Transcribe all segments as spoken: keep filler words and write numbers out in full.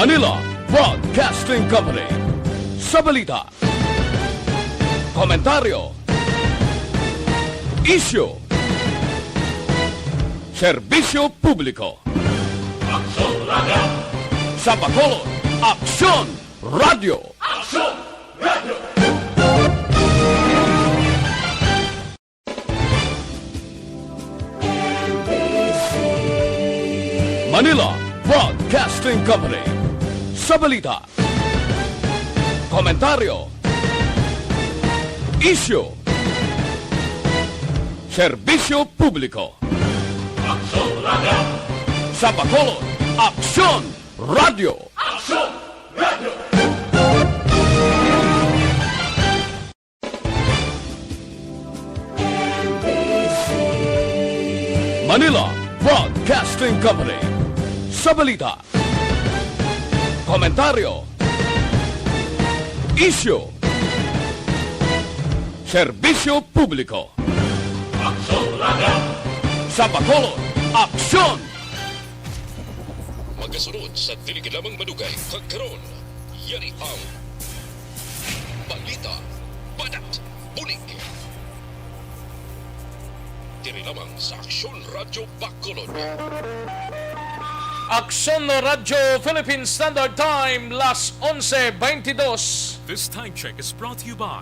Manila Broadcasting Company. Sa balita, komentaryo, isyu, serbisyo publiko. Aksyon Radyo. Sa Bacolod, Aksyon Radyo. Aksyon Radyo. Manila Broadcasting Company. Sa balita, komentaryo, isyu, serbisyo publiko. Aksyon Radyo. Sa Bacolod, Aksyon Radyo. Aksyon Radyo. Manila Broadcasting Company. Sa balita, komentaryo, isyu, serbisyo publiko. Aksyon Radyo. Sa Bacolod, Aksyon. Magasunod sa dili gid lamang madugay kag karon. Yari ang balita, banat, bulig. Diri lamang sa Aksyon Radyo Bacolod. Aksyon Radyo Philippine Standard Time, las onse beintidos. This time check is brought to you by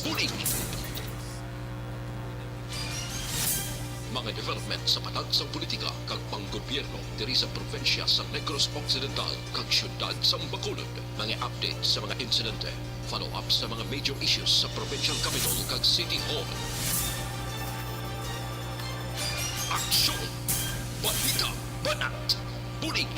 Bulig. Mga development sa patag sang politika kag panggobyerno diri sa probinsya sa Negros Occidental kag siyudad sang Bacolod. Mga update sa mga insidente, follow-up sa mga major issues sa provincial capital kag city hall. Aksyon! Balita! Banat! Bulig!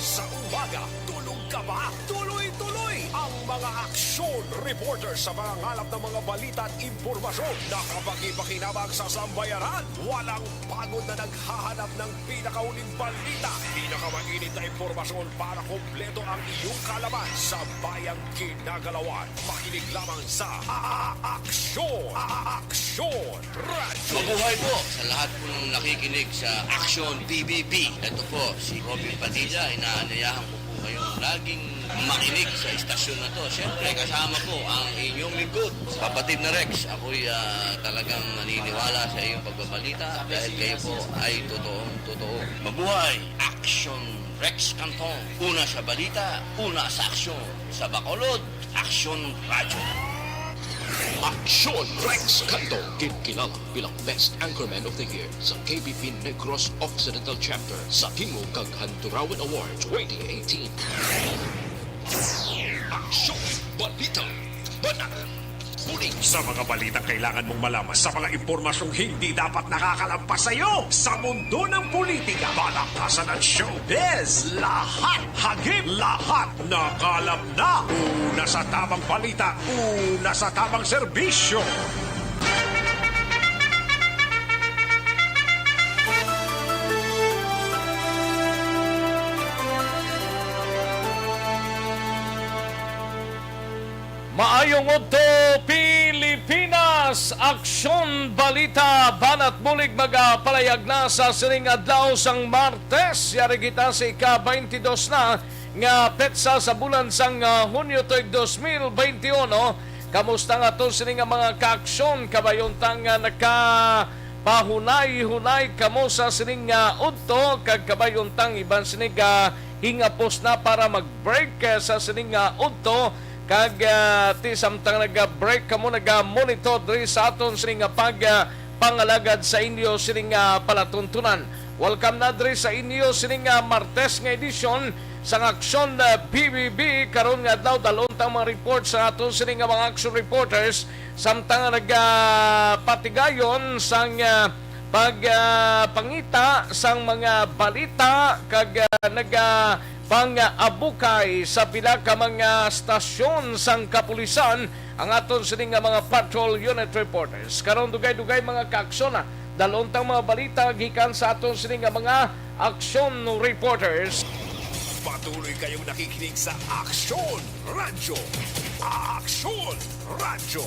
Sa umaga, tulog ka ba? Tuloy-tuloy ang mga aksyon reporter sa pangangalap ng mga balita at impormasyon. Nakapagpakinabang sa sambayanan. Walang pagod na naghahanap ng pinakauling balita, pinakamainit na impormasyon para kompleto ang iyong kaalaman sa bayang kinagalawan. Makinig lamang sa A-, A-, Aksyon! A-, A-, Aksyon! Radyo. Mabuhay po sa lahat po ng nakikinig sa Action P B B. Ito po si Robin Padilla. Inaanyayahan ko po kayong laging makinig sa istasyon na to. Siyempre, kasama po ang inyong lingkod, kapatid na Rex. Ako'y, ah, talagang naniniwala sa iyong pagbabalita dahil kayo po ay totoong totoo. Mabuhay! Action Rex Canton. Una sa balita, una sa aksyon. Sa Bacolod, Aksyon Radyo. Aksyon Rex Canton, ginkilala bilang Best Anchorman of the Year sa K B P Negros Occidental Chapter sa Tingog kag Handurawan Award twenty eighteen. Aksyon, balita, banat, bulig. Sa mga balitang kailangan mong malaman, sa mga impormasyong hindi dapat nakakalampas sa iyo, sa mundo ng politika, palakasan ng showbiz, lahat, hagip, lahat, nakalap na. Una sa tamang balita, una sa tamang serbisyo. Maayong udto, Pilipinas! Aksyon Balita, Banat Bulig, magapalayag na sa sining adlaw sang Martes. Yari kita sa ika-twenty-two na nga petsa sa bulan sang, ah, Hunyo tuig dos mil beintiuno. Kamusta nga to sini nga mga kaaksyon? Kabayuntang nga nakapahunay-hunay kamo sa sining nga udto, kag kabayuntang iban sini nga hingapos na para mag-break, eh, sa sining nga udto, kag, ah, ti samtang naga-break kamo, naga-monitor diri sa aton sining nga pag, ah, pangalagad sa inyo sining, ah, palatuntunan. Welcome na diri sa inyo sining, ah, Martes nga edisyon sang Aksyon, ah, B B B. Karon nga adlaw, dalhon ta ang mga report sa aton sining nga mga action reporters, samtang nga nagapatigayon sang, ah, pag, ah, pangita sang mga balita kag, ah, naga pang-abukay sa pila ka mga stasyon sang kapulisan ang aton sini nga mga patrol unit reporters. Karon, dugay-dugay mga kaaksyon, ah, dalon tang mga balita gikan sa aton sini nga mga aksyon reporters. Patuloy kayong nakikinig sa Aksyon Radyo. Aksyon Radyo.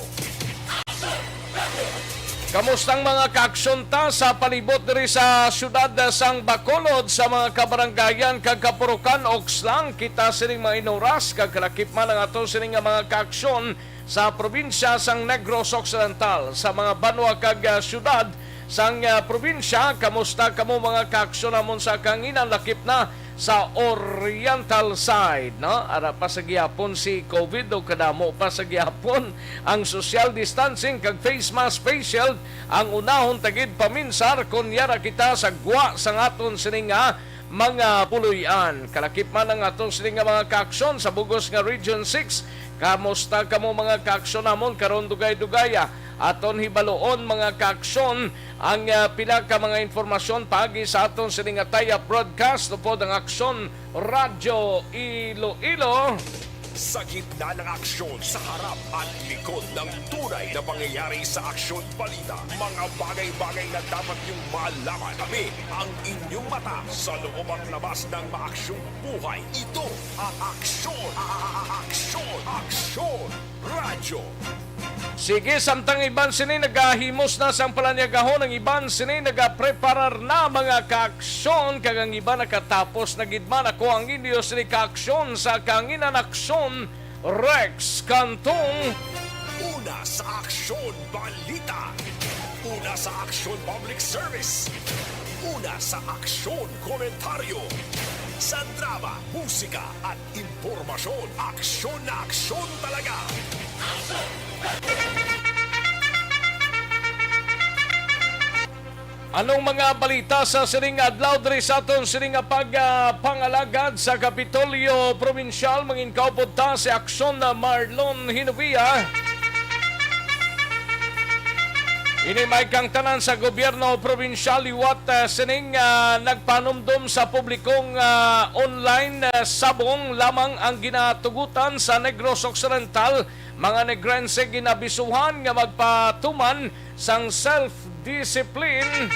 Kamusta ang mga kaaksyon ta sa palibot diri sa siyudad sang Bacolod, sa mga kabarangayan kag kapurukan? Oks lang kita sining mga inuras, kag kalakip man ang ato sining nga mga kaaksyon sa probinsya sang Negros Occidental, sa mga banwa kag, ah, siyudad sang, ah, probinsya. Kamusta kamo, mga kaaksyon namon sa kanginan, lakip na sa Oriental side, no? Ara pa sa gihapon si COVID, o kadamo pa sa gihapon ang social distancing kag face mask, face shield ang unahon ta gid paminsar kon yara kita sa gwa sang aton sini nga mga puloy-an. Kalakip man ang aton sini nga mga kaaksyon sa bugos nga Region six. Kamusta kamo, mga kaaksyon namon? Karon, dugay-dugay, ah, aton hibaluon, mga kaaksyon, ang, ah, pila ka mga impormasyon paagi sa aton sini nga tie-up broadcast upod ang Aksyon Radyo Iloilo. Sa gitna ng aksyon, sa harap at likod ng tunay na pangyayari sa Aksyon Balita, mga bagay-bagay na dapat niyong malaman. Kami ang inyong mata sa loob at labas ng maaksyong buhay. Ito ang Aksyon, Aksyon, Aksyon Radyo. Sige, samtang iban sini nagahimos na sang palanyagahon, ang iban sini nagapreparar na, mga kaaksyon, kag ang iban nakatapos na gid man. Ako ang inyo sini kaaksyon sa kanginan, Aksyon Rex Cantong. Una sa Aksyon Balita. Una sa Aksyon Public Service. Una sa Aksyon Komentaryo. Sa drama, musika, at impormasyon, aksyon na aksyon talaga. Anong mga balita sa sining adlaw diri sa aton sining nga pag, ah, pangalagad sa Kapitolyo Probinsyal? Mangin kaupod ta si Aksyon na Marlon Hinovia. Ini may kang tanan sa gobyerno probinsyal liwat, ah, sining, ah, nagpanumdom sa publikong, ah, online, ah, sabong lamang ang ginatugutan sa Negros Occidental. Mga Negrense ginabisuhan nga magpatuman sang self-discipline.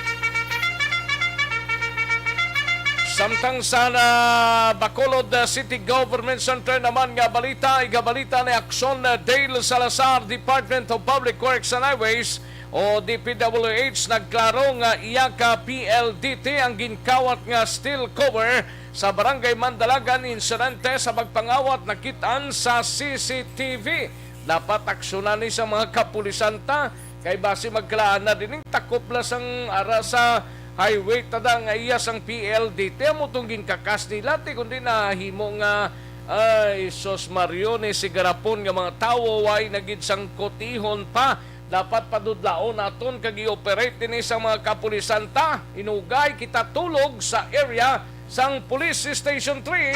Samtang sa, ah, Bacolod, ah, City Government Center naman nga balita, igabalita ni Aksyon, ah, Dale Salazar, Department of Public Works and Highways o D P W H, nagklaro nga iya ka P L D T ang ginkawat nga steel cover sa Barangay Mandalagan. Insidente sa pagpangawat nakit-an sa C C T V. Dapat aksyonan ni sa mga kapulisan ta, kay basi magkalaan na dining takop la sang ara sa highway tada nga iya sang P L D T. Amo tong ginkakas nila ti, kundi nahimo nga, ay, sus Mario, ni sigarapon nga mga tawo, way na gid sang kutihon pa. Dapat padudlaon naton kag i-operate ini sa mga kapulisan ta. Inugay kita tulog sa area sang Police Station three.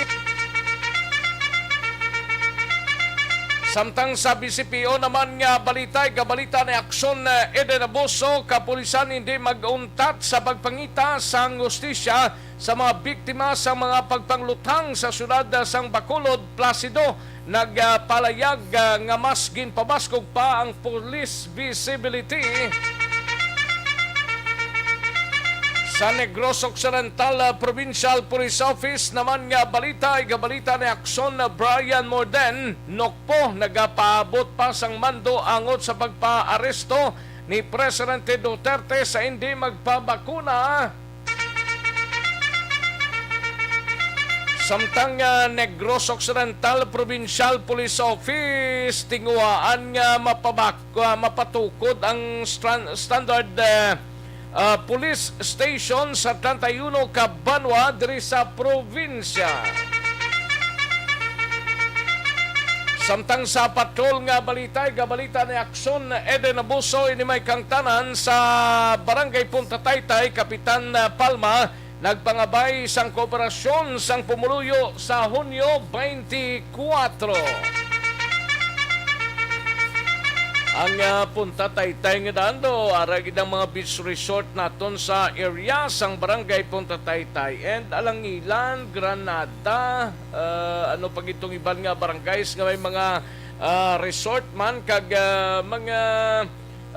Samtang sa B C P O naman nga balita, igabalita ni Aksyon, eh, Eden Abuso, kapulisan hindi mag-untat sa pagpangita sang hustisya sa mga biktima sa mga pagpangluthang sa siyudad, ah, sang Bacolod, Placido. Nagpalayag, ah, nga mas ginpabaskog pa ang police visibility. Sa Negros Occidental, ah, Provincial Police Office naman nga balita, igabalita ni Aksyon, ah, Brian Morden, Nokpo, nagapaabot pa sang mando angot sa pagpaaresto ni Presidente Duterte sa hindi magpabakuna. Samtang, ah, Negros Occidental Provincial Police Office, tinguhaan nga mapabak-, ah, mapatukod ang stran-, standard, ah, ah, police station sa treinta y uno ka banwa diri sa probinsya. Samtang sa patrol nga balita, igabalita ni Aksyon Eden Abuso, ini may kangtanan sa Barangay Punta Taytay, Kapitan, ah, Palma, nagpangabay sang kooperasyon sang pumuluyo sa Hunyo twenty-four. Ang, ah, Punta Taytay nga daan do, ara gid ang mga beach resort naton sa area sang Barangay Punta Taytay and Alangilan, Granada, ah, ano pa gid tong iban nga barangays nga may mga, ah, resort man kag, ah, mga,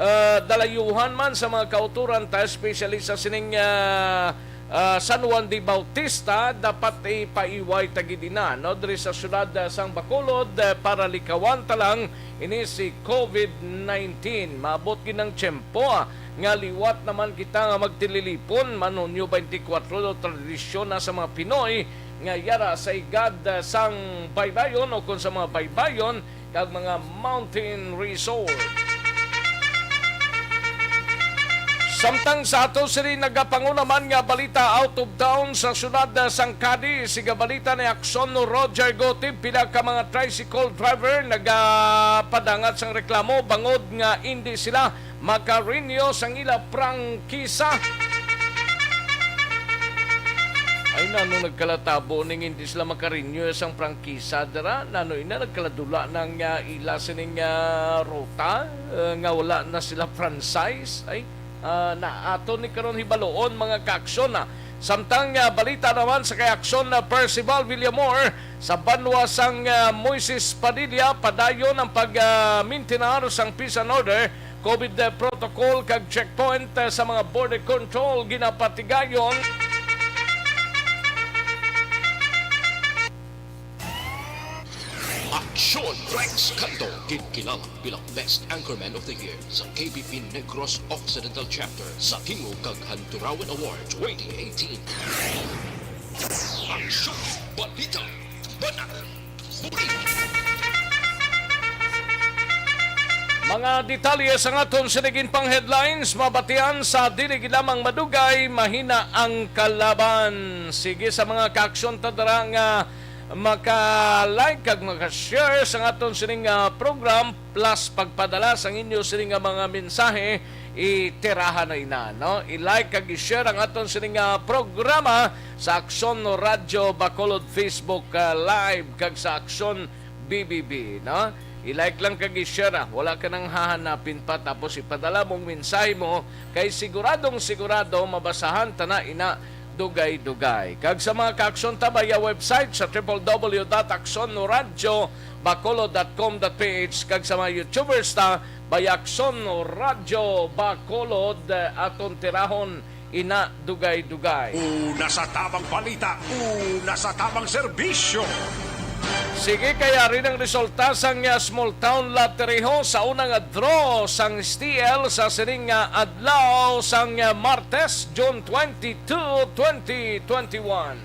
ah, dalayuhan man sa mga kauturan ta, especially sa sining, ah, ah, San Juan de Bautista, dapat ipaiway ta gid ina, no, diri sa siyudad, ah, sang Bacolod, ah, para likawan ta lang ini si covid nineteen. Maabot gid ang tiyempo, ah, nga liwat naman kita nga magtililipon, man Hunyo twenty-four daw tradisyon na sa mga Pinoy nga yara sa igad, ah, sang baybayon o kon sa mga baybayon kag mga mountain resort. Samtang sa ato sini nagapanguna man nga balita out of town sa siyudad, ah, sang Cadiz, siga balita ni Akson Roger Gotib, pila ka mga tricycle driver nagapadangat sang reklamo bangod nga indi sila makarenew sang ila prangkisa. Ay, nano nagkalatabo ning hindi sila makarenew sang prangkisa dira? Nano ina nagkaladula nang, ah, ila sining, ah, ruta, ah, nga wala na sila franchise? Ay, ah, na ato ni karon hibaluon, mga kaaksyon, ah. Samtang, ah, balita naman sa kay Aksyon, ah, Percival Villamor, sa banwa sang, ah, Moises Padilla, padayon ang pag, ah, mintinar sang peace and order, covid protocol kag checkpoint, eh, sa mga border control ginapatigayon. Aksyon Rex Cantong, ginkilala bilang Best Anchorman of the Year sa K B P Negros Occidental Chapter sa Tingog kag Handurawan Award twenty eighteen. Aksyon, balita, banat, Mga detalye sang aton sini ginpang headlines, mabatian sa dili gid lamang madugay, mahina ang kalaban. Sige, sa mga kaaksyon ta dira nga maka-like kag maka-share sang aton sining, ah, program, plus pagpadala sang inyo sini nga mga mensahe, itirahan na ina, no? I-like kag i-share ang aton sini nga programa sa Aksyon Radyo Bacolod Facebook, ah, Live kag sa Aksyon B B B, no? I-like lang kag i-share, ah. Wala ka nang hahanapin pa, tapos ipadala mong mensahe mo, kay siguradong sigurado mabasahan ta na ina dugay-dugay. Kag sa mga kaaksyon ta, baya website sa triple W dot aksyon radyo bacolod dot com dot P H, kag sa mga YouTubers ta, baya Aksyon Radyo Bacolod, eh, aton tirahon ina dugay-dugay. Una sa tabang balita, una sa tabang serbisyo. Sige, kay ari ang resulta sang, ah, Small Town Lottery ho sa una nga draw sang S T L sa sining nga adlaw sang, ah, Martes, June twenty-two, twenty twenty-one.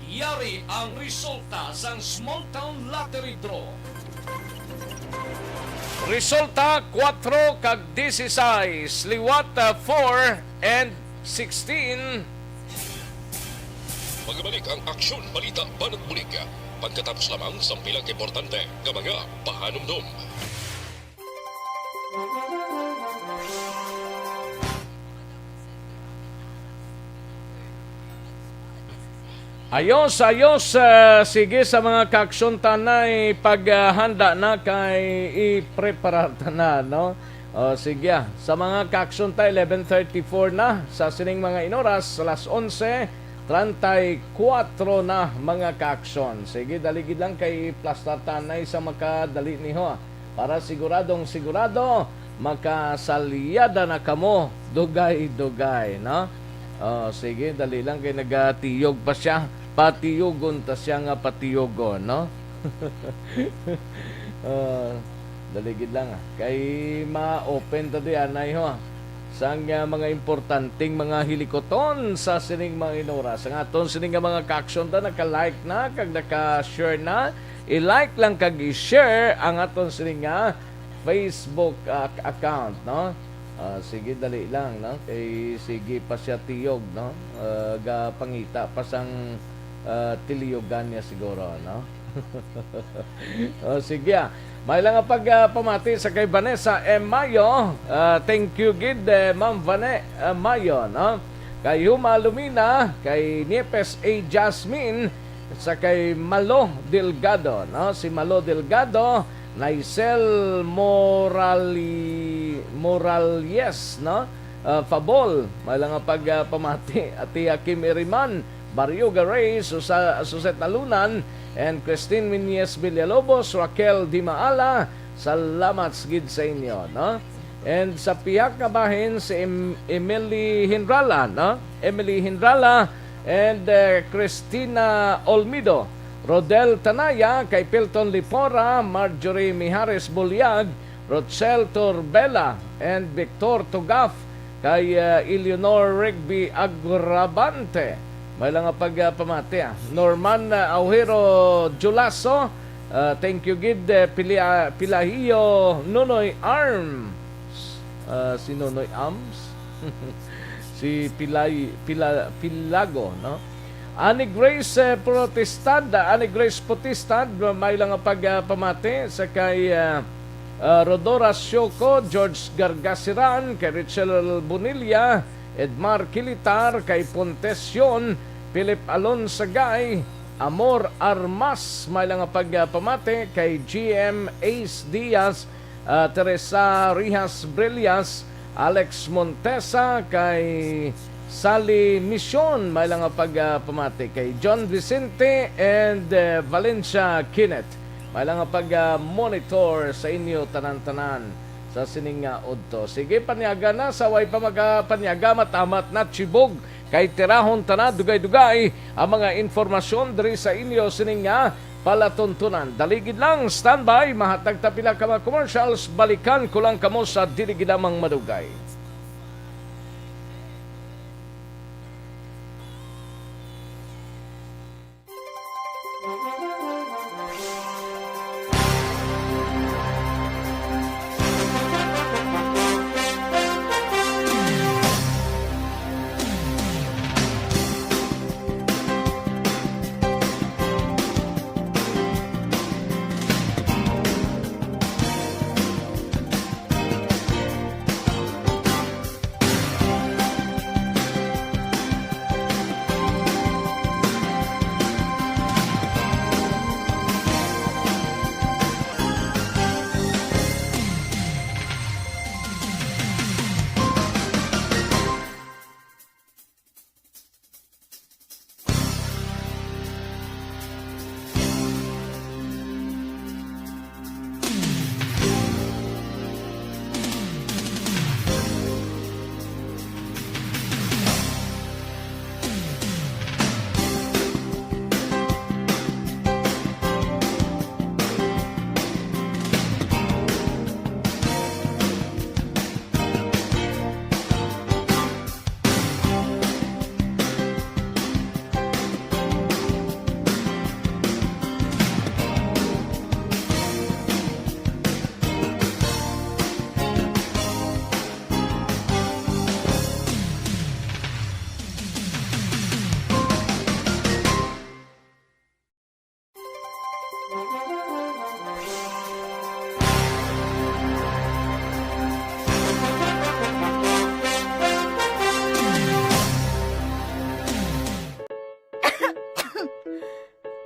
Yari ang resulta sang Small Town Lottery Draw. Resulta, kuwatro kag disisais, liwat, ah, four and sixteen. Magbalik ang Aksyon Balita Banat Bulig pagkatapos lamang sang pila ka importante nga mga pahanumdom. Ayos, ayos. Ah, sige, sa mga kaaksyon ta nay paghanda na kay ipreparar ta na, no? O, sige, ah. Sa mga kaaksyon ta, eleven thirty-four na. Sa sining mga inoras, alas onse treinta y cuatro na, mga kaaksyon. Sige, dali gid lang kay plastar ta nay sa makadali niho, ah. Para siguradong sigurado, makasalyada na kamo dugay-dugay, no? Oh, sige, dali lang kay nagatiyog pa siya. Patiyogon ta siya nga patiyogon, no? Oh, dali gid lang, ah. Kay ma-open ta di anay ho, ah. Sang, ah, mga importanteng mga hilikuton sa sining mga inora. Sa aton sining nga mga kaaksyon ta, naka-like na, kag naka-share na, i-like lang kag i-share ang aton sini nga Facebook, ah, account, no? Ah, sige, dali lang, no? Kay sige pa siya tiyog, no? Ah, gapangita pa sang, ah, tiliyogan niya siguro, no? Oh, sige, ah. May lang nga pag, ah, pamati sa kay Vanessa M. Mayo. Ah, thank you gid, eh, Ma'am Vane-, ah, Mayo, no? Kay Huma Lumina, kay Niepes A. Jasmine, sa kay Malo Delgado, no? Si Malo Delgado, Naisel Morali-, Morales, no? Ah, Fabol, may lang nga pag, ah, pamati. Ati Hakim Iriman, Barrio Garay, Susa-, Suzette Alunan, and Christine Miñez Villalobos, Raquel Dimaala, salamat gid sa inyo, no? And sa pihak nga bahin, si Em-, Emily Hindrala, no? Emily Hindrala and, eh, Christina Olmido, Rodel Tanaya, kay Pilton Lipora, Marjorie Mijares Buliag, Rochelle Torbela, and Victor Tugaf, kay, eh, Eleanor Rigby Agravante. May lang nga pag, ah, pamati, ah. Norman, ah, Aujero Julaso, ah, thank you gid, eh, Pili-, ah, Pilahiyo Nonoy Arms. Ah, si Nonoy Arms? Si Pilay-, Pila-, Pilago, no? Ani Grace, eh, Protestad, Ani Grace Protestad, may lang nga pag, ah, pamati sa kay, ah, ah, Rodora Sioco, George Gargasiran, kay Richel Bonilla, Edmar Kilitar, kay Pontesion, Philip Alonsagay, Amor Armas, may lang nga pag, ah, pamati kay G M Ace Diaz, ah, Teresa Rijas Brillas, Alex Montesa, kay Sally Mission, may lang nga pag, ah, pamati kay John Vicente and, eh, Valencia Kenneth. May lang nga pag, ah, monitor sa inyo tanan-tanan sa sining nga udto. Sige, panyaga na, sa way pa magapanyaga, matamat na, chibog, kay tirahon ta na, dugay-dugay ang mga informasyon diri sa inyo sining nga palatuntunan. Dali gid lang, standby, mahatag ta pila ka mga commercials, balikan ko lang kamo sa dili gid lamang madugay.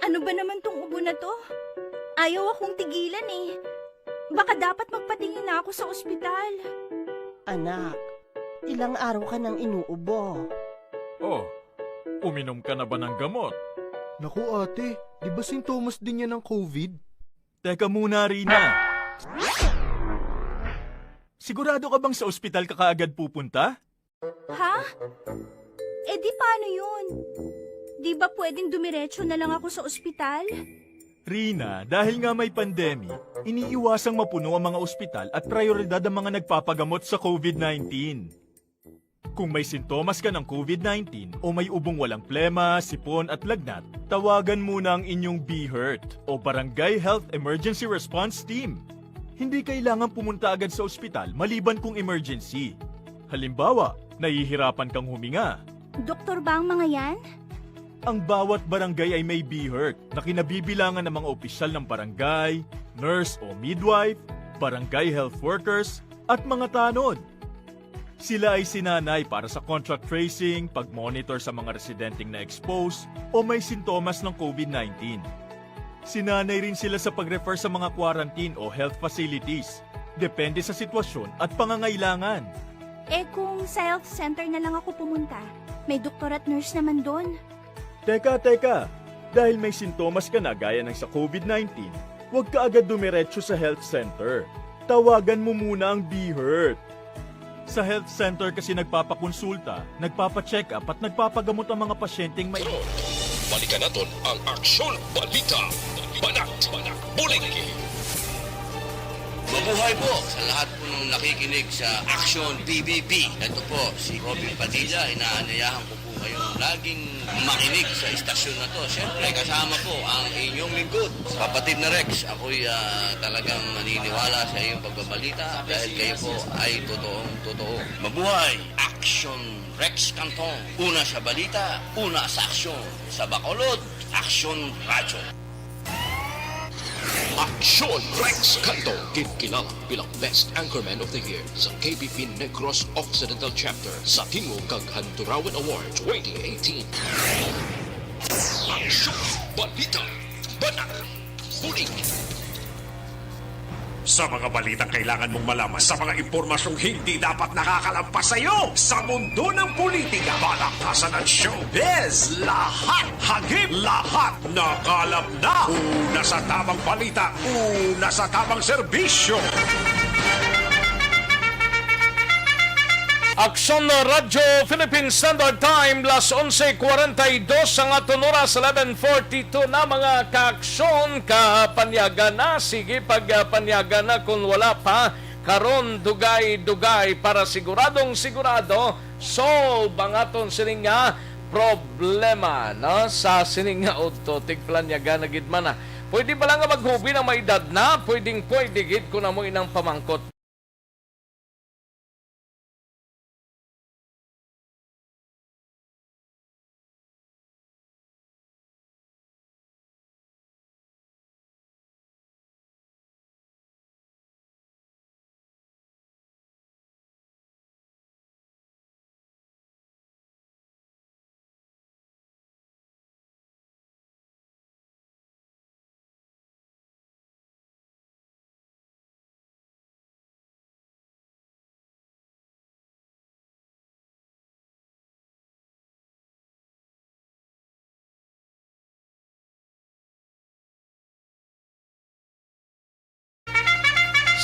Ano ba naman tong ubo na to? Ayaw akong tigilan eh. Baka dapat magpatingin na ako sa ospital. Anak, ilang araw ka nang inuubo. Oh, uminom ka na ba ng gamot? Naku, ate, di ba sintomas din yan ng COVID? Teka muna, Rina. Sigurado ka bang sa ospital ka kaagad pupunta? Ha? Eh di paano yun? Di ba pwedeng dumiretso na lang ako sa ospital? Rina, dahil nga may pandemic, iniiwasang mapuno ang mga ospital at prioridad ang mga nagpapagamot sa COVID nineteen. Kung may sintomas ka ng COVID nineteen o may ubong walang plema, sipon at lagnat, tawagan muna ang inyong BHERT o Barangay Health Emergency Response Team. Hindi kailangan pumunta agad sa ospital maliban kung emergency. Halimbawa, nahihirapan kang huminga. Doktor ba ang mga yan? Ang bawat barangay ay may BHERT na kinabibilangan ng mga opisyal ng barangay, nurse o midwife, barangay health workers, at mga tanod. Sila ay sinanay para sa contact tracing, pag-monitor sa mga residenteng na-expose o may sintomas ng COVID nineteen. Sinanay rin sila sa pag-refer sa mga quarantine o health facilities, depende sa sitwasyon at pangangailangan. Eh, kung sa health center na lang ako pumunta, may doktor at nurse naman doon. Teka, teka! Dahil may sintomas ka na gaya ng sa COVID nineteen, huwag ka agad dumiretso sa health center. Tawagan mo muna ang BHERT. Sa health center kasi nagpapakonsulta, nagpapacheck-up at nagpapagamot ang mga pasyenteng may Balikan naton ang Aksyon Balita. Banat, bulig. Mabuhay po sa lahat po ng nakikinig sa Action B B B. Ito po si Robin Padilla. Inaanyayahan ko po kayong laging makinig sa istasyon na to. Siyempre, kasama po ang inyong lingkod, kapatid na Rex. Ako'y ah, talagang naniniwala sa iyong pagbabalita dahil kayo po ay totoong totoo. Mabuhay! Action Rex Canton. Una sa balita, una sa aksyon. Sa Bacolod, Action Radyo. Aksyon Rex Canto, ginkilala bilang Best Anchorman of the Year sa K B P Negros Occidental Chapter sa Tingog kag Handurawan Award twenty eighteen. Aksyon Balita, Banat, Bulig. Sa mga balitang kailangan mong malaman, sa mga impormasyong hindi dapat nakakalampas sa iyo, sa mundo ng politika, balaktasan at showbiz, lahat hagip, lahat nakalap na. Una sa tamang balita, una sa tamang serbisyo. Aksyon Radyo Philippine Standard Time, las onse cuarenta y dos ang aton oras, eleven forty-two na, mga kaaksyon. Kapanyaga na, sige pagpanyaga na, kung wala pa, karon dugay-dugay para siguradong sigurado solve ang aton sining nga problema, no? Sa sining nga udto, tigpanyaga na gid man na. Pwede ba lang nga maghubi na may edad na? Pwedeng pwede gid, kung amo inang pamangkot.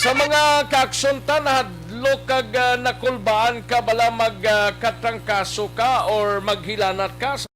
Sa mga kaaksyontan, nahadlok kag, ah, nakulbaan ka bala mag, ah, katrangkaso ka or maghilanat ka sa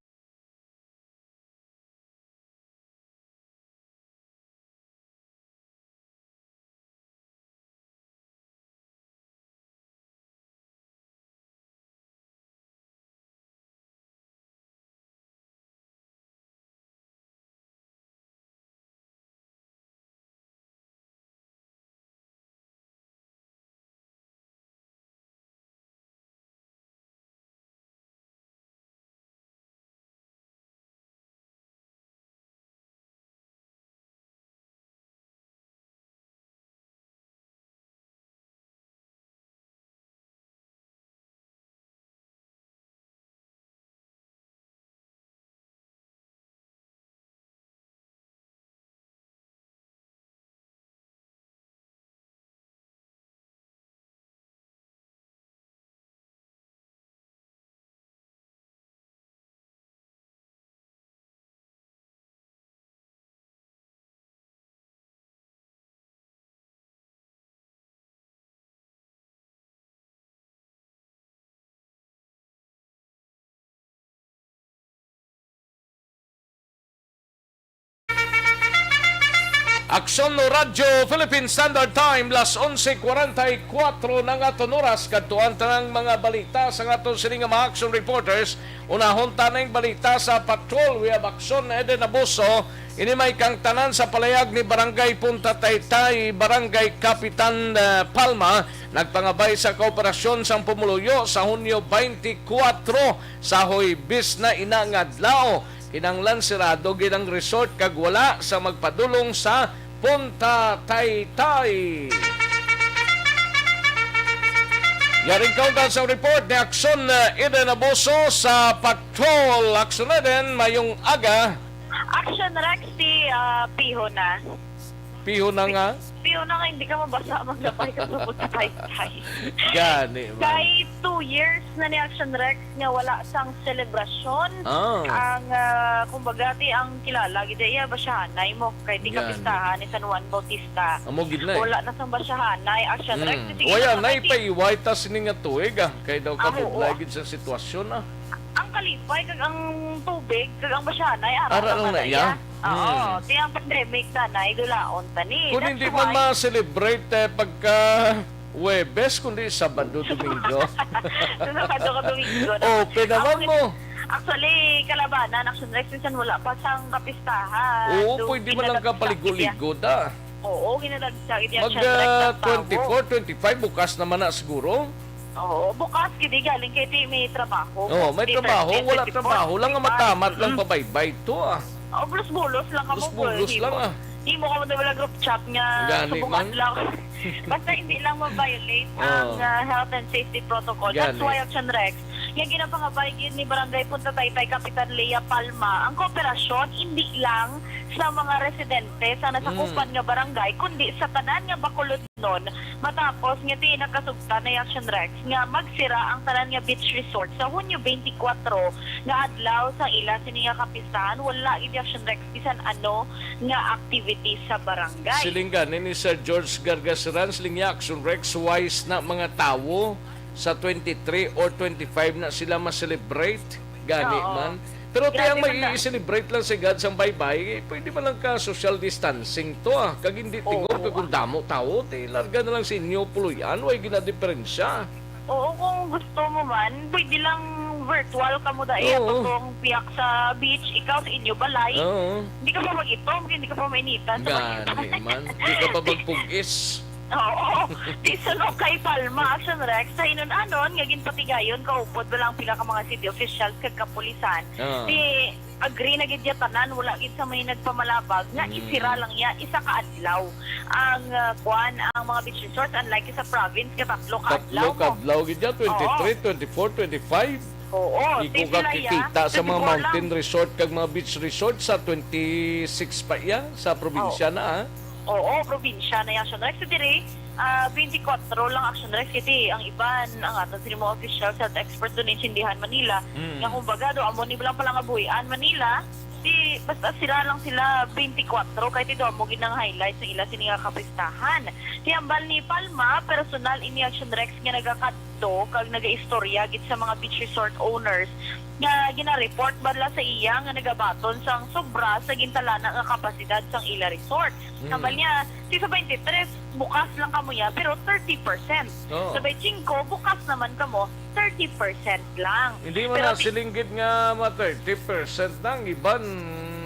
Aksyon no Radyo Philippine Standard Time, las onse cuarenta y cuatro na nga aton oras. Kadtuan tanang mga balita sa aton sini nga mga action reporters. Unahon ta ning balita sa patrol. We have Aksyon Eden Abuso. Ini may kangtanan sa palayag ni Barangay Punta Taytay, Barangay Kapitan, eh, Palma, nagpangabay sa kooperasyon sang pumuluyo sa Hunyo twenty-four, sa Huwebes na ina nga adlaw. Kinahanglan sirado gid ang resort kag wala sa magpadulong sa Punta Taytay. Yaring kauntan sa report ni Aksyon, eh, Eden Abuso sa Patrol. Aksyon Eden, mayong aga. Action Rex, si, ah, Piho na. Piho na nga. Piho na nga, hindi ka mabasa, maglabay ka sa Butitaytay. Gani man. Kay two years na ni Action Rex nga wala sang selebrasyon. Ah. Ang, ah, kumbaga, ti, ang kilala gid iya, basyahanay mo, kay di ka Gani. Pistahan ni San Juan Bautista. Amo gid na eh. Wala na sang basyahanay, Action Rex. Mm. Sige Waya na, na, kay ti- ipaiway ta sini nga tuig, ah. Kay daw Ah, kabudlay oo. Gid sa sitwasyon, ah. Ang kalipay kag ang tubig kag ang basyahanay, ara Ara lang lang na na iya. Iya. Oo, Hmm. ti ang pandemic na, na, idulaon ta ni. Kung That's hindi man why ma-celebrate, eh, pagka Huwebes, kundi Sabado, Domingo. Sabado ka Domingo na. Oh, pinaman Ako, mo. Actually, kalabanan, Action Rex, minsan wala pa sang kapistahan. Oo, So, pwede man lang ginadagsa ka paligo-ligo, da. Oo, ginadagsa, gid yan Mag, siya, ah, direct ang tawo. twenty-four, twenty-five, bukas naman na siguro. Oo, bukas, gid, galing kay ti may trabaho. Oo, may Di trabaho, thirteen, wala twenty-four, trabaho lang nga twenty-five. Matamat lang Mm. pabaybay to, ah. Oh, bulos-bulos lang kamo, Bulos-bulos pwede lang, mo. ah. Di mo kamo na wala group chat nga Gani subong man. adlaw. Basta hindi lang ma-violate ang, Oo. ah, health and safety protocol. That's Gani. why, Action Rex, nga ginapangabay gid ni Barangay Punta Taytay Kapitan Lea Palma ang kooperasyon, hindi lang sa mga residente sa nasakupan Mm. nga barangay, kundi sa tanan nga Bacolodnon, matapos nga ti nakasugtan na Action Rex nga magsira ang tanan nga beach resort sa Hunyo twenty-four nga adlaw sa ila sini nga kapistahan. Wala gid Action Rex bisan ano nga activity sa barangay. Siling gani ni Sir George Gargasaran, siling niya, Action Rex, wise na mga tawo sa twenty-three or twenty-five na sila ma-celebrate. Gani Oo. man. Pero ti Gani ang may man na. i-celebrate lang sa gad sang baybay, eh, pwede man lang ka social distancing to, ah. Kag hindi tingog Oo. kag kung damo tawo, ti larga na lang sa inyo puloy-an, way ginadiperensya. Oo, kung gusto mo man, pwede lang virtual ka mo dai Oo. ato kung piyak sa beach, ikaw sa inyo balay. Oo. Hindi ka pa mag-itom, hindi ka pa mainitan sa Gani baybay. man. Di ka pa magpugis. Oo. Di suno kay Palma, Action Rex, sa hinun-anon nga ginpatigayon kaupod ba lang pila ka mga city officials kag kapulisan. Ah. Di agree na gid ya tanan, wala gid sa may nagpamalabag nga Mm. isira lang ya isa ka adlaw ang, ah, kuan, ang mga beach resort, unlike sa province nga tatlo ka Tatlo adlaw ka mo. adlaw gid ya, Oo. twenty-three, twenty-four, twenty-five. Oo, Ikaw sige ka lang ya. kikita sa mga twenty-four lang. mountain resort kag mga beach resort sa twenty-six pa iya sa probinsya Oo. na, ah. Oo, probinsya na ya. So, next diri, ah, twenty-four lang Action Rex City. Ang iban, ang aton sini mga officials, health expert dun, intindihan Manila. Mm. Nga kumbaga, do, amo ni lang pala nga buhian Manila. Di, basta sila lang sila twenty-four. Kay ti do, amo gid ang highlight sa ila sini nga kapistahan. Ti hambal ni Palma, personal ini Action Rex nga nagakadto kag nagaistorya gid sa mga beach resort owners nga gina-report bala sa iya nga nagabaton sang sobra sa gintalana nga kapasidad sang ila resort. Mm. Hambal niya, si sa twenty-three, bukas lang kamo ya, pero thirty percent. Oo. Sa twenty-five, bukas naman kamo, thirty percent lang. Hindi man Pero na ti- siling gid nga ma thirty percent na, ang iban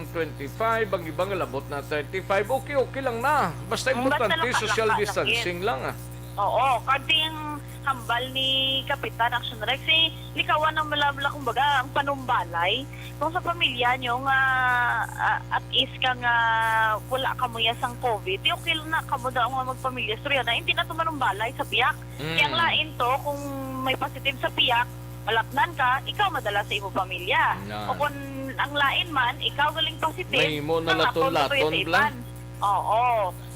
twenty-five, ang iban labot na thirty-five. Okay, okay lang na. Basta Mm, basta importante, lang social kalakal lang distancing gid. lang, ah. Oo, kag ti ang hambal ni Kapitan Action Rex, eh, likawan ang malabla, kumbaga, ang panumbalay. Kung sa pamilya nyo nga, ah, at is ka nga wala ka mo ya sang covid, di okay lang na kamo daw nga magpamilya. Istorya na, hindi na to manumbalay sa piyak. Mm. Kaya ang lain to, kung may positive sa piyak, malatnan ka, ikaw madala sa imo pamilya. Yan. O kung ang lain man, ikaw galing positive, Mahimo na ang laton-laton, laton-laton sa bla. iban. Oo.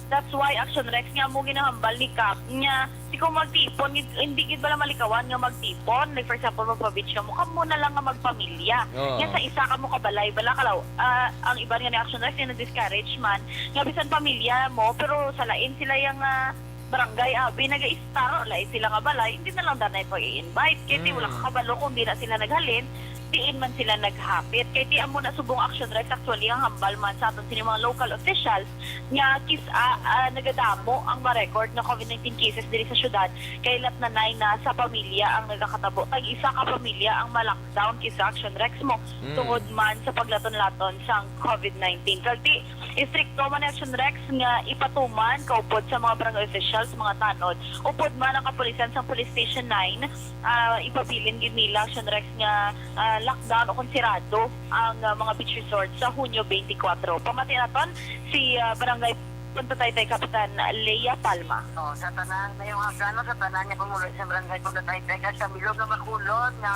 That's why Action Rex nga mo ginahambal ni Kap nga si kung magtipon, gid- hindi gid bala malikawan nga magtipon. Like, for example, magpa-beach ka mo, kamo na lang nga magpamilya. Oo. Nga sa isa ka mo kabalay, bala ka law, ah, ang iban nga ni Action Rex nga na-discourage man, nga bisan pamilya mo, pero sa lain sila yang, ah, barangay, abi, nag-i-star, lain sila nga balay, hindi na lang danay pag-i-invite. Kaya ti wala Mm. ka kabalo kung di na sila naghalin, diin man sila naghapit. Kay ti amo na subong Action Rex, actually, ang hambal man sa aton sini mga local officials nga kis-a, ah, nagadamo ang ma-record nga covid nineteen cases diri sa syudad, kay latnanay na sa pamilya ang nagakatabo. Tag-isa ka pamilya ang ma-lockdown kis-a Action Rex mo Mm. tungod man sa paglaton-laton sang covid nineteen. Kag ti, istrikto man ni Action Rex nga ipatuman kaupod sa mga barangay officials, mga tanod. Upod man ang kapulisan sa Police Station nine, ah, ipabilin gid nila, Action Rex, nga, ah, lockdown o kung sirado ang, ah, mga beach resort sa Hunyo twenty-four. Pamati naton si, ah, Barangay Punta Taytay Kapitan Lea Palma. Oh, sa tanan, ngayong hagano, sa tanan nga pumuloy sa Barangay Punta Taytay, kag sa bilog nga Bacolod, nga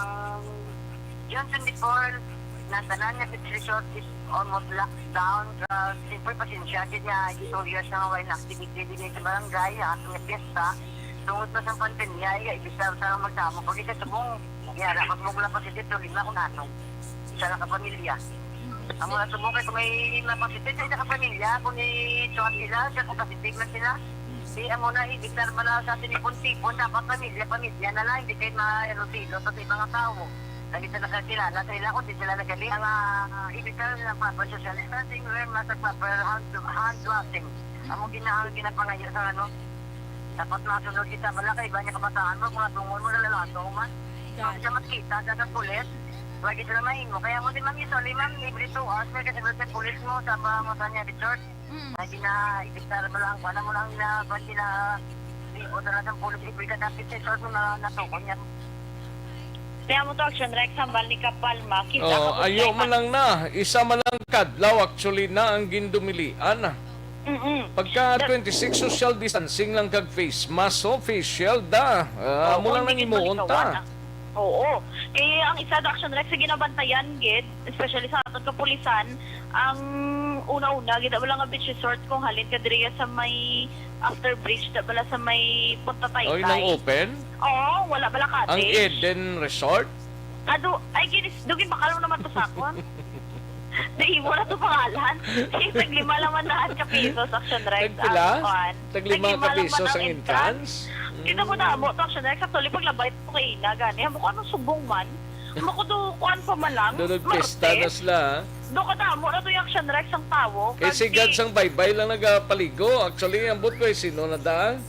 June twenty-four, Ang tanan nga beach resort is almost locked down. Ah, siyempre, pasensya gid nga, two years na nga wala na activity diri sa barangay, ang aton nga piyesta. Tungod pa sa pandemya, iya, ibisar sa magdamo. Pag isa subong, yara, pag mo lang positive, to lima kung ano. Isa lang ka pamilya. Ang mga subong kay kung may mga positive sa isa ka pamilya, kung ni Chua sila, siya kung positive na sila. Di amo na, ibisar man lang sa atin, tipon-tipon, dapat pamilya, pamilya na lang, hindi kayo ma-, ano, silo sa ibang tao. Lagi sa nakakilala sa ila, kung di sila nagali, ang, ah, ibisar na proper social distancing, wear mask, proper hand, hand washing. Amo gina-, ang ginapangayo sa, ano, dapat masunod kita, wala kay iba niya kabataan mo, mga tungol mo, lalalato man. Kung siya makita, sa, sa pulis, lagi sila mahimo. Kaya mo di, ma'am, usually, ma'am, every two hours, may kasunod sa pulis mo, sa mga, mga niya, Richard. Mm. Lagi na, ibisar mo lang, kung ano mo lang na, kung sila, di, o dala sa pulis, every kadapit sa short mo na, natukoy niya. Kaya mo to, Action Rex, hambal ni Kapalma, kita Oh, ka ayo man lang na. Isa man lang kadlaw, actually, na ang gindumilian. Mm-mm. Pagka The twenty-six, social distancing lang kag face mask, so face shield, da. Ah, Oo, amo lang hindi nang gid imuon malikawan ta. ang, oo. Kay ang isa, Action Rex, sa ginabantayan gid, especially sa aton kapulisan, ang una-una, gid wala nga beach resort kung halin ka diri sa may after bridge, da bala sa may Punta Oy, nang Taytay. open? Oo, wala bala Ang cottage. Eden Resort? Ado, ay, ginis, dugin bakal mo naman to sa akon. Di mo na to pangalan. Sige, taglima lang man daan ka piso sa Action Rex. Tagpila? Ang kuan. Taglima Taglima ka lang piso man ang sa entrance. Entrance? Kita mo na Mm. mo, to Action Rex. Actually, paglabay to kay ina, gani. Amo ko anong subong man. Amo ko do, kuan pa man lang. Dunod pista Martes. na sila, ha? Do ka damo na to yung Action Rex ang tawo. Kay Kag si Gad di sang baybay lang nagapaligo. Actually, ambot ko, eh, sino na daan?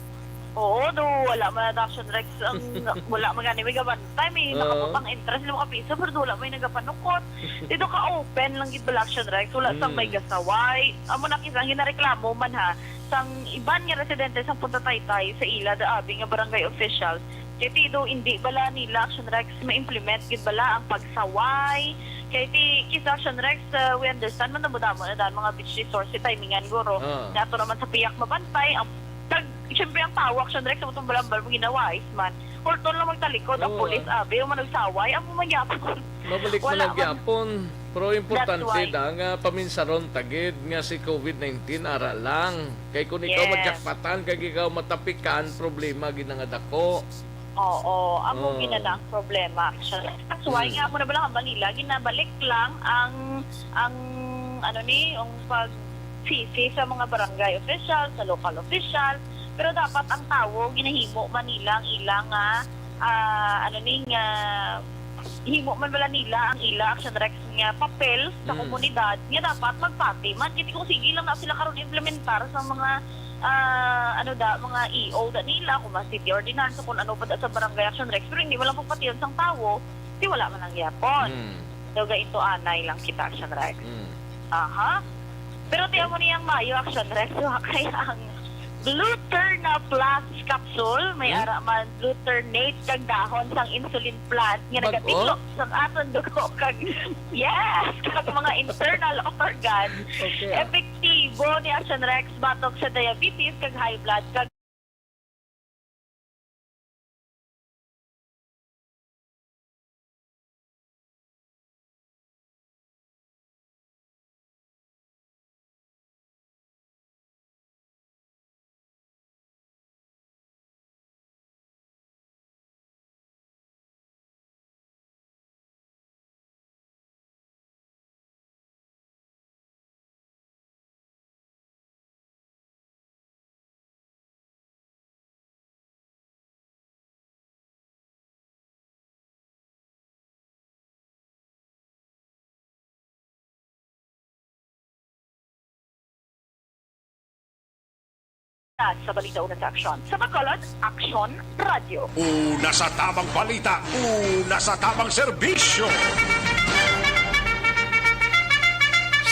Oo, do wala man na Action Rex ang, wala man gani may gabantay, may Oo. nakabutang entrance, lima ka piso, pero do wala may nagapanukot. Dito ka open lang gid bala Action Rex, wala sang Mm. may gasaway. Amo na kisa ang ginareklamo man ha, sang iban nga residente sang Punta Taytay sa ila da abi nga barangay officials. Kay ti do hindi bala nila Action Rex ma-implement gid bala ang pagsaway. Kay ti kisa Action Rex, uh, we understand man damo-damo na daan mga beach resort si timingan guro. Ah. Nga ato naman sa piyak mabantay ang Kag, siyempre, ang tawak siya, Rex, sa mutong balambal mo, ginawais man. Kurtol na magtalikod ang Oo, pulis, ah. Abi, yung manugsaway, ang mangyapon. Mabalik Wala man ang man. gyapon. Pero importante That's why. da nga paminsaron tagid nga si covid nineteen ara lang. Kay kung ikaw Yes. majakpatan, kag ikaw matapikan, problema gid na nga dako. Oo, amo Oh. gid na ang problema. Siya, that's why Mm. nga mo na ba lang ang Manila, ginabalik lang ang, ang, ano ni, ang pag-sisi sa mga barangay official, sa local official. Pero dapat ang tawo, ginahimo man nila ang ilang, ah, ah, ano ni, nga, himo man wala nila ang ila Action Rex nga papel sa Mm. komunidad, nga dapat magpati man. Kiti kung sige lang na sila karon implementar sa mga, ah, ano da, mga E O da nila, kung mga city ordinance, kung ano pa da sa barangay Action Rex, pero hindi mo lang pagpatiyon sang tawo, di wala man ang yapon. Mm. So, gaito anay lang kita, Action Rex. Mm. Aha. Pero ti amo niyang mayo, Action Rex, wa kay ang Gluterna Plus capsule, may Mm. ara man glutenate kag dahon sang insulin plant nga Bag-o? nagatidlok sang aton dugo kag, yes, kag mga internal organ. Okay, ah. Epektibo ni Action Rex batok sa diabetes kag high blood kag Sa balita una sa aksyon. Sa Bacolod, Aksyon Radyo. Una sa tamang balita, una sa tamang serbisyo.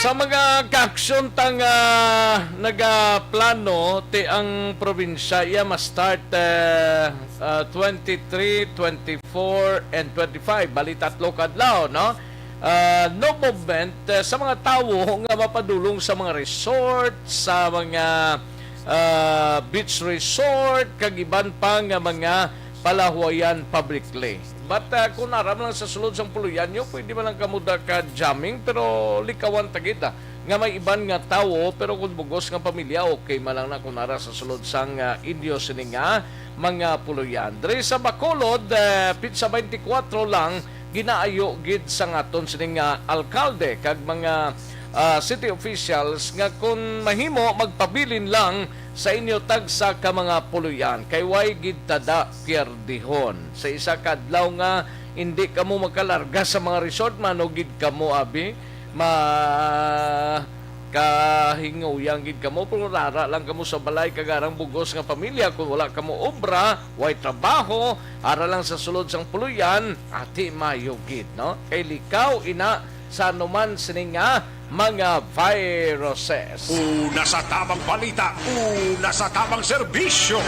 Sa mga kaaksyon tang, ah, nagaplano, ti ang probinsya iya ma-start, eh, ah, twenty-three, twenty-four, and twenty-five. Bali, tatlo ka adlaw, no? Ah, no movement, eh, sa mga tawo nga mapadulong sa mga resort, sa mga, ah, beach resort, kag iban pa nga mga palahuwayan publicly. But, ah, kung ara man lang sa sulod sang puloy-an nyo, pwede man lang kamo da ka jamming, pero likawan ta gid, ah, nga may iban nga tawo, pero kung bugos nga pamilya, okay man lang na kung ara sa sulod sang, ah, inyo sini nga mga puloy-an. Diri sa Bacolod, ah, pitsa twenty-four lang, ginaayo gid sang aton sini nga alkalde kag mga, ah, city officials nga kung mahimo, magpabilin lang sa inyo tagsa ka mga puloy-an, kay way gid ta da pierdihon. Sa isa ka adlaw nga hindi kamo makalarga sa mga resort, mano gid kamo, abi? Ma-, kahinguyan gid kamo, pero rara lang kamo sa balay, kag arang bugos nga pamilya, kung wala kamo obra, way trabaho, ara lang sa sulod sang puloy-an, ati mayo gid, no? Kay likaw ina sa anuman sini nga mga viruses. Una sa tamang balita, una sa tamang serbisyo.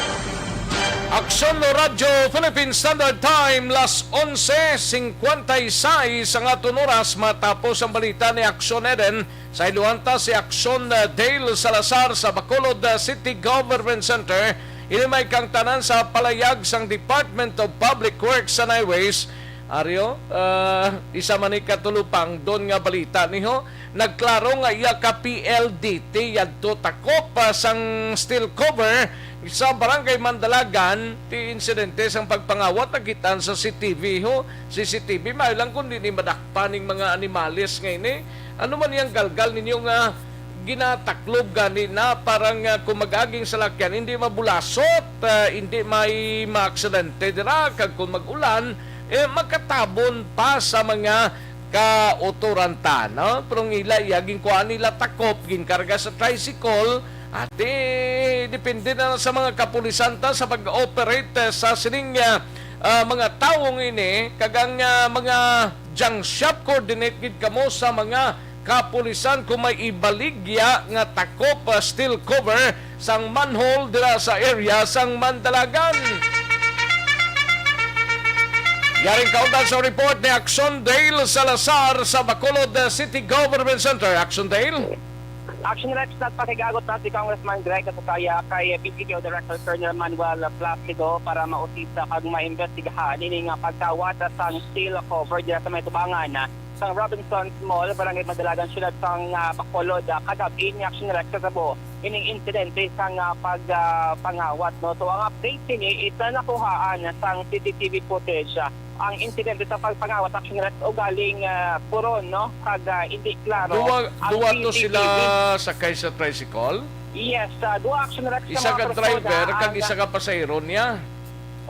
Aksyon, Radyo Philippine Standard Time, las onse cincuenta y seis ang aton oras. Matapos ang balita ni Aksyon Eden, sa iluhan ta si Aksyon, uh, Dale Salazar sa Bacolod, uh, City Government Center. Ini may kangtanan sa palayag sang Department of Public Works and Highways. Aryo, ah, isa man ni katulupangdon nga balita niho. Nagklaro nga iya ka P L D T yadto takop, ah, sang steel cover sa Barangay Mandalagan, ti insidente sang pagpangawat nakit-an sa C C T V ho. C C T V, maayo lang kung di ni madakpan ning mga animales nga ini. Ano man yang galgal ninyo nga ginataklob gani na para nga kung mag-aging salakyan, hindi mabulasot, ah, hindi may maaksidente dira, kag kung mag-ulan, eh, makatabon pa sa mga kauturan ta, no? Pero ang ila, iya ginkuha nila takop, ginkarga sa tricycle, ati, depende na lang sa mga kapulisan ta sa pag-operate, eh, sa sining, ah, ah, mga tawong ini, kag ang, ah, mga junk shop, coordinate gid kamo sa mga kapulisan kung may ibaligya nga takop, ah, steel cover sang manhole dira sa area sang Mandalagan. Yaring kaundan sa report ni Aksyon Dale Salazar sa Bacolod, ah, City Government Center. Aksyon Dale? Action Rex, nagpakigagot na si Congressman Greg Casutaya kay P C P O Director Colonel Manuel Placido para mausisa kag maimbestigahan ini nga pagkawat sang steel cover dira sa may tubangan sang Robinsons Mall, Barangay Madalagan, Siyudad sang, ah, Bacolod, ah, kagab-i. Ni Action Rex, kasabo ining insidente sang, ah, pag, ah, pangawat, no? So, ang update sini is, ah, nakuhaan sang C C T V footage, ah, ang insidente sa pagpangawat, Action Rex, ugaling, ah, puron, no? Kag, ah, hindi klaro. Duwa, ang duwa to C C T V. Sila sakay sa tricycle? Yes, ah, duwa, Action Rex, ka isa mga ka persona driver, kag ang isa ka pasahero niya.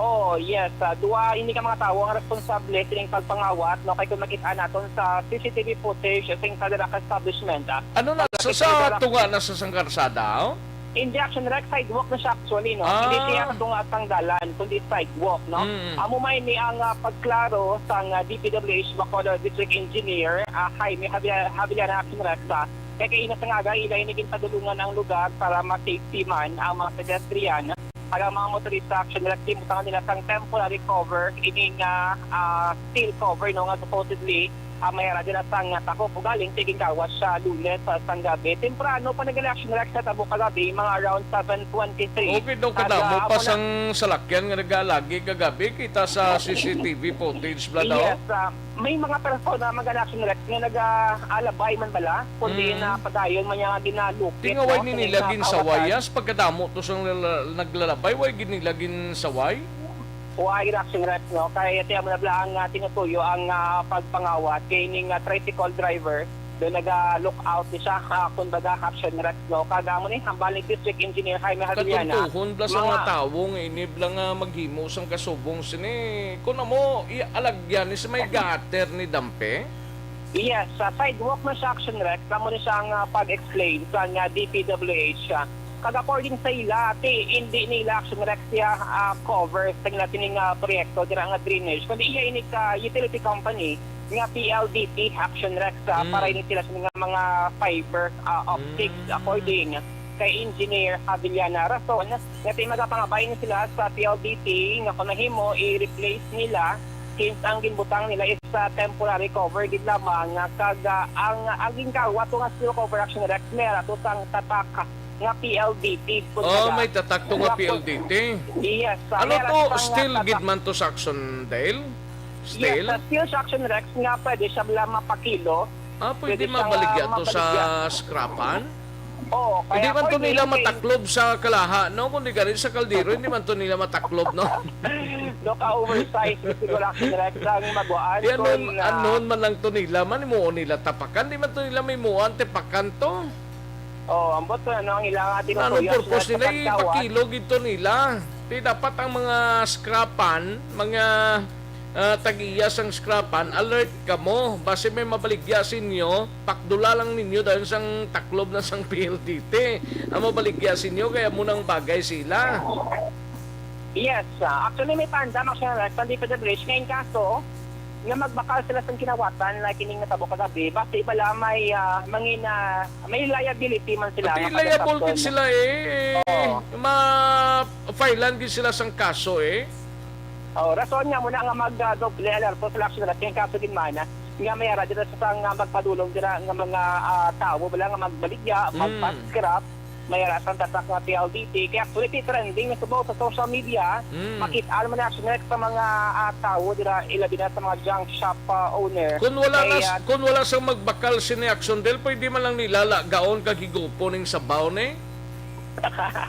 Oh, yes. Ah, duha ini ka mga tawo ang responsable sining pagpangawat, no, kay kung makita naton sa C C T V footage sing sa dira ka establishment, ah, ano na, so sa tunga na sa sangkarsada, oh? Hindi, Action Rex, sidewalk na siya actually, no? Hindi siya tunga sang dalan, kundi sidewalk, no? Mm. Amo may ni ang, ah, pagklaro sang, ah, D P W H Bacolod District Engineer, ah, Jaime Javi-, Javillana, Action Rex, ah, kay kaina sa nga aga, ila ini ginpadulungan ang lugar para ma-safety man ang mga pedestrian. Para ang mga motorista, actually, nagtimbang nila sang temporary cover, ining, ah, ah, steel cover, no, nga supposedly, ah, may ara dira sang, ah, takop ugaling ti gingawas sa Lunes, ah, sang gabi. Temprano pa nag-election, Rex, sa tabo kagabi, mga around seven twenty-three. Okay daw, kag, kadamo ah, pa amo na sang salakyan nga nag-aalagi kagabi, kita sa C C T V footage bala, oh. Yes, ah, may mga persona, mga election, Rex, nga nag-aalabay man bala, kundi, mm, na padayon man niya nga ginalukit, no, tingaway ni nila ginsawayas pagkadamo to sang lala-, naglalabay, way gid nila ginsaway? Wa gid, Action Rex, no? Kay ati amo na bala ang, ah, tinutuyo ang, ah, pagpangawat kay ning, ah, tricycle driver, do naga-look out ni siya, ah, kumbaga, Action Rex, no? Kag amo ni hambal ni District Engineer Jaime Javillana. Katuntuhon bala sa mga tawo nga ini bala nga maghimo sang kasubong sini. Kun amo, i-, alagyan ni sa may gutter ni Dampe? Yes, sa sidewalk na siya, Action Rex, kamo ni siya nga pag-explain sa nga D P W H, ah. Kag according sa ila, ti, hindi nila, Action Rex, siya, ah, cover sa nga sining, ah, proyekto dira nga drainage, kundi iya ini ka utility company nga P L D T, Action Rex, ah, mm, para ini sila sa mga, mga fiber, ah, optics, mm, according kay Engineer Javillana. Rason nga ti magapangabay ni sila sa P L D T nga kung mahimo, i-replace nila, since ang ginbutang nila is sa temporary cover gid lamang, nga kag, ah, ang, ang ginkawat to nga steel cover, Action Rex, may ara to sang tatak nga P L D T. Oh, may tatak to nga P L D T. Yes, ah, ano to, steel gid man to sa Action, Dale? Still? Yes, uh, still siya, Action Rex, nga pwede siya bala mapakilo. Ah, pwede. Pwede siya mabaligya to sa mabaligya. Scrapan? Oo, hindi kaya man to nila mataklob sa kalaha, no? Kundi gani sa kaldero, hindi man to nila mataklob, no? No, ka-oversize, siguro, Action Rex, ang maguan. Yan, kung, ah, anon man lang to nila, man, himuon nila tapakan, di man to nila may himuon, tapakan to. Oh, ambot ko, ano, ang ilang ati. Ano purpose nila? Ipakilo gid to nila. Di dapat ang mga scrapan, mga, ah, tag-iya sang scrapan, alert kamo. Basi may mabaligya sa inyo, pakdula lang ninyo dayon sang taklob na sang P L D T. Ang mabaligya sa inyo, kaya mo nang bagay sila. Yes, ah, actually, may panda, Max General, pandi pa the bridge. Ngayon kaso, nga magbakal sila sa kinawatan, like, ining natabo kagabi, basta iba lang may, ah, mangin-, ah, may liability man sila. Pati nga liable gid sila, eh. Oo. Ma-filean gid sila sang kaso, eh. Oh, rason nga muna nga mag, ah, doble alerto sila, actually, kay kaso din man, ah, nga may ara dira sa sang, ah, magpadulong dira nga mga, ah, tawo, wala nga magbaligya, mm, magpa-scrap, may ara sang tatak nga P L D T. Kaya actually, trending na subaw sa social media, mm, makita man na, actually, sa mga, ah, tawo dira, ilabi na sa mga junk shop, ah, owner. Kung wala na, ah, kung wala sang magbakal sini, Action Del, pwede man lang nila lagaon kag higupon ning sabaw ni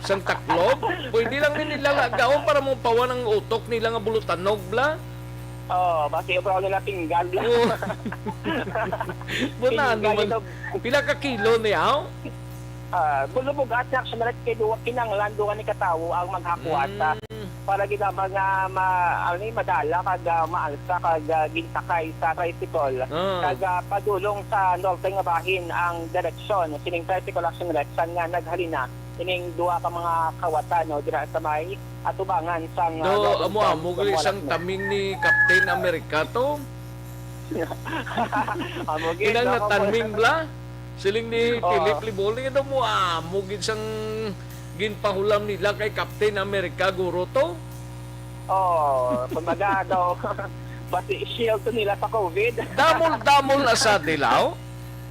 sang taklob. Pwede lang ni nila lagaon para mapawan ang utok nila nga bulutanog, bla. Oh, basi yung nila pinggan, bla. Oh. Bunan, pinggan man, ito. Pila ka kilo ni, aw? Ah, bulabugat na, actually, kay duwa, kinanglan duwa ni katawo ang maghakwat, ah, mm, para gid ang mga ma-, ano ni, madala kag, ah, maalsa kag, ah, ginsakay sa tricycle. Ah. Kag, ah, padulong sa norte nga bahin ang direksyon sining tricycle, Action Rex, nga naghalina ining duha ka mga kawatan, no, dira sa may atubangan sang, ah, do, northern amo-amo front, gani sang taming ni Captain America to. Amo gid, inang no, natanming bla. Siling ni, oo, Philip Liboli, ano mo, amo gid sang ginpahulam nila kay Captain America, guro to? Oh, kumbaga daw, basi shield to nila sa COVID. Damol-damol na sa dilaw?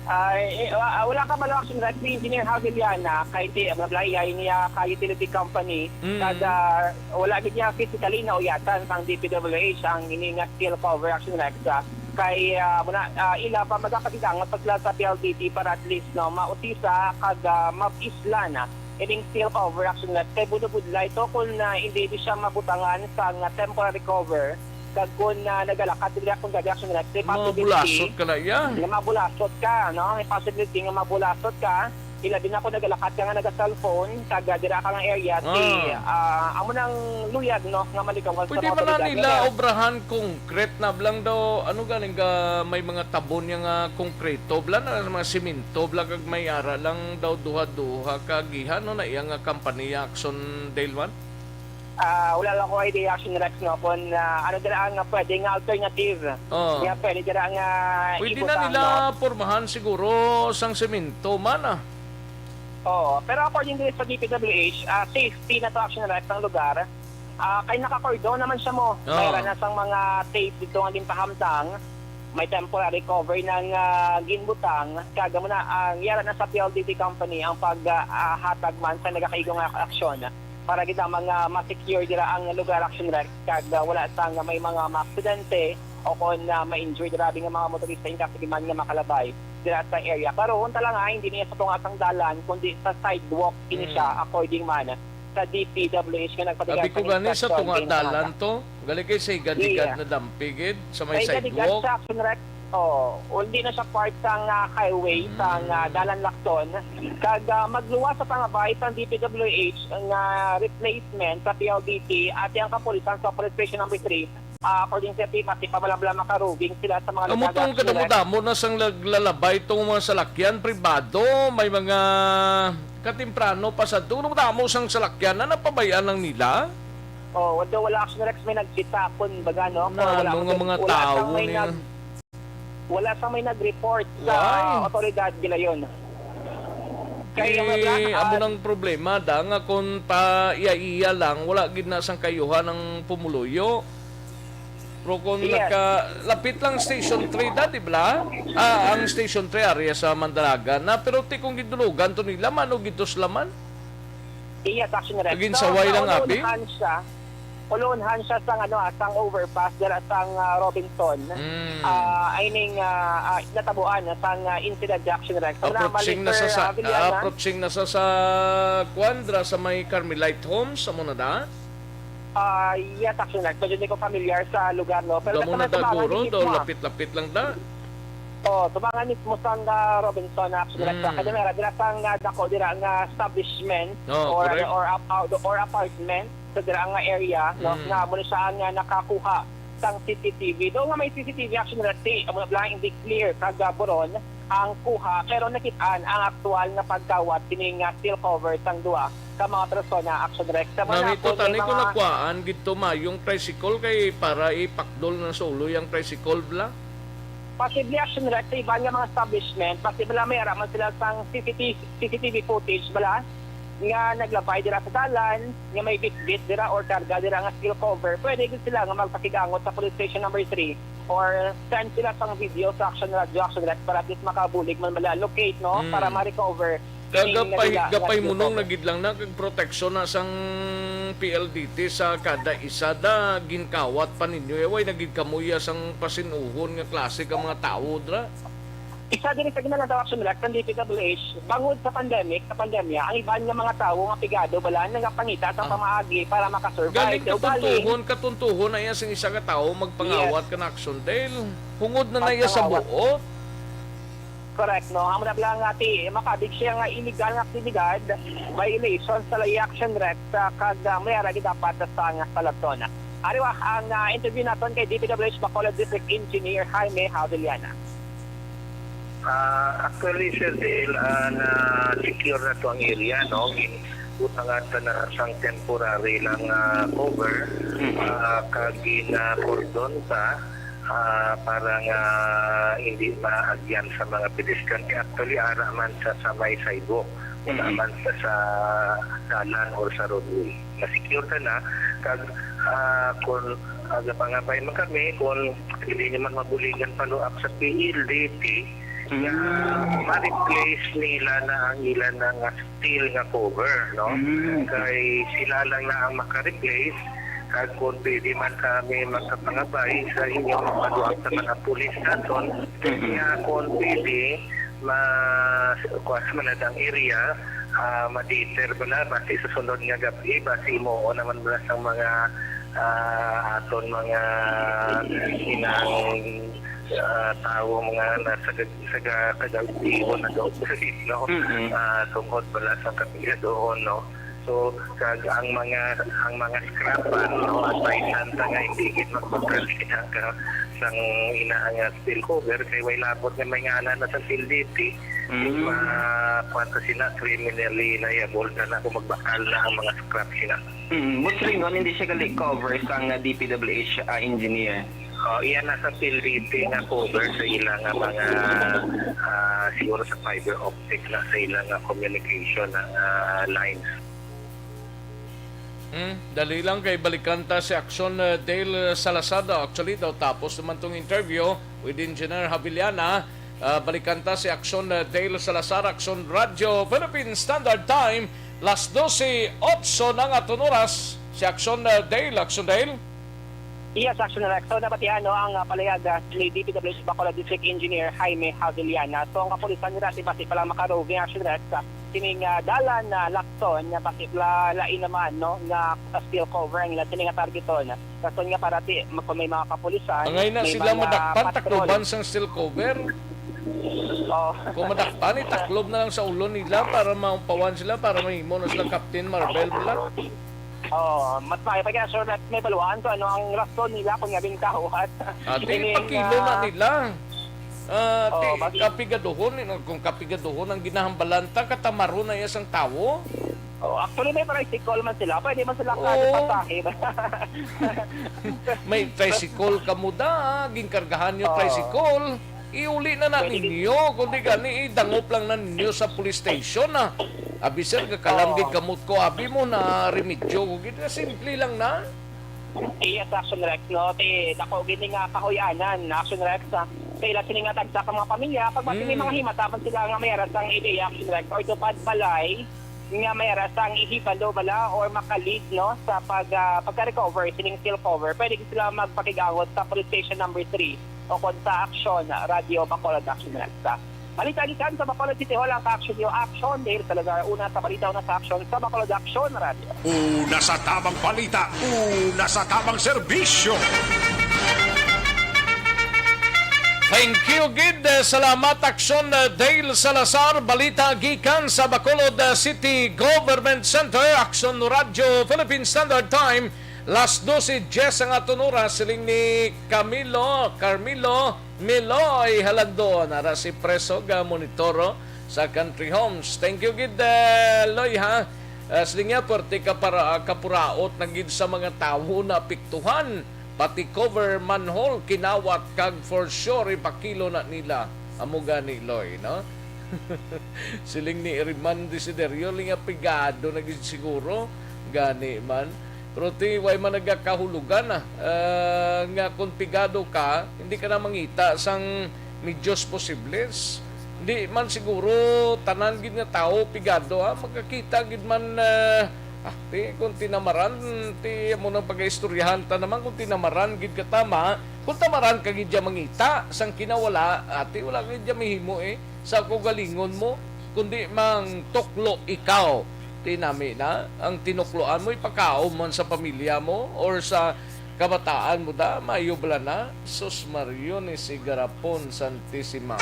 Ay, eh, wa-, wala ka malaw, actually, si Engineer Haviliana, kay ti-, mablay, ay niya ka utility company, mm, kag, ah, wala gid niya physically nauyatan sang D P W H ang ini nga steel cover, actually, Rex, ah, kay, ah, muna, ah, ila pa magakabilangan pa sila sa P L D T para at least, no, mausisa kag, ah, mapislan, ah, ining steel cover, actually, Rex, kay budlay to kung, ah, hindi di siya mabutangan sang, ah, temporary cover. Kag kun, ah, nagalakat diri akong gani, actually, Rex, may possibility mabulasot ka na iya, nga mabulasot ka, no? May possibility nga mabulasot ka. Ilabi na kung nagalakat ka nga naga-cellphone, kag, ah, dira ka nga area, si, ah, amo nang luyag, no, nga maligawan sa mga otoridad. Pwede man na nila obrahan concrete na blang daw, ano galing ga may mga tabon niya nga konkreto, bla na mga semento, bla kag may ara lang daw duha-duha ka gihan, no, na iya nga kampanya, Action Del man? Ah, wala lang ko idea, Action Rex, no, kung, ah, ano dira ang pwede nga alternative. Oh. Nga pwede dira nga ibutan, no? Pwede na nila pormahan siguro sang semento man, ah. Oo, pero according diri sa D P W H, ah, safety na to, Action Rex, ang lugar. Ah, kay naka-cordon naman siya mo. Oo. Mayroon na sang mga tape dito nga ginpahamtang. May temporary cover na nga ginbutang. Kag amo na, ang yara na sa P L D T company ang pag, ah, ah, hatag man sa nagakaigo nga aksyon para gid lamang nga ma-secure dira ang lugar, Action Rex, kag, ah, wala sang may mga maaksidente o kon, ah, ma-injure dira nga mga motorista in case man nga makalabay dira sa area. Pero unta lang, ah, hindi niya sa tunga sang dalan, kundi sa sidewalk ini siya, hmm, according man sa D P W H nga nagpadala sa instruction kay nakahatag. Abi ko gani sa tunga dalan to. Gali kay sa higad-higad na dampi gid sa may sidewalk. Sa higad-higad sa Action Rex, oh, hindi na siya part sang, ah, highway, sang, ah, dalan Lacson. Kag, ah, magluwas sa pangabay sang D P W H nga replacement sa P L D T at ang kapulisan sa Police Station Number Three, ah, according sa P M A C, pamalabla makaruging sila sa mga nagkagastulan. Amo tong kadamo-damo na sang naglalabay tong mga salakyan pribado, may mga katemprano pa sa damo sang salakyan na napabay-an lang nila. Oh, although wala, Action Rex, may nagkita, kun baga, no? Kung wala, ano nga mga tawo ni, wala sang may nag-, wala sang may nag-report sa otoridad nila yon. Kaya, eh, wala, amo nang problema da nga kung pa iya-iya lang, wala gid na sang kayuhan ang pumuluyo. Pero kung naka-, lapit lang Station Three da, di ba? Ah, ang Station Three area sa Mandalagan na, pero ti kung gidulugan to nila, mano gid to sila man? Yes, Action Rex. Naging saway lang, abi? Naunahan siya. Pulunhan siya sang, ano, ah, sang overpass dira sang, ah, Robinson. Mm. Ah, I mean, ah, ah, natabuan sang, ah, incident, Action Rex. Sa mga Approaching na sa, monitor, sa, ah, Villana. Approaching na sa, sa kuan dira sa may Carmelite Homes, amo na da? Ah, yes, Action Rex. Medyo di ko familiar sa lugar, no? Pero Damo basta na may da, tubangan guro, ni daw mismo, ah. Lapit-lapit lang da. Oh, tubangan mismo sang, ah, Robinson, Action Rex. Mm. Kaya meron dira sang, ah, dako dira nga establishment Oh, or, correct. or, ap-, or apartment sa dira nga area, no, Mm. nga amo na siya nga nakakuha sang C C T V. Daw nga may C C T V, Action Rex, amo na lang hindi clear kag, ah, buron ang kuha, pero nakit-an ang aktual nga pagkawat kini nga steel cover sang duha ka mga persona, Action Rex. Sa mga Nami to, nakon, may tani ko mga nakuhaan gid to, mayong tricycle kay para ipakdol na sa ulo yung tricycle, bla? Posible, Action Rex, sa iban nga mga establishment, posible may ara man sila sang C C T V, C C T V footage bala nga naglabay dira sa dalan, nga may bitbit dira or karga dira nga steel cover. Pwede gid sila nga magpakigangot sa police station number three or send sila sang video sa Action Radio, Action Rex, para at least makabulig man bala, locate, no? Mm. Para ma-recover Kag kining gapay-, nalila nga gapay steel munong cover. Na gid lang na kag proteksyon na sang P L D T sa kada isa da ginkawat pa ninyo. Eh, way na gid kamo iya sang pasinuhon nga klase ka mga tawo, dra? Isa diri sa ginalantaw, Action Rex, ng D P W H, bangod sa pandemic, sa pandemya, ang iban nga mga tawo nga pigado bala nagapangita sa Ah. pamaagi para makasurvive. Galing Daw galing. Katuntuhon, katuntuhon na iya sing isa ka tawo magpangawat Yes. ka na Action Dale. Hungod na na iya sa Magpangawat. buot. Correct, no? Amo na lang nga ti, makabig siya nga illegal nga aktibidad, violation sa layi, Action Rex, ah, kag, ah, may ara gid dapat sa nga kaladton. Ariwa ang, ah, interview naton kay D P W H Bacolod District Engineer Jaime Javillana. Ah, actually, Sir Dale, ah, na-secure na to ang area, no? Gin-, butangan ta na sang temporary lang, ah, cover, Mm. ah, kag gina-cordon ta, ah, para nga hindi maagyan sa mga pedestrian. Kay actually, ara man sa, sa may sidewalk, wala Mm. man sa, sa dalan or sa roadway. Na-secure ta na, kag, ah, kung, ah, gapangabay man kami, kung hindi nyo man mabuligan follow up sa P L D T, Mm. nga ma-replace nila na ang ilan na nga steel nga cover, no? Mm. Kay sila lang na ang maka-replace, kag kung pwede man kami magkapangabay sa inyo, magpaduak sa mga pulis naton, Mm. nga kung pwede, ma-, kuha sa man ang area, ah, ma-deter ba na, basi sa sunod nga gabi, basi mo naman ba sa mga, ah, aton mga inang, ah, tawo, mga nasa gag-, sa ga-, kagawad na gaoperate, no? Mm-mm. Ah, tungod pala sa kapigadoon, no? So, kag ang mga, ang mga scrapan, no? Advisean ta nga hindi gid magbakal kita ka sang ina nga steel cover kay way labot nga may ngalan na sa P L D T. Mm. Ma-, kuwan ta sila, criminally liable ta na kung magbakal na ang mga scrap sila. Mm, but sa lingon, hindi siya gali cover sang, ah, D P W H, ah, engineer. Oh, iya na sa P L D T nga cover sa ila nga mga, ah, siguro sa fiber optic na sa ila nga communication na, ah, lines. Hmm, dali lang kay balikan ta si Action, uh, Dale Salazar daw. Actually, daw tapos naman tong interview with Engineer Havillana. Uh, balikan ta si Action, uh, Dale Salazar, Action Radio, Philippine Standard Time, las dose otso na nga aton oras. Si Action, uh, Dale, Action Dale. Yes, Action Rex. So, nabatian, no, ang, ah, palayag, ah, ni D P W H Bacolod District Engineer Jaime Javillana. So, ang kapulisan nila si basi pala makaroving, Action Rex, ah, kining, ah, dalan na Lacson, nga basi pala lain naman, no, nga steel cover ang ila sini nga targeton. Rason nga para ti, mag-, kung may mga kapulisan, Angay na may sila mga madakpan, patrol. Takloban sang steel cover. Oh. Kung madakpan, itaklob na lang sa ulo nila para maupawan sila, para mahimo na sila Captain Marvel pala. Oh, mas maayo pa kaya, sir, na may baluan kung ano ang rason nila kung nga bingkawat. Adi, Meaning, pakilo na ah, nila. Ah, Oh, ti, mas kapigaduhon, eh, no? Kung kapigaduhon ang ginahambalan ta, katamaron na iya sang tawo. Oh, actually, may tricycle man sila. Pwede man sila Oo. Kaya pasahe. May tricycle ka muda, ah, ginkargahan nyo Oo. Tricycle. Iuli na na Pwede ninyo, kundi gani idangop lang na ninyo sa police station, ah. Abi, sir, gakalam Oo. Gid kamot ko, abi mo na remedyo ko gid, simple lang na. Yes, Action Rex, no? Ti, dako gini nga kahuyanan, Action Rex, ah. Sa ila sini nga tagsa ka mga pamilya, pag basi may Mm. mga himata man sila nga may aras ang ideya, Action Rex, or tupad balay, nga may arasa ang ihibalo bala or maka-lead, no, sa pag, ah, pagka-recover sining seal cover, pwede sila magpakigangot sa police station number three o kon sa Aksyon Radio Bacolod Action Next. Balita gikan sa Bacolod City Hall ang ka-action niyo, Action. Dale Salazar, una sa balita, una sa aksyon sa Bacolod Action Radio. Una sa tamang balita, una sa tamang serbisyo. Thank you gid. Salamat, Aksyon, uh, Dale Salazar. Balita gikan sa Bacolod, uh, City Government Center. Aksyon Radio Philippine Standard Time, las dose diez ang aton oras. Siling ni Camilo, Carmelo, Miloy Halandon, ara si Presog, ah, monitoro sa Country Homes. Thank you gid, eh, Loy, ha. Ah, siling niya, pwerte ka para, ah, kapuraot na gid sa mga tawo na apektuhan, pati cover manhole kinawat kag for sure ipakilo na nila. Amo gani, Loy, no? Siling ni Iriman Desiderio, linga pigado na gid siguro. Gani man. Pero ti, way man nagakahulugan, ah, ah, nga kung pigado ka, hindi ka na mangita sang medyos posibles. Hindi man siguro tanan gid nga tawo pigado, ha? Magkakita gid man, ah, ah, ti, kung tinamaran, ti, amo nang pag-istoryahan ta naman, kung tinamaran gid ka tama, kung tamaran ka gid dya mangita sang kinawala, ati, wala ka gid dya mahimo, eh, sa kaugalingon mo, kundi mang tuklo ikaw. Ti nami na, ang tinukloan mo, ipakaon man sa pamilya mo or sa kabataan mo da, maayo bala na. Sus Mario ni si Garapon Santisima.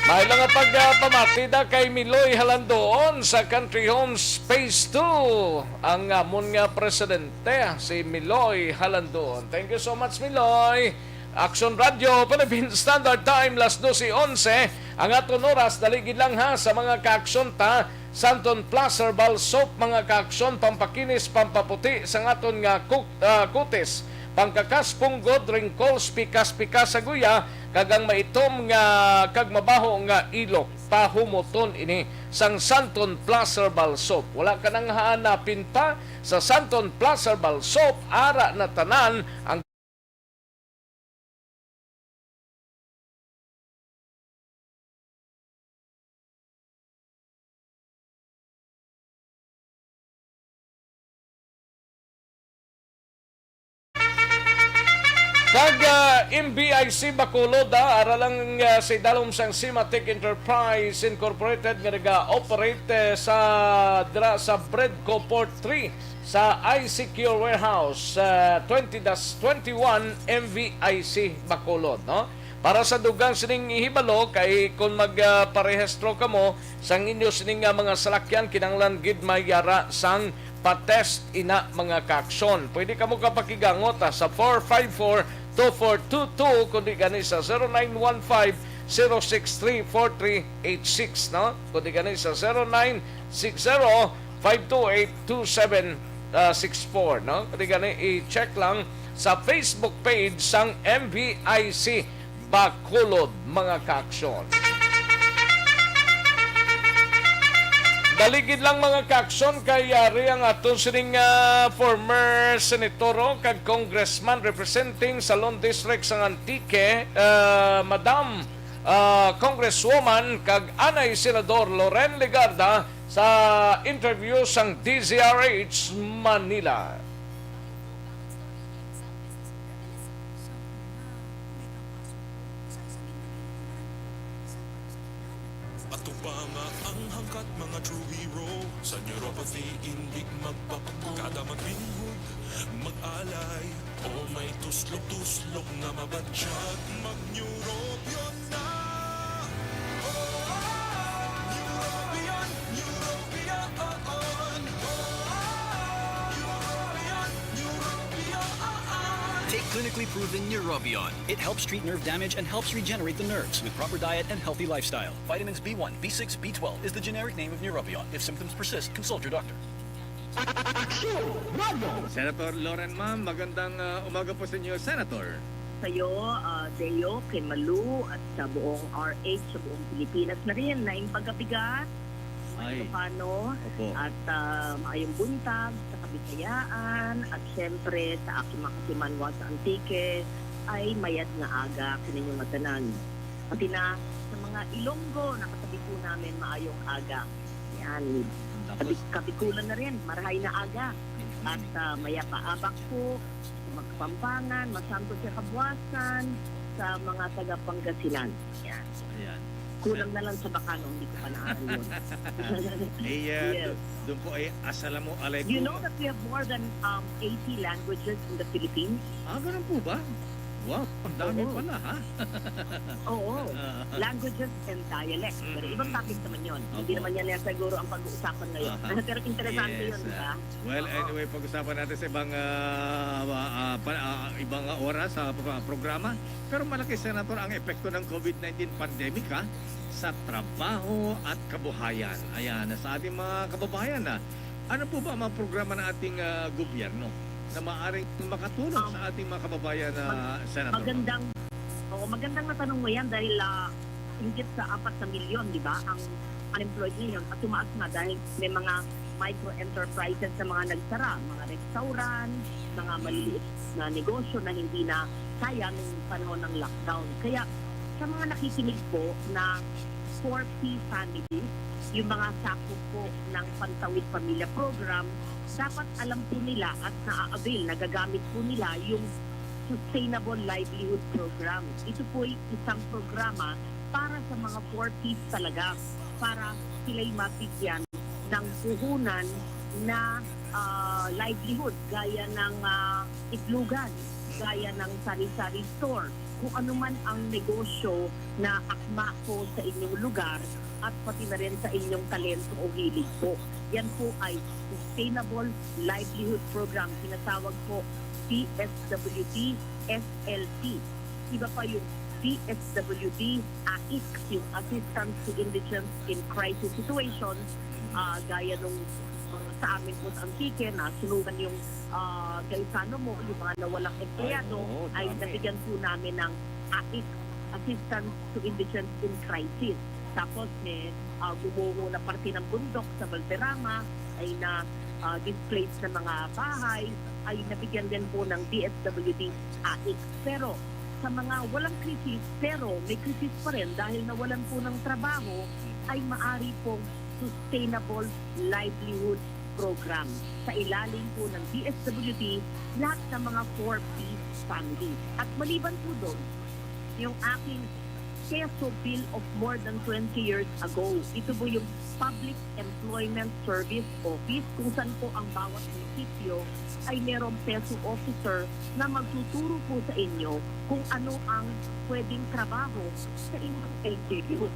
May lang nga pagpamati da kay Miloy Halandoon sa Country Homes Phase two. Ang amon nga presidente, si Miloy Halandoon. Thank you so much, Miloy. Action Radio, Philippine Standard Time, las dose onse. Ang aton oras, dali gid lang ha, sa mga kaaksyon ta. Santon Plus Herbal Soap, mga kaaksyon, pampakinis, pampaputi sa aton nga kuk-, ah, kutis, pangkakas, punggod, wrinkles, pikas-pikas sa guya, kag ang maitom nga, kag mabaho nga ilok. Pahumuton ini sang Santon Plus Herbal Soap. Wala ka nang hahanapin pa sa Santon Plus Herbal Soap. Ara na tanan ang Kag, ah, M V I C Bacolod, ah, ara lang, ah, sa idalom sang Simatech Enterprise Incorporated nga naga-operate, eh, sa, dira sa Bredco Port three sa I C Q Warehouse, ah, twenty dash twenty-one M V I C Bacolod, no? Para sa dugang sining hibalo, kay kon mag, ah, parehistro kamo sang inyo sining nga mga salakyan, kinahanglan gid may yara sang pa-test ina, mga kaaksyon. Pwede kamo kapakigangot, ah, sa four five four, two four two two, kundi gani sa zero nine one five, zero six three, four three eight six, no? Kundi gani sa zero nine six zero, five two eight, two seven six four, no? Kundi gani i-check lang sa Facebook page sang M V I C Bacolod, mga kaaksyon. Dali gid lang, mga kaaksyon, kay yari ang aton sining, ah, former senator, oh, kag congressman representing Salon District sang Antique, ah, Madam, ah, Congresswoman kag anay Senador Loren Legarda sa interview sang D Z R H Manila. Ato pa nga ang hangkat, mga true hero sa neuropathy, indi magpakbo. Kada maglinghod, mag-alay, o may tuslok-tuslok nga mabatyag, mag-Neurobion na. Oh, Neurobion, Neurobion, oh, oh. Neurobion, Neurobion, oh, oh. Take clinically proven Neurobion. It helps treat nerve damage and helps regenerate the nerves with proper diet and healthy lifestyle. Vitamins B one, B six, B twelve is the generic name of Neurobion. If symptoms persist, consult your doctor. Aksyon Radio! Senator Loren, ma'am, magandang, ah, umaga po sa inyo, Senator. Sa'yo, ah, Deo, kay Malu, at sa buong R H, sa buong Pilipinas na rin, na yung pagkabigat, Ay. Ilocano, Opo. At, ah, maayong buntag sa Kabisayaan, at siyempre sa aking mga kasimanwa sa Antique, ay mayad nga aga kaninyong tanan. Pati na sa mga Ilonggo, nakasabot po namin maayong aga. Yan. Tapos, Kabi-, Kabikulan na rin, marahay na aga. Mm. At, ah, mayapa abak po, Kapampangan, Masantos sa Kabuasan, sa mga taga Pangasinan. Yan. Ayan. Kulang na lang sa Bacano, hindi ko pa naaral yun. Eh, ah, Yes. doon, doon po ay Assalamualaikum. You know that we have more than, um, eighty languages in the Philippines? Ah, ganun po ba? Wow, ang dami Oo. pala, ha? Oo. Ah. Languages and dialects. Pero Mm, ibang mm, topic mm. naman yun. Hindi Opo. naman yan siguro ang pag-uusapan ngayon. Aha. Pero interesante Yes, yun, di ah, ba? Well, Oo. anyway, pag-usapan natin sa ibang, ah, ah, ah, pa-, ah, ibang oras sa pro-, programa. Pero malaki, Senator, ang epekto ng COVID nineteen pandemic, ha, sa trabaho at kabuhayan. Ayan, sa ating mga kababayan, ha. Ano po ba ang mga programa ng ating, ah, gobyerno na maaaring makatulong Um, sa ating mga kababayan, mag-, ah, Senator? magandang, oo, magandang natanong mo yan dahil, ah, hinggit sa apat na milyon, di ba, ang unemployed ngayon at tumaas na dahil may mga micro enterprises na mga nagsara, mga restaurant, mga Mm. maliliit na negosyo na hindi na kaya nung panahon ng lockdown. Kaya sa mga nakikinig po na four P families, yung mga sakop po ng Pantawid Pamilya Program, dapat alam po nila at naa-avail, nagagamit po nila yung Sustainable Livelihood Program. Ito po ay isang programa para sa mga four Ps talaga, para sila'y mabigyan ng puhunan na, ah, livelihood, gaya ng, ah, itlogan, gaya ng sari-sari store, kung ano man ang negosyo na akma po sa inyong lugar at pati na rin sa inyong talento o hilig po. Yan po ay Sustainable Livelihood Program, tinatawag po D S W D S L P. Iba pa yung D S W D AICS, yung Assistance to Indigents in Crisis Situation, ah, gaya nung, uh, sa amin po sa Antique, na sunugan yung, ah, Gaisano mo, yung mga nawalang empleyado, Ay, oo, ay dami. nabigyan po namin ng AICS, Assistance to Indigents in Crisis. Tapos may, ah, gumuho na parte ng bundok sa Valderrama, ay na, ah, displaced na mga bahay, ay nabigyan din po ng D S W D AICS. Pero sa mga walang krisis, pero may krisis pa rin dahil nawalan po ng trabaho, ay maari pong Sustainable Livelihood Program. Sa ilalim po ng D S W D, lahat ng mga four P families. At maliban po doon, yung aking PESO bill of more than twenty years ago, ito po yung Public Employment Service Office, kung saan po ang bawat munisipyo ay merong PESO officer na magtuturo po sa inyo kung ano ang pwedeng trabaho sa inyong L G U.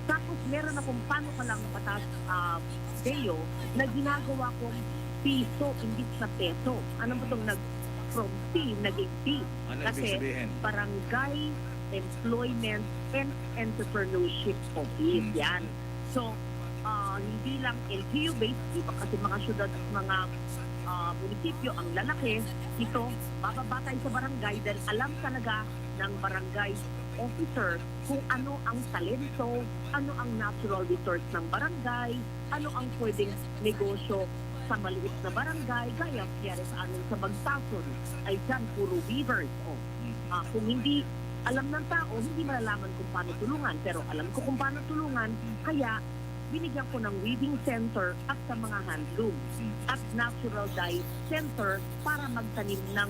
Tapos meron akong panukalang batas, ah, Deo, na ginagawa kong piso imbis na peso. Ano ba itong nag-, from P, naging P? Ano ibig Kasi sabihin? Barangay Employment and Entrepreneurship Office. Mm. Yan. So, ah, hindi lang L G U-based, iba kasi mga syudad at mga, ah, munisipyo ang lalaki. Ito, bababa tayo sa barangay dahil alam talaga ng barangay officer kung ano ang talento, ano ang natural resource ng barangay, ano ang pwedeng negosyo sa maliit na barangay, gaya nangyari sa amin sa Bagtason, ay dyan, puro weavers. Oh. Mm. Ah, kung hindi alam ng tao, hindi malalaman kung paano tulungan. Pero alam ko kung paano tulungan, Mm. kaya binigyan ko ng weaving center at sa mga handloom Mm. at natural dye center para magtanim ng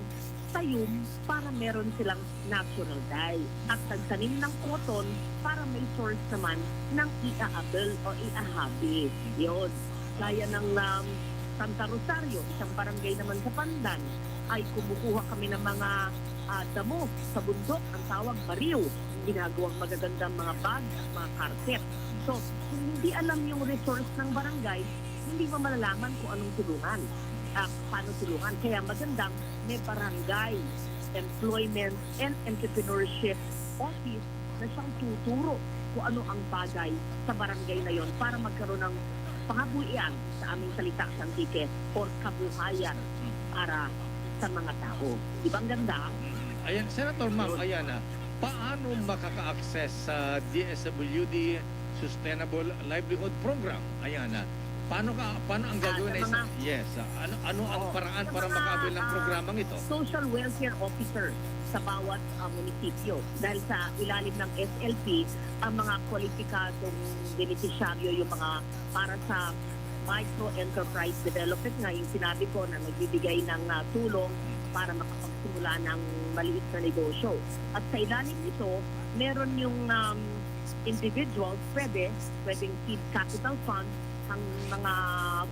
tayom para meron silang natural dye at nagtanim ng cotton para may source naman ng i-a-avail o i-a-harvest. Yun. Gaya ng, um, Santa Rosario, isang barangay naman sa Pandan, ay kumukuha kami ng mga, ah, damo sa bundok, ang tawag bariw, ginagawang magagandang mga bag at mga carpet. So, kung hindi alam yung resource ng barangay, hindi mo malalaman kung anong tulungan. Ah, paano tulungan. Kaya magandang may barangay employment and entrepreneurship office na siyang tuturo kung ano ang bagay sa barangay na yon para magkaroon ng pangabuhian, sa aming salita sa Antique, or kabuhayan para sa mga tao. Di ba ang ganda? Mm. Ayan, Senator, ma'am, Yun. ayan na. Paano makaka-access sa D S W D Sustainable Livelihood Program? Ayan na. Paano ka, paano ang Ah, gagawin sa na isa? mga Yes, ah, ano, ano ang Oo. paraan Sa para mga, makaavail ng ah, programang ito? social welfare officer sa bawat, ah, munisipyo. Dahil sa ilalim ng S L P, ang mga kwalipikadong benepisyaryo, yung mga para sa micro enterprise development nga, yung sinabi ko na nagbibigay ng, ah, tulong para makapagsimula ng maliit na negosyo. At sa ilalim nito, meron yung, um, individuals, pwede, pwedeng seed capital fund, ang mga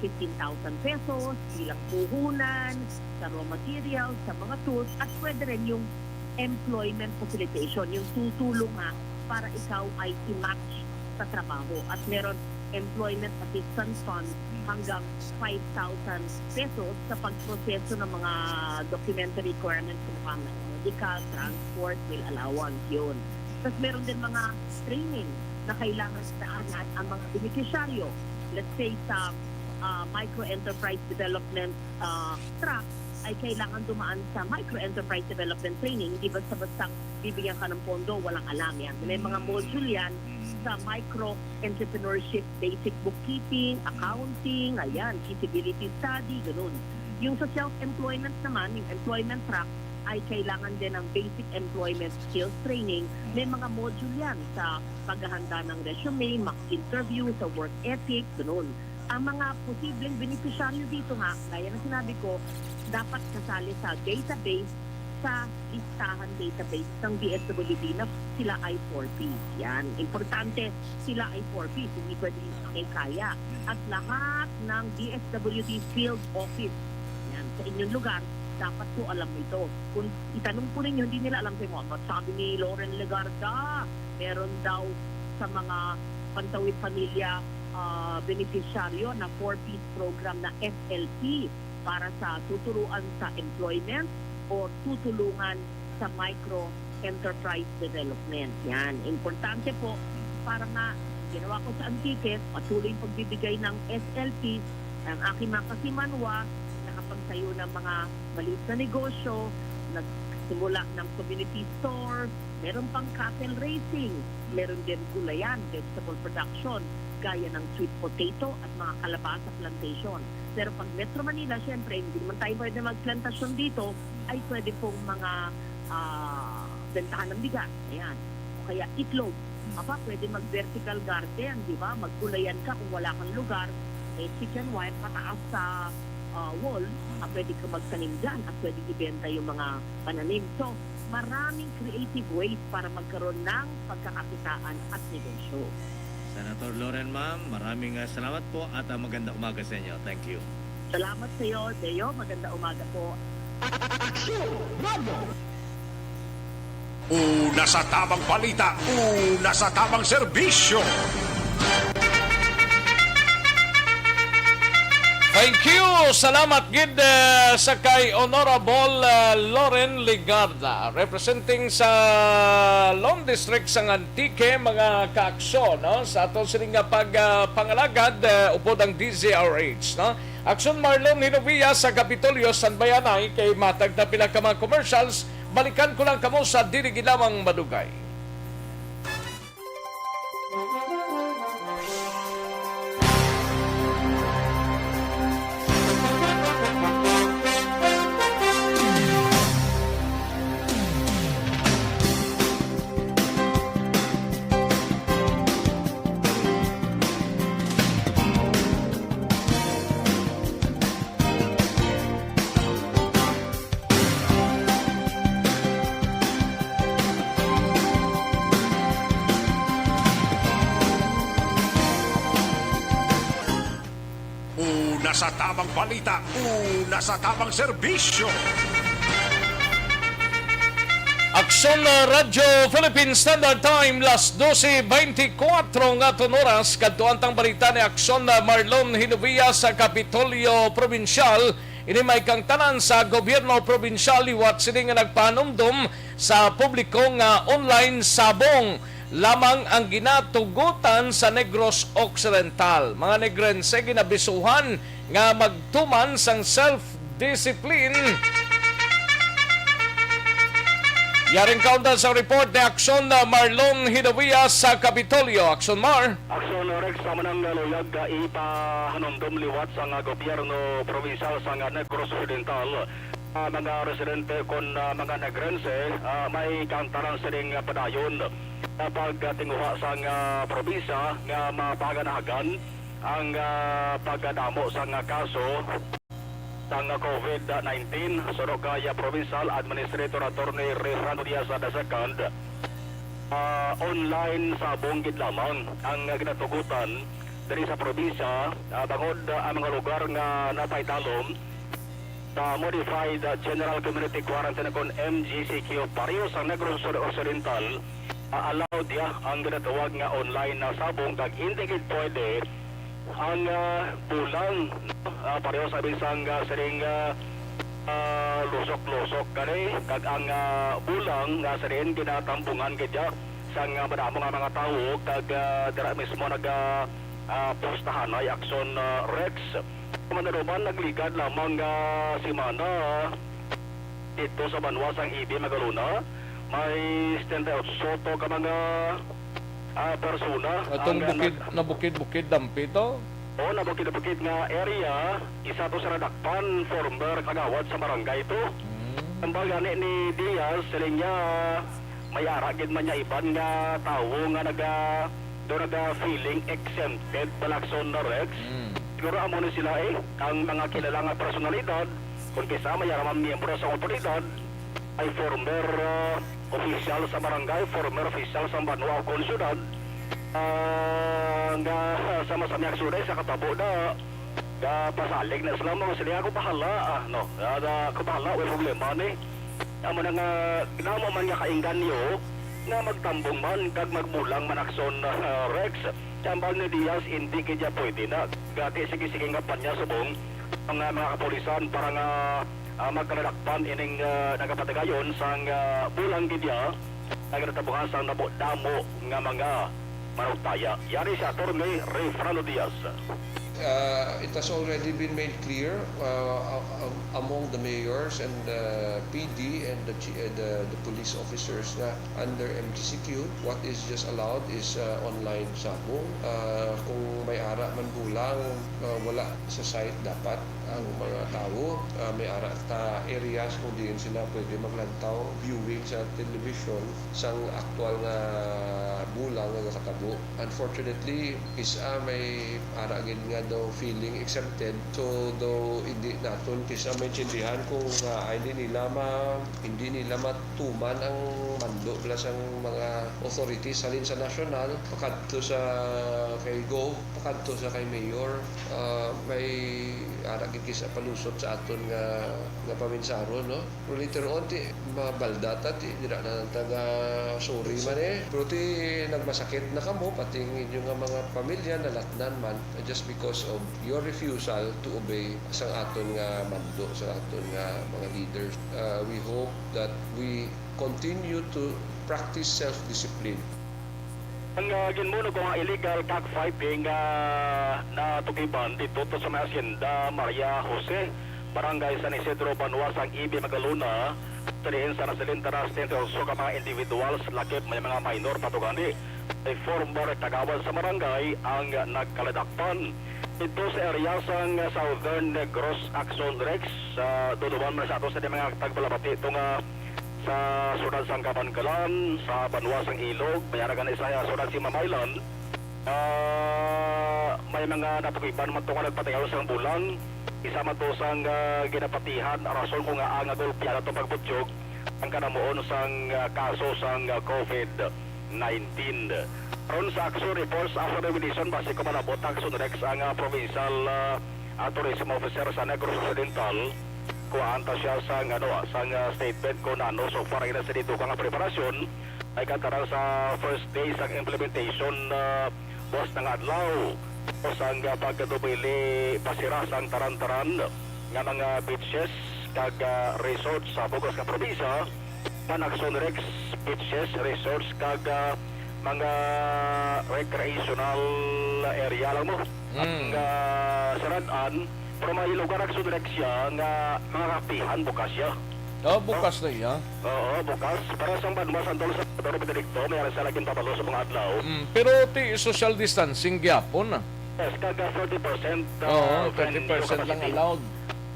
fifteen thousand pesos bilang puhunan, sa raw materials, sa mga tools, at pwede rin yung employment facilitation, yung tutulong nga para ikaw ay i-match sa trabaho. At meron employment assistance fund hanggang five thousand pesos sa pagproseso ng mga documentary requirements, kung ano, medical, transport, meal allowance, yun. Tapos meron din mga training na kailangan sa ang mga beneficiaryo. Let's say sa, ah, micro enterprise development, ah, track, ay kailangan dumaan sa micro enterprise development training. Hindi basta-basta bibigyan ka ng pondo, walang alam yan. May mga module yan sa micro entrepreneurship, basic bookkeeping, accounting, ayan, feasibility study, ganun. Yung sa self-employment naman, yung employment track, ay kailangan din ng basic employment skills training. May mga module yan sa paghahanda ng resume, mock interview, sa work ethic, ganun. Ang mga posibleng benepisyaryo dito nga, gaya ng sinabi ko, dapat kasali sa database, sa listahan database ng D S W D na sila ay four Ps. Yan. Importante, sila ay four Ps. Hindi pwede yung kaya. At lahat ng D S W D field office, yan, sa inyong lugar, dapat po alam ito. Kung itanong po ninyo, hindi nila alam kay Muhammad. Sabi ni Loren Legarda, meron daw sa mga Pantawid Pamilya, ah, beneficiaryo na four Ps program na S L P para sa tuturuan sa employment o tutulungan sa micro enterprise development. Yan, importante po para nga ginawa ko sa Antique, patuloy yung pagbibigay ng S L P. Ang aking mga kasimanwa, nakapagtayo ng mga maliit na negosyo, nagsimula ng community store, meron pang cattle raising, meron din gulayan, vegetable production, gaya ng sweet potato at mga kalabasa plantation. Pero pag Metro Manila, syempre, hindi naman tayo pwede magplantasyon dito, ay pwede pong mga, ah, bentahan ng bigas. Ayan. O kaya itlog. Aba, pwede mag-vertical garden, di ba? Maggulayan ka kung wala kang lugar. May chicken wire pataas sa, ah, wall, ah, pwede ka magtanim dyan at pwede ibenta yung mga pananim. So, maraming creative ways para magkaroon ng pagkakakitaan at negosyo. Senator Loren, ma'am, maraming, ah, salamat po at, ah, magandang umaga sa inyo. Thank you. Salamat sa iyo, Deo. Magandang umaga po. Aksyon! Radyo! Una sa tamang balita, una sa tamang serbisyo. Thank you. Salamat gid, eh, sa kay Honorable, eh, Loren Legarda, representing sa Lone District sang Antique, mga kaaksyon, no? Sa aton sini nga pag, ah, pangalagad, eh, upod ang D Z R H, no? Aksyon Marlon Hinovia sa Kapitolyo, standby anay kay matag na pila ka mga commercials. Balikan ko lang kamo sa dili gid lamang madugay. Una sa tamang balita, una sa tamang serbisyo. Aksyon, uh, Radyo Philippine Standard Time, las dose beintikwatro nga aton oras. Kadtuan tang balita ni Aksyon, uh, Marlon Hinovia sa Kapitolyo Probinsyal. Ini may kangtanan sa gobyerno probinsyal liwat sini nga nagpahanumdom sa publiko nga online sabong lamang ang ginatugutan sa Negros Occidental. Mga Negrense ginabisuhan nga magtuman sang self-discipline. Yaring kaundan sa report ni Aksyon na Marlon Hidawia sa Kapitolyo. Aksyon, Mar. Aksyon, Rex, sa manang luyag, ah, ipahanumdom liwat sa nga gobyerno provincial sa nga Negros Occidental, ah, mga residente kon, ah, mga Negrense, ah, may kaantaran sining, ah, padayon nga pagtinguha sa nga probinsya nga mapaganahagan ang, ah, pagkadamo sa nga kaso sang COVID nineteen. Suno kay, ah, Provincial Administrator Attorney Refrando Diaz the second, ah, online subong gid lamang ang ginatugutan diri sa probinsya, ah, bangod, ah, ang mga lugar nga napahitalom sa Modified General Community Quarantine kon M G C Q, pareho sa Negros Sur Occidental, ah, allowed ya ang ginatawag nga online na subong, kag hindi gid pwede ang, ah, bulang, no? Ah, pareho sa bisan nga sining, ah, ah, lusok-lusok gani, kag ang, ah, bulang nga sining ginatambungan gid ya sang, ah, madamo nga mga tawo, kag, ah, dira mismo nag, ah, ah, postahan ay Aksyon, ah, Rex. Manaruman nagligad lamang nga semana dito sa banwa sang Ibi, Magalona, may setenta y ocho ka mga, ah, persona Atong ang bukid, nag- nabukid-bukid dampi to? O, nabukid-bukid nga area, isa to sa nadakpan, former kagawad sa barangay to. Hmm. Ang bagani ni Diaz, siling niya, may ara gid man niya iban nga tawo nga naga, do naga feeling exempted, Balakson na Rex. Mm. Siguro amo ni sila, eh, ang mga kilala nga personalidad, kung kisa may ara man miyembro sa otoridad, ay former, ah, official sa barangay, former official sa banwa o kon syudad, ah, nga sa masamiak suday sa katabo na, nga pasalig na sila, mga sila, "Ako bahala, ah, no? Ah, ah, ako bahala, way problema ni." Amo na nga, damo man nga kainganyo nga magtambong man kag magbulang man, Aksyon, ah, Rex. Tambal ni Diaz, hindi gid ya pwede na. Gati, sige-sige nga pa niya subong ang, ah, mga kapulisan para nga, ah, magkaladakpan ining, ah, nagapatigayon sang, ah, bulang gid ya nga ginatabuhan sang damo-damo nga mga manugtaya. Yari si Attorney Refrando Diaz. Uh, it has already been made clear, uh, a-, a-, among the mayors and the P D and the chi-, uh, the, the police officers na under M G C Q, what is just allowed is, uh, online subong. Uh, kung may ara man bulang, uh, wala sa site dapat ang mga tawo. Uh, may ara ta areas kung diin sila pwede maglantaw, viewing sa television sang aktual nga bulang nga nakatabo. Unfortunately, kis-a may ara gid nga daw feeling exempted, so daw hindi naton kis-a maintindihan kung, ah, hindi nila ma-, hindi nila matuman ang mando bala sang mga authorities halin sa nasyonal, pakadto sa kay Gov, pakadto sa kay Mayor. Ah, may ara gid kis-a palusot sa aton nga, nga paminsaron, no? Pero later on, ti mabalda ta, ti dira na lang ta nga sorry man eh. Pero ti nagmasakit na kamo, pati ang inyo nga mga pamilya nalatnan man, just because of your refusal to obey sang aton nga mando, sa aton nga mga leaders. Uh, we hope that we continue to practice self-discipline. Ang, ah, ginmuno ko nga illegal cockfighting nga natukiban dito to sa may Hacienda Maria Jose, Barangay San Isidro, Banwa sang Ibi, Magalona, sa diin sa nasilinta na setenta y ocho ka mga individuals, lakip may mga minor pa to gani. Ay former kagawad sa barangay ang nagkaladakpan. Dito sa area sang Southern Negros, Aksyon Rex, sa duduman man sa ato sa mga tagpalabati ito nga sa siyudad sang Kabankalan, sa banwa sang Ilog, may ara gani sa siyudad sang Mamaylan. Ah, may mga natukiban man to nga nagpatigayon sang bulang. Isa man to sang, ah, ginapatihan, rason kung nga ang gulpihan to pagbutyog ang kanamuon sang, ah, kaso sang, ah, COVID nineteen. Aron sa Aksyon Reports After Edition, basi ko malabot, Aksyon Rex, ang, ah, provincial, ah, ah, tourism officer sa Negros Occidental. Kuhaan ta siya sang, ano, ah, sang, ah, statement kung ano so far ang ila sa dito nga preparasyon. Ay kantaran sa first day sang implementation, ah, buwas na nga adlaw, o sang, ah, pagkadubili pasira sang taran-taran nga mga beaches kag, ah, resorts sa bug-os nga probinsya, man Aksyon Rex, beaches, resorts kag, ah, mga recreational area lang mo. Ang, Mm. ah, sarad-an, pero may lugar Aksyon Rex siya nga mga kapihan bukas siya. Oh, bukas na iya. Oo, bukas. Para sa banwa sa Antol sa Salvador, Benedicto, may ara sa laging pabalo sa mga adlaw. Mm, pero ti social distancing gyapon, ah. Yes, kag, ah, thirty percent, ah, Oo, venue thirty percent lang capacity. Allowed.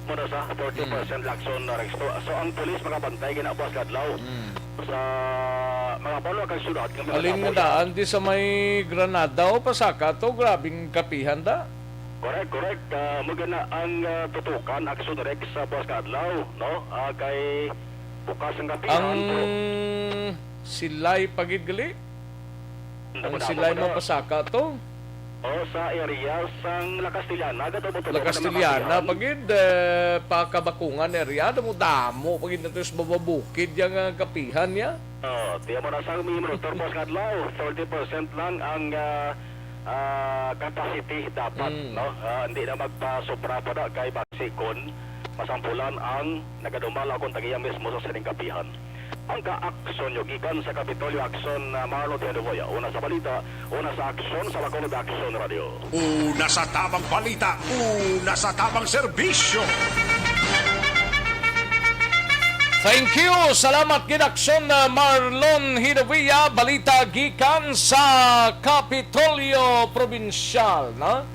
Muna sa thirty percent Mm. Lacson, ah, Rex. So, so, ang pulis makabantay ginabuas nga adlaw Mm. sa mga banwa kag syudad nga Alin nga nagapos. Daan di sa may Granada o Pasaka to, grabing kapihan da. Correct, correct. Ah, mo gina ang, ah, tutukan, aksyon, Rex, sa buwas nga adlaw, no? Ah, kay bukas ang kapihan, Ang pero silay pa gid gali? Ang damo-damo silay pa na. Mapasaka to? O, sa area sang La Castellana, gato mo La tutukan ang mga Castellana kapihan. Pa gid, eh, pa Kabakungan area, damo-damo pa gid nato sa bababukid yang, ah, kapihan niya. Oh, tiyan mo na sa mga motor, buwas nga adlaw, thirty percent lang ang, ah, ah, capacity dapat, Mm. no? Ah, hindi na magpasobra pa na kay basi kon masampulan ang nagadumala kon tagiya mismo sa sining kapihan. Ang kaaksyon nyo gikan sa Kapitolyo Aksyon, ah, Marlon Tiadovoya. Una sa balita, una sa aksyon sa Bacolod Aksyon Radio. Una sa tamang balita, una sa tamang serbisyo. Thank you. Salamat gid, Aksyon, uh, Marlon Hidovia. Balita gikan sa Kapitolyo Probinsyal, no?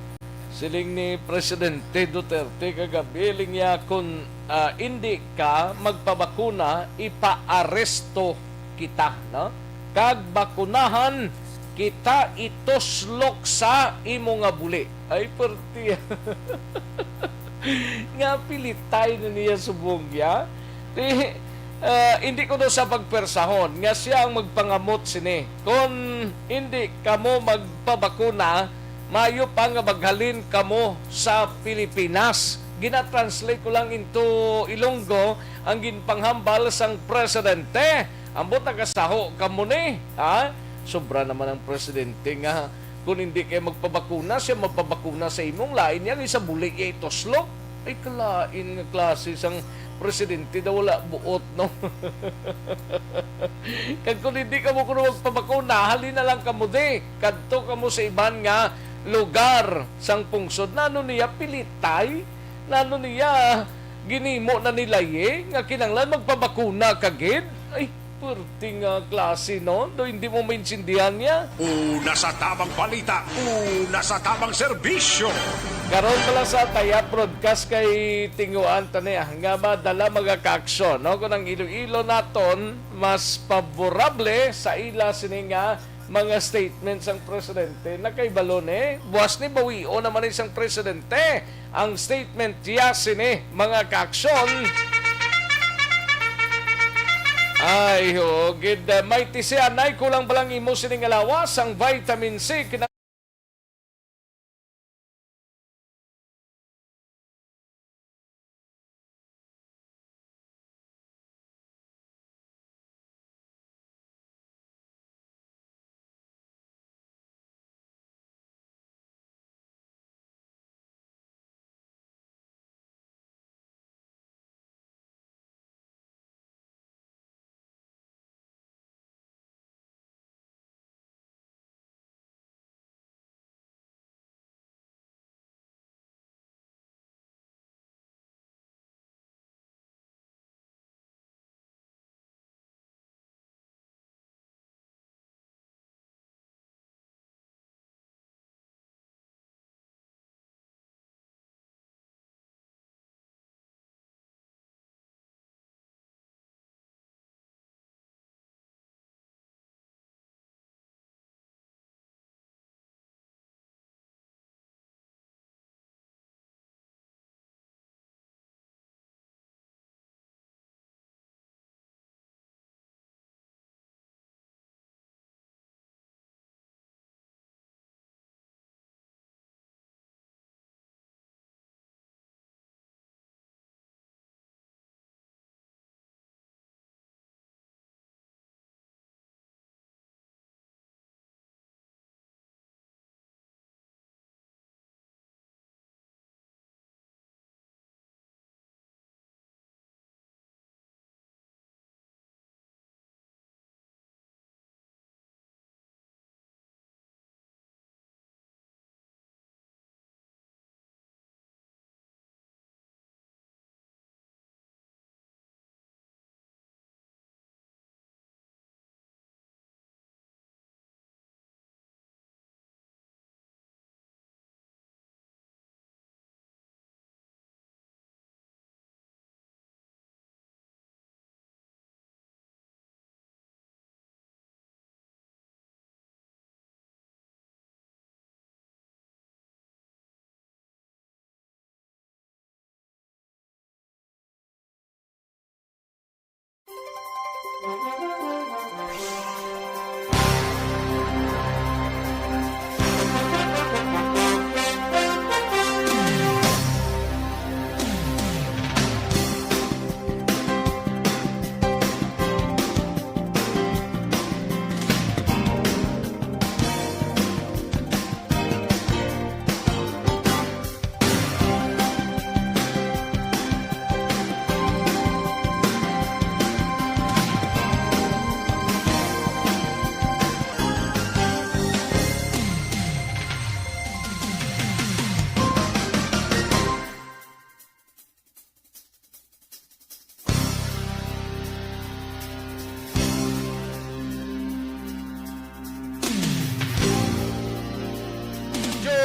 Siling ni Presidente Duterte kagabi, siling niya, kung, ah, indi ka magpabakuna, ipaaresto kita, no? Kag bakunahan kita, ituslok sa imo nga buli. Ay, perti. Nga pilitay na niya subong ya. Di, ah, hindi ko daw sa pagpersahon nga siya ang magpangamot sini. Kon hindi kamo magpabakuna, maayo pa nga maghalin kamo sa Pilipinas. Gina-translate ko lang into Ilonggo ang ginpanghambal sang presidente. Ambot nakasaho kamo ni, ha? Sobra naman ang presidente nga kung hindi kayo magpabakuna, siya magpabakuna sa imong lain niya, ang isa buli iya ituslok. Ay, kalain nga klase sang presidente daw wala buot, no? Kag kung hindi kamo kuno magpabakuna, halin na lang kamo di. Kadto kamo sa iban nga lugar sang pungsod. Nano niya pilitay? Nano niya ginimo na nila, eh, nga kinahanglan magpabakuna ka gid? Ay, perti nga klase, no? Do hindi mo maintindihan niya. Una sa tamang balita, una sa tamang serbisyo. Karon pala sa Taya Broadcast kay tinguan ta niya nga madala mga kaaksyon, no? Kung ang Iloilo naton mas favorable sa ila sini nga mga statement sang presidente, nakaibalo ni. Buwas ni bawion naman ni sang presidente ang statement niya sini, mga kaaksyon. Ay, ho, gid, uh, may tisianay, kulang ba lang imo sini nga lawas, ang vitamin C, kina-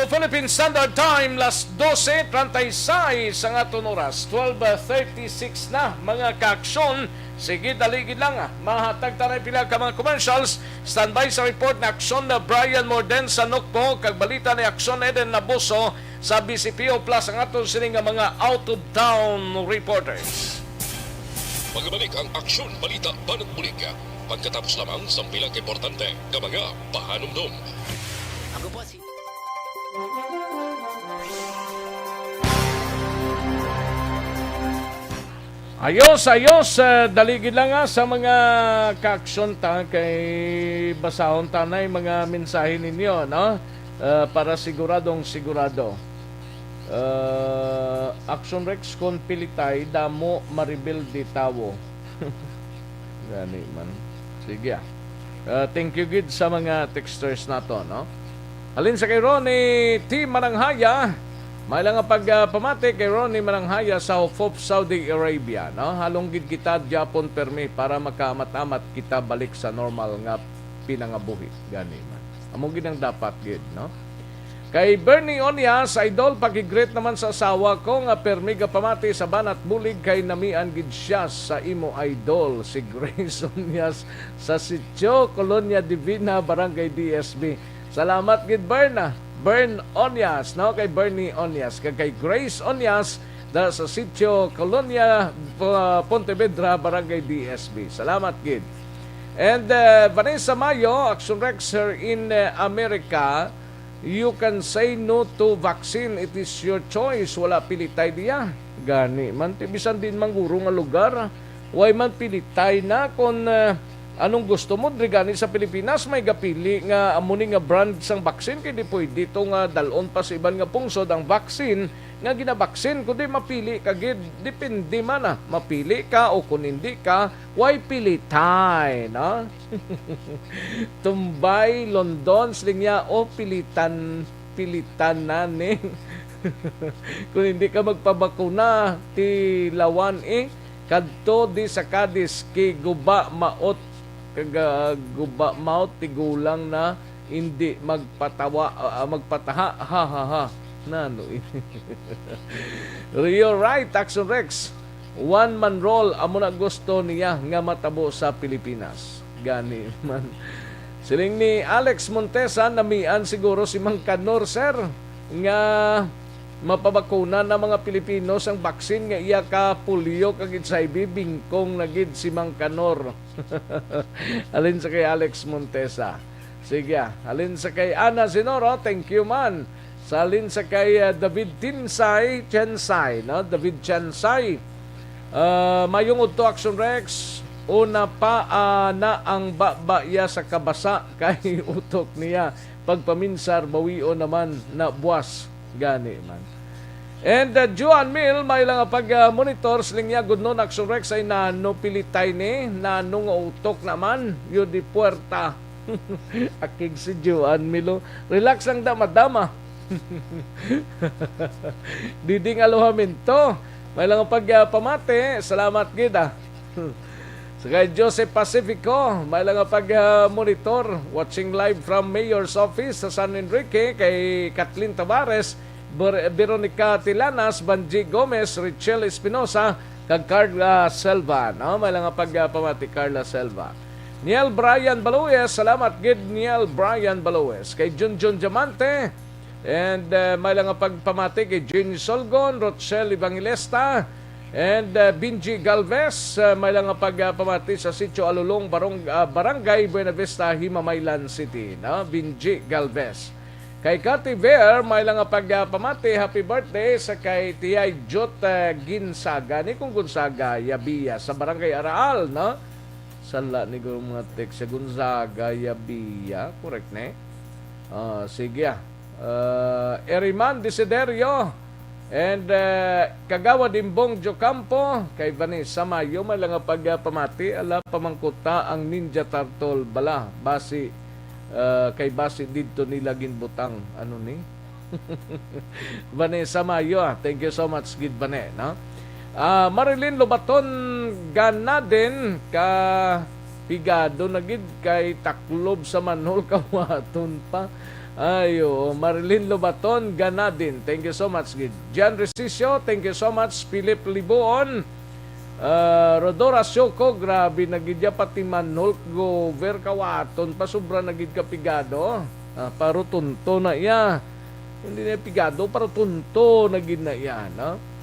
Philippine Standard Time, las doce treinta y seis ang aton oras. Twelve thirty-six na, mga kaaksyon. Sige, dali gid lang, ah. Mahatag ta na pila ka mga commercials. Standby sa report na aksyon na Brian Morden sa Nokpo, kag balita ni aksyon Eden Naboso sa B C P O Plus ang aton sini nga mga out-of-town reporters. Magbalik ang aksyon, balita, banat bulig. Pagkatapos lamang sang pila ka importante nga mga pahanumdom. Ako po si Ayos, ayos. Ah, dali gid lang, ah, sa mga kaaksyon ta, kay basahon ta na yung mga mensahe ninyo, no? Ah, para siguradong sigurado. Ah, Action Rex, kon pilitay, damo marebelde tawo. Gani man. Sige, ah. Ah, thank you gid sa mga texters nato, no? Halin sa kay Ronnie T Mananghaya, may lang nga pag, ah, pamati kay Ronnie Mananghaya sa Hufhuf, Saudi Arabia, no? Halong gid kita gyapon permi para makaamat-amat kita balik sa normal nga pinangabuhi. Gani man. Amo gid ang dapat gid, no? Kay Bernie Onyas, idol, paki-greet naman sa asawa ko nga permi gapamati sa banat bulig kay namian gid siya sa imo, idol, si Grace Onyas sa Sitio Colonia Divina, Barangay D S B. Salamat gid, Bern, ah. Bern Onyas, no? Kay Bernie Onyas, kag kay Grace Onyas, da sa Sitio Colonia, uh, Pontevedra, Barangay D S B. Salamat gid. And, uh, Vanessa Mayo, Action Rex here in, uh, America, you can say no to vaccine. It is your choice. Wala pilitay diya. Gani man, ti bisan din manguro nga lugar, way man pilitay na kon, uh, anong gusto mo. Diri gani sa Pilipinas, may gapili nga amo ni nga brand sang vaccine, kay di pwede to nga dal-on pa sa iban nga pungsod ang vaccine nga ginabaksin, kundi mapili ka gid. Depende man, ah, mapili ka o kung hindi ka, way pilitay, no? Tumbay, London, siling niya, o pilitan, pilitan na ni. Kung hindi ka magpabakuna, tilawan, eh. Kadto di sa Cadiz, kay guba maot, kag, ah, guba maot, tigulang na, hindi magpatawa, ah, magpataha, ha, ha, ha. Nano ini? Rio Wright, Action Rex. One man rule, amo na gusto niya nga matabo sa Pilipinas. Gani man. Siling ni Alex Montesa, namian siguro si Mang Kanor, sir, nga mapabakuna na mga Pilipino sang baksin nga iya ka polio kag H I V, bingkong na gid si Mang Kanor. Halin sa kay Alex Montesa. Sige, ah. Halin sa kay Ana Sinoro, thank you man. Sa halin sa kay, ah, David Tinsay, Chensay, no? David Chensay. Ah, mayong udto, Action Rex. Una pa, ah, na ang baba iya sa kabasa kay utok niya. Pagpaminsar, bawion naman na buwas. Gani man. And, uh, Joan Mil, may lang nga pag, uh, monitor, siling niya, "Good noon, Action Rex, ay nano pilitay ni, nano nga utok naman, yun di puwerta." Akig si Joan Mil, oh. Relax lang da, madama. Diding Alojamiento, may lang nga pag, uh, pamati, salamat gid, ah. Sa kay Joseph Pacifico, may lang nga pag, ah, monitor, watching live from Mayor's Office sa San Enrique, kay Kathleen Tavares, Ber-, Veronica Tilanas, Banji Gomez, Richelle Espinosa, kag Carla Selva, no? May lang nga pag, ah, pamati, Carla Selva. Niel Brian Baloes, salamat gid, Niel Brian Baloes. Kay Junjun Diamante, and, ah, may lang nga pagpamati kay Jane Solgon, Rochelle Evangelista, And, uh, Benji Galvez, uh, may lang nga pagpamati sa Sitio Alulong, Barong-, uh, Barangay Buenavista, Himamaylan City, no? Benji Galvez. Kay Cathy Ver, may lang nga pagpamati, happy birthday sa kay Tiyay Jot, uh, Ginsaga, ni kong Gonzaga, Yabia, sa Barangay Araal, no? Sala ni mga text sa Gonzaga, Yabia, correct na eh? Ah, sige ah. Uh, Eriman Desiderio and, uh, Kagawad Imbong Jocampo, kay Vanessa Mayo, may lang nga pagpamati, ala, pamangkuta ang Ninja Turtle bala, basi, uh, kay basi didto nila ginbutang. Ano ni? Vanessa Mayo, ah. Thank you so much, gid, Vane, no? Ah, Marilyn Lobaton, gana din ka pigado na gid kay taklob sa manhol kawaton pa. Ay, oo. Marilyn Lobaton, gana din. Thank you so much, gid. Jan Resicio, thank you so much. Philip Libuon, ah, Rodora Sioco, grabe na gid ya, pati manhol cover kawaton pa, sobra na gid ka pigado. Ah, parutunto na iya. Hindi na pigado, parutunto na gid na iya, no?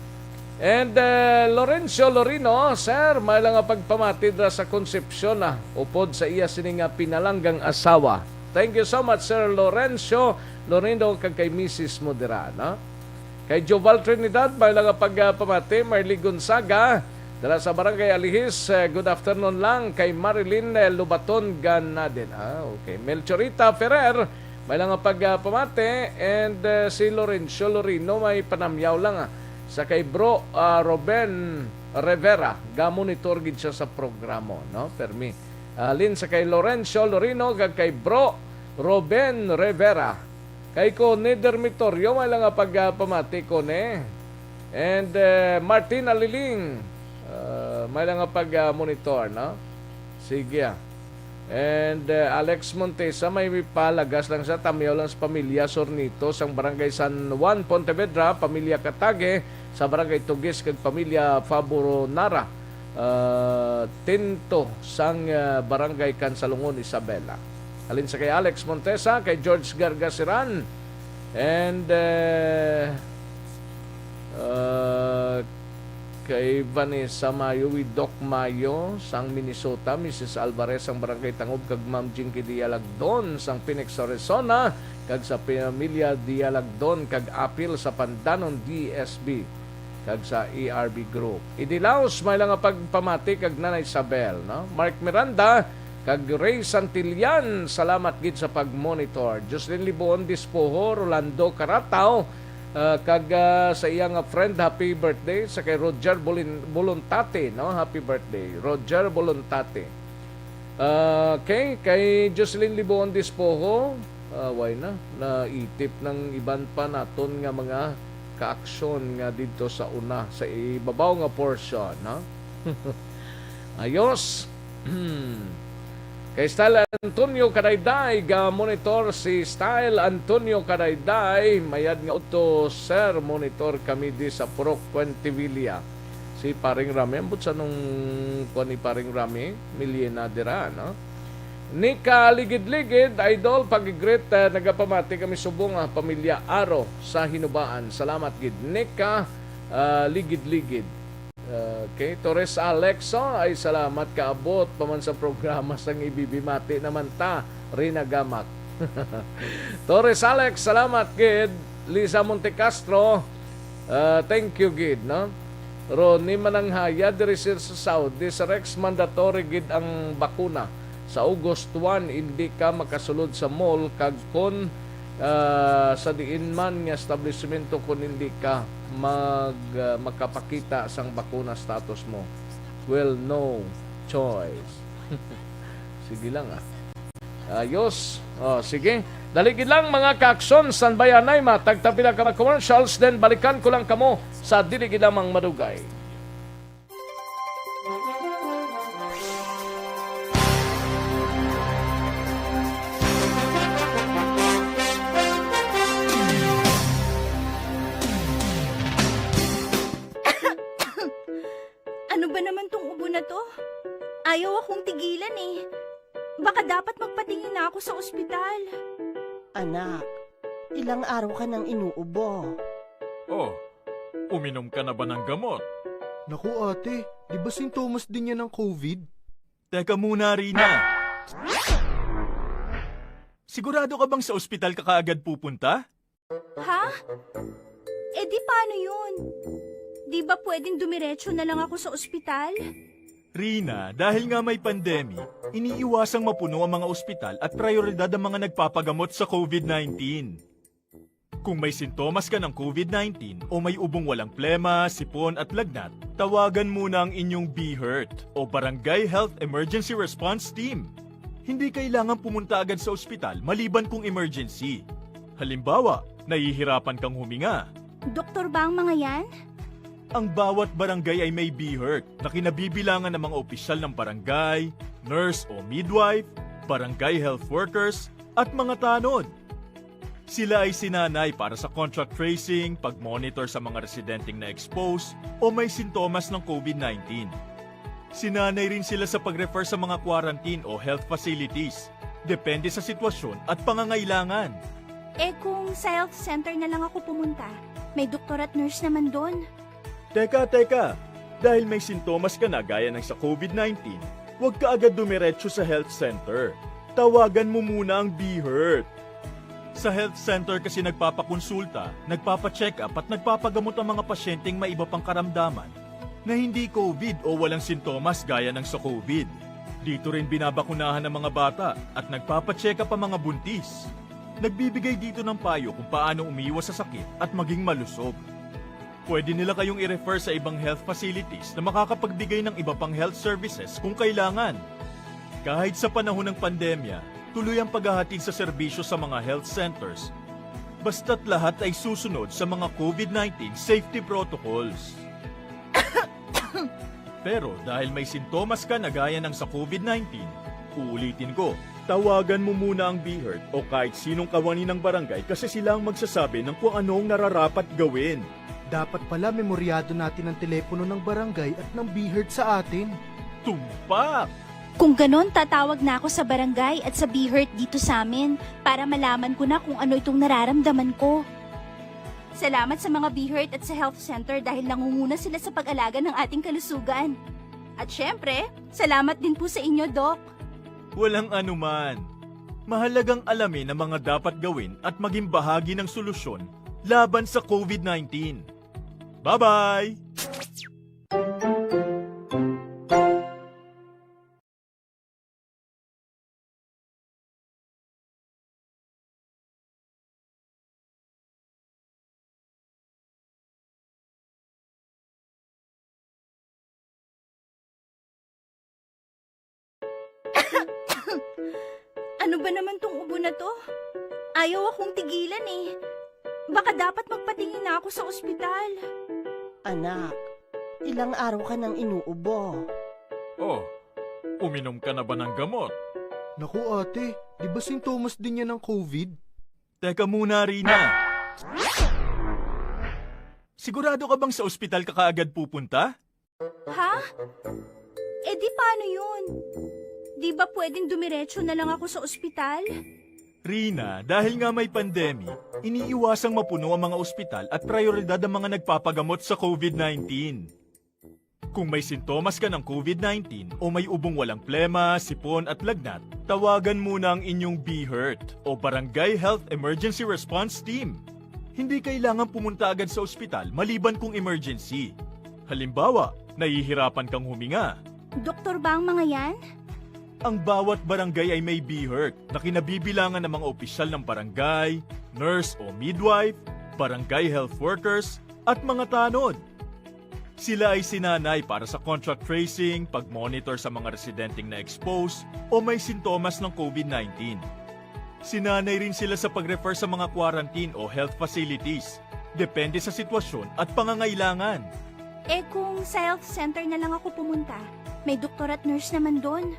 And, eh, Lorenzo Lorino, sir, may lang nga pagpamati dira sa Concepcion, ah, upod sa iya sini nga pinalanggang asawa. Thank you so much, Sir Lorenzo Lorino, kag kay misis mo dira, no? Kay Joval Trinidad, may lang nga pagpamati, Marley Gonzaga, dala sa Barangay Alihis, eh, good afternoon lang kay Marilyn, eh, Lubaton, gana din. Ah, okay. Melchorita Ferrer, may lang nga pagpamati, and, eh, si Lorenzo Lorino may panamyaw lang, ah, sa kay Bro, ah, Ruben Rivera, ga-monitor gid siya sa programa, no? Permi. Alin sa kay Lorenzo Lorino, kag kay Bro Ruben Rivera. Kay Cone Dormitorio, may lang nga pagpamati, Cone. And, eh, Martina Liling, ah, may lang nga pag-, ah, monitor, no? Sige, ah. And, eh, Alex Montesa, may palagas lang sa tamyaw lang sa pamilya Sornito sang Barangay San Juan, Pontevedra, pamilya Katage sa Barangay Tugis, kag pamilya Faburonara, ah, Tinto sang, ah, Barangay Kansalungon, Isabela. Alin sa kay Alex Montesa, kay George Gargasiran, and, eh, ah, kay Vanessa Mayo, with Doc Mayo sang Minnesota, Missus Alvarez sang Barangay Tangob, kag Ma'am Jinky Dialagdon sang Phoenix, Arizona, kag sa pamilya Dialagdon kag Apil sa Pandanon D S B, kag sa E R B Group. Idilaos, may lang nga pagpamati kag Nanay Isabel, no? Mark Miranda kag Ray Santillan, salamat gid sa pag-monitor. Jocelyn Libuon Dispoho, Rolando Carataw, ah, kag, ah, sa iya nga friend, happy birthday sa kay Roger Bulin-, Buluntate, no? Happy birthday, Roger Buluntate. Ah, okay, kay Jocelyn Libuon Dispoho, ah, why na? Naitip ng iban pa naton nga mga kaaksyon nga didto sa una, sa ibabaw nga portion, no? Ayos. Kay Style Antonio Kadayday, ga-monitor si Style Antonio Kadayday, mayad nga udto, sir, monitor kami di sa Purok Fuentevilla. Si Paring Rami, ambot sa nung kuwan ni Paring Rami, Miliena dira, no? Nika Ligid-Ligid, idol, pag-greet, eh, nagapamati kami subong, ah, pamilya Aro sa Hinubaan. Salamat gid, Nika, ah, Ligid-Ligid. Okay, Torres Alex, oh, ay salamat kaabot pa man sa programa sang ibibimati naman ta, Rina Gamak. Torres Alex, salamat gid. Lisa Montecastro, ah, thank you gid, no? Ronnie Mananghaya, diri sir sa Saudi, sa Rex, mandatory gid ang bakuna. Sa August one, hindi ka makasulod sa mall, kag kon, ah, sa diin man nga establishmento, kon hindi ka mag-, ah, makapakita sang bakuna status mo, well, no choice. Sige lang, ah. Ayos. Oh, sige. Dali gid lang, mga kaaksyon, standby anay, matag ta pila ka mga commercials, then balikan ko lang kamo sa dili gid lamang madugay. Ano ba naman tong ubo na to? Ayaw akong tigilan eh. Baka dapat magpatingin na ako sa ospital. Anak, ilang araw ka nang inuubo. Oh, uminom ka na ba ng gamot? Naku, ate, di ba sintomas din yan ng covid? Teka muna, Rina. Sigurado ka bang sa ospital ka kaagad pupunta? Ha? Eh, di paano yun? Di ba pwedeng dumiretso na lang ako sa ospital? Rina, dahil nga may pandemic, iniiwasang mapuno ang mga ospital at prioridad ang mga nagpapagamot sa covid nineteen. Kung may sintomas ka ng covid nineteen o may ubong walang plema, sipon at lagnat, tawagan muna ang inyong BHERT o Barangay Health Emergency Response Team. Hindi kailangan pumunta agad sa ospital maliban kung emergency. Halimbawa, nahihirapan kang huminga. Doktor ba ang mga yan? Ang bawat barangay ay may BHERT na kinabibilangan ng mga opisyal ng barangay, nurse o midwife, barangay health workers, at mga tanod. Sila ay sinanay para sa contact tracing, pag-monitor sa mga residenteng na-expose o may sintomas ng covid nineteen. Sinanay rin sila sa pag-refer sa mga quarantine o health facilities, depende sa sitwasyon at pangangailangan. Eh, kung sa health center na lang ako pumunta, may doktor at nurse naman doon. Teka, teka! Dahil may sintomas ka na gaya ng sa covid nineteen, huwag ka agad dumiretso sa health center. Tawagan mo muna ang BHERT. Sa health center kasi nagpapakonsulta, nagpapacheck-up at nagpapagamot ang mga pasyenteng may iba pang karamdaman na hindi covid o walang sintomas gaya ng sa covid. Dito rin binabakunahan ang mga bata at nagpapacheck-up ang mga buntis. Nagbibigay dito ng payo kung paano umiwas sa sakit at maging malusog. Pwede nila kayong i-refer sa ibang health facilities na makakapagbigay ng iba pang health services kung kailangan. Kahit sa panahon ng pandemya, tuloy ang paghahatid sa serbisyo sa mga health centers, basta't lahat ay susunod sa mga covid nineteen safety protocols. Pero dahil may sintomas ka na gaya ng sa covid nineteen, uulitin ko, tawagan mo muna ang BHERT o kahit sinong kawani ng barangay kasi sila ang magsasabi ng kung ano ang nararapat gawin. Dapat pala memoryado natin ang telepono ng barangay at ng BHERT sa atin. Tumpak! Kung ganon, tatawag na ako sa barangay at sa BHERT dito sa amin para malaman ko na kung ano itong nararamdaman ko. Salamat sa mga BHERT at sa health center dahil nangunguna sila sa pag-alaga ng ating kalusugan. At syempre, salamat din po sa inyo, Doc. Walang anuman. Mahalagang alamin ang mga dapat gawin at maging bahagi ng solusyon laban sa covid nineteen. Bye-bye! Ano ba naman tong ubo na to? Ayaw akong tigilan eh. Baka dapat magpatingin na ako sa ospital. Anak, ilang araw ka nang inuubo. Oh, uminom ka na ba ng gamot? Naku, ate, di ba sintomas din yan ng covid? Teka muna, Rina. Sigurado ka bang sa ospital ka kaagad pupunta? Ha? Eh, di paano yun? Di ba pwedeng dumiretso na lang ako sa ospital? Rina, dahil nga may pandemic, iniiwasang mapuno ang mga ospital at prioridad ang mga nagpapagamot sa covid nineteen. Kung may sintomas ka ng covid nineteen o may ubong walang plema, sipon at lagnat, tawagan muna ang inyong BHERT o Barangay Health Emergency Response Team. Hindi kailangan pumunta agad sa ospital maliban kung emergency. Halimbawa, nahihirapan kang huminga. Doktor ba ang mga yan? Ang bawat barangay ay may BHERT na kinabibilangan ng mga opisyal ng barangay, nurse o midwife, barangay health workers, at mga tanod. Sila ay sinanay para sa contact tracing, pag-monitor sa mga residenteng na-expose o may sintomas ng covid nineteen. Sinanay rin sila sa pag-refer sa mga quarantine o health facilities, depende sa sitwasyon at pangangailangan. Eh, kung sa health center na lang ako pumunta, may doktor at nurse naman doon.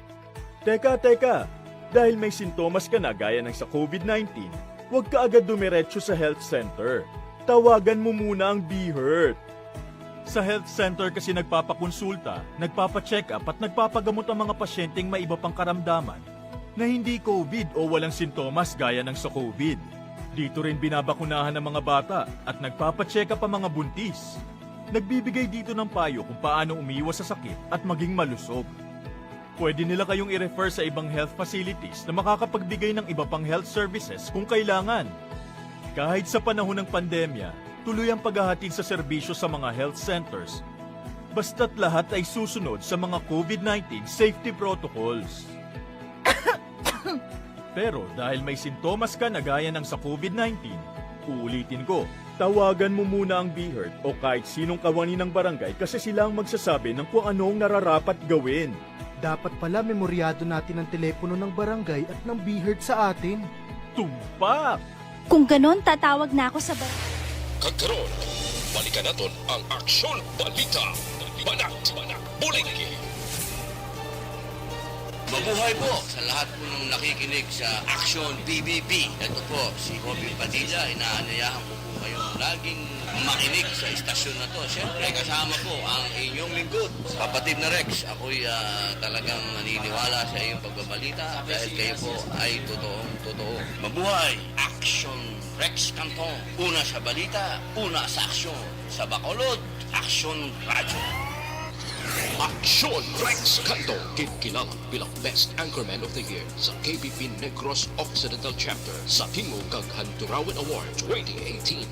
Teka, teka! Dahil may sintomas ka na gaya ng sa covid nineteen, huwag ka agad dumiretso sa health center. Tawagan mo muna ang BHERT. Sa health center kasi nagpapakonsulta, nagpapacheck-up at nagpapagamot ang mga pasyenteng may iba pang karamdaman na hindi covid o walang sintomas gaya ng sa covid. Dito rin binabakunahan ang mga bata at nagpapacheck-up ang mga buntis. Nagbibigay dito ng payo kung paano umiwas sa sakit at maging malusog. Pwede nila kayong i-refer sa ibang health facilities na makakapagbigay ng iba pang health services kung kailangan. Kahit sa panahon ng pandemya, tuloy ang paghahatid sa serbisyo sa mga health centers, basta't lahat ay susunod sa mga COVID nineteen safety protocols. Pero dahil may sintomas ka na gaya ng sa COVID nineteen, uulitin ko, tawagan mo muna ang BHERT o kahit sinong kawani ng barangay kasi sila ang magsasabi ng kung ano ang nararapat gawin. Dapat pala memoryado natin ang telepono ng barangay at ng BHERT sa atin. Tumpak! Kung ganon, tatawag na ako sa bar- Kag karon, balikan naton ang Aksyon Balita. Banat, Bulig. Mabuhay po sa lahat po ng nakikinig sa Aksyon B B B. Ito po si Robin Padilla. Inaanyayahan ko po kayong laging makinig sa istasyon na to. Siyempre, kasama po ang inyong lingkod, kapatid na Rex. Ako'y, ah, talagang naniniwala sa iyong pagbabalita dahil kayo po ay totoong totoo. Mabuhay! Aksyon Rex Canton. Una sa balita, una sa aksyon. Sa Bacolod, Aksyon Radyo. Aksyon Rex Canton, ginkilalang bilang Best Anchorman of the Year sa K B P Negros Occidental Chapter sa Tingog kag Handurawan Award twenty eighteen.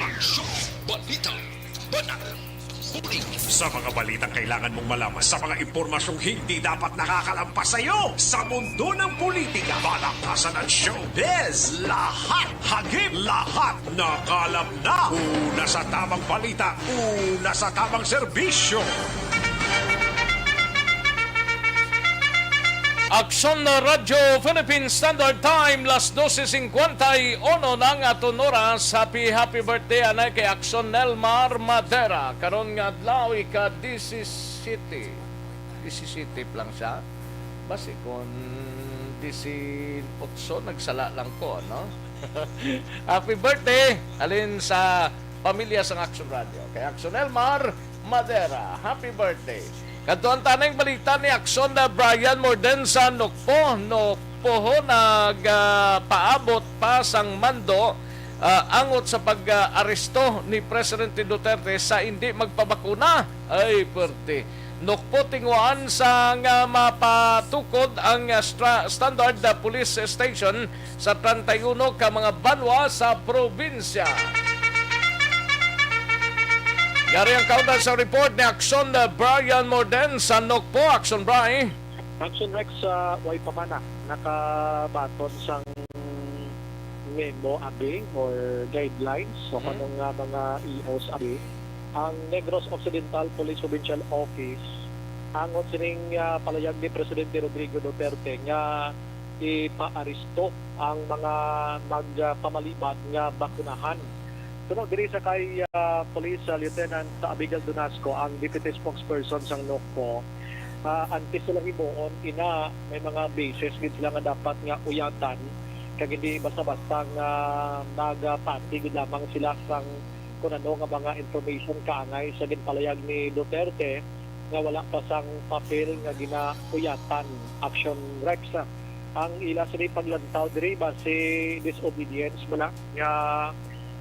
Aksyon Balita. Banat. Bulig. Sa mga balitang kailangan mong malaman, sa mga impormasyong hindi dapat nakakalampas sa iyo, sa mundo ng politika, palakasan at showbiz, lahat, hagip, lahat, nakalap na. Una sa tamang balita, una sa tamang serbisyo. Aksyon na Radyo Philippine Standard Time, las doce cincuenta y uno na ang aton oras. Happy, happy birthday, anay, kay Aksyon Nelmar Madera. Karon nga adlaw, ika disisiyete. Disisiyete pa lang siya. Basi kon disiotso, nagsala lang ko, no? Happy birthday, halin sa pamilya sang Aksyon Radyo. Kay Aksyon Nelmar, Madera. Happy birthday. Kadto ang tanang balita ni Aksyon na Brian Morden sa Nokpo. Nokpo ho nag, ah, paabot pa sang mando, ah, angot sa pag-aresto ni Presidente Duterte sa indi magpabakuna. Ay, perte. Nokpo tinguhaan sang, ah, mapatukod ang, ah, stra-, standard, ah, police station sa treinta y uno ka mga banwa sa probinsya. Yari ang kaundan sa report ni Aksyon, uh, Brian Morden sa Nokpo. Aksyon, Bri. Aksyon, Rex, uh, way pa man, ah, nakabaton sang memo abi or guidelines o Mhm. kanang, uh, mga E Os abi ang Negros Occidental Police Provincial Office angot sining, uh, palayag ni Presidente Rodrigo Duterte nga ipaaresto ang mga magpamalibad nga bakunahan. Suno diri sa kay, ah, Police, ah, Lieutenant Abigail Donasco, ang Deputy Spokesperson sang Nokpo, ah, antes sila himuon, ina, may mga basis gid sila nga dapat nga uyatan, kag hindi basta-basta nga magpati gid lamang sila sang kun ano nga mga information kaangay sa ginpalayag ni Duterte nga wala pa sang papel nga ginauyatan. Aksyon, Rex, ang ila sini paglantaw diri basi disobedience man na nga,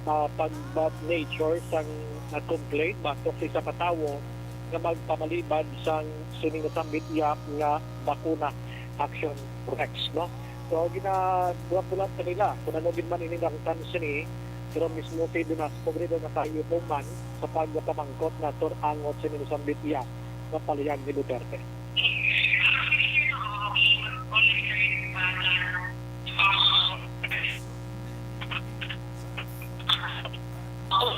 ah, pag-, nature sang, ah, complaint batok sa isa ka tawo nga magpamalibad sang sining nasambit iya nga bakuna. Aksyon, Rex, no? So, ginabulat-bulat sa nila kung ano gid man ini nangtan sini, pero mismo si Donasco gid ang nakahiutuman sa pagpamangkot naton angot sa minusambit iya nga palayag ni Duterte. Oh,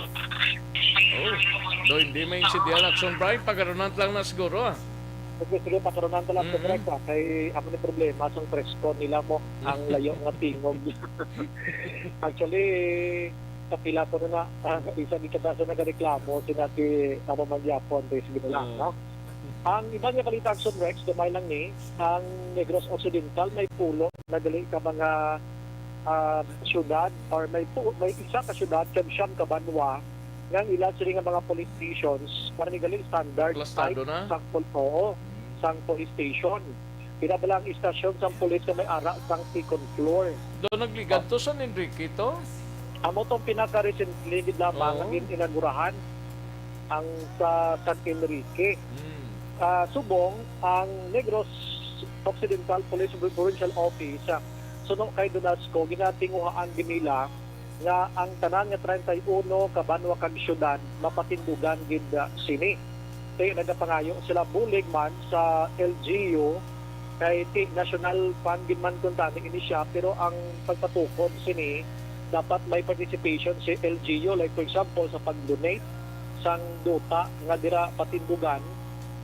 do hindi maintindihan, Aksyon Brian, pagarunan lang na siguro, ah. Okay, sige, pakarunan ta lang sa Mhm. Rex, ah. Kay amo ni problema sang presko nila mo, ang layo nga tingog. Actually, kapila ko na na, ah, isa gid ka sa nagareklamo, si Nati, amo man gyapon, Rex, gid lang, Mm. no? Ang iban nga balita, Aksyon Rex, gamay lang ni, ang Negros Occidental may pulo na dali ka mga, ah, syudad, or may pu-, may isa ka syudad kag siyam ka banwa nga ang ila sini nga mga police stations, para ni gali standard Plastado type na? Sang pol-, oo, sang police station. Pila bala ang istasyon sang police nga may ara sang second floor? Do nagligad to San Enrique to? Amo tong pinaka-recently gid lamang Oo. nga gin-inaugurahan ang sa San Enrique. Mm. Ah, subong ang Negros Occidental Police Provincial Office, ah, suno kay Donasco, ginatinguhaan gid nila nga ang tanan nga treinta y uno ka banwa kag syudad mapatindugan gid, ah, sini. Kay nagapangayo sila bulig man sa L G U, kay ti-, national fund gid man kuntani ini siya, pero ang pagpatukod sini dapat may participation si L G U, like for example sa pag-donate sang duta nga dira patindugan,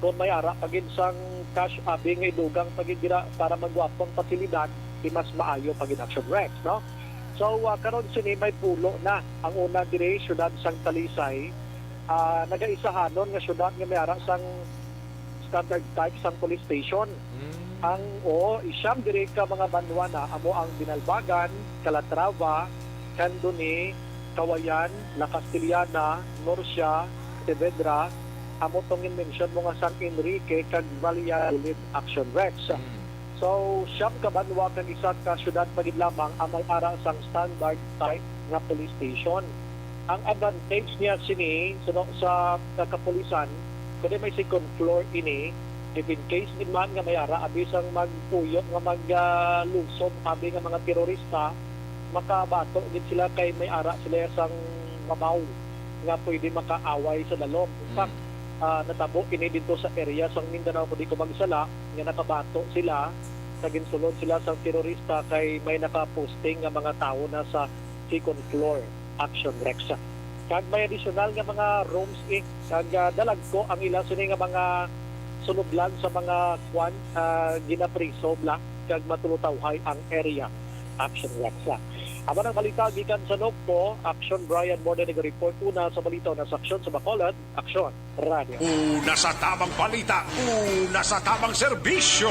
kung may ara pa gid sang cash abi nga idugang pa gid dira para magwapong pasilidad, di mas maayo pa gid, Action Rex, no? So, ah, karon sini may pulo na. Ang una diri, siyudad sang Talisay, ah, nagaisahanon nga siyudad nga may ara sang standard type sang police station. Mm. Ang, o, isyam diri ka mga banwa na amo ang Binalbagan, Calatrava, Candoni, Cauayan, La Castellana, Murcia, Saavedra, amo tong mention mo nga San Enrique kag Valladolid, Action Rex. Mm. So, siyam ka banwa kag isa ka syudad pa gid lamang ang may ara sang standard type nga police station. Ang advantage niya sini, suno sa kapulisan, kundi may second floor ini, if in case gid man nga may ara abi sang magpuyo nga mag, ah, lusob abi nga mga terorista, makabato gid sila kay may ara sila sang mabaw nga pwede makaaway sa lalom. In fact, Mm. ah, natabo ini dito sa area sang Mindanao, kung di ko magsala, nga nakabato sila sa ginsulod sila sang terorista kay may nakaposting nga mga tawo na sa second floor, Action Rex. Kag may additional nga mga rooms, eh, kag, ah, dalagko ang ila sini nga mga sulodlan sa mga kwan, ah, ginapriso bala kag matulutawhay ang area, Action Rex. Amo nang balita gikan sa Nocpo, Action Brian Morden nag-report una sa balita, una sa aksyon sa Bacolod, Aksyon Radio. Una sa tamang balita, una sa tamang serbisyo.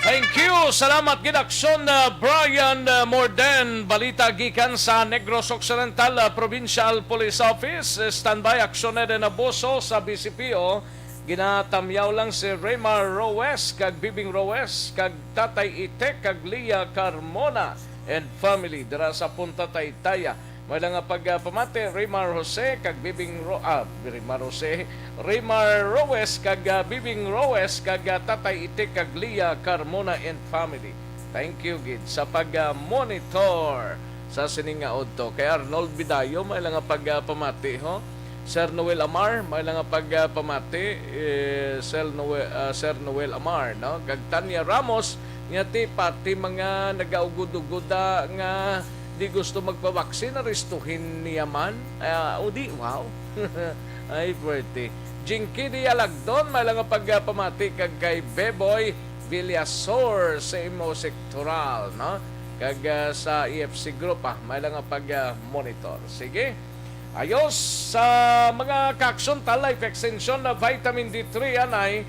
Thank you. Salamat gid, Aksyon, uh, Brian, uh, Morden. Balita gikan sa Negros Occidental, uh, Provincial Police Office. Uh, standby, Aksyon Eden Abuso sa B C P O. Ginatamyaw lang si Raymar Roes kag Bibing Roes kag Tatay Itek kag Lia Carmona and family dira sa Punta Taytaya. May lang nga pagpamati, Raymar Jose kag Bibing Ro-, ah, Raymar Jose, Raymar Roes kag, ah, Bibing Roes kag, ah, Tatay Itik kag Lia Carmona and family. Thank you gid sa pag, ah, monitor sa sining nga udto. Kay Arnold Bidayo, may lang nga pagpamati, ho. Sir Noel Amar, may lang nga pagpamati, eh, Sir Noel, ah, Sir Noel Amar, no? Kag Tanya Ramos, nga ti pati mga nagaugod-ugod, ah, nga di gusto magpabaksin, arestuhin niya man. Ah, o di, wow. Ay, pwerte. Jinky Dialagdon, may lang nga pagpamati kag kay Beboy Villasor sa imo sektoral, no? Kag, ah, sa E F C Group, ah, may lang nga pag, ah, monitor. Sige. Ayos, sa mga kaaksyon ta, Life Extension na Vitamin D three, anay,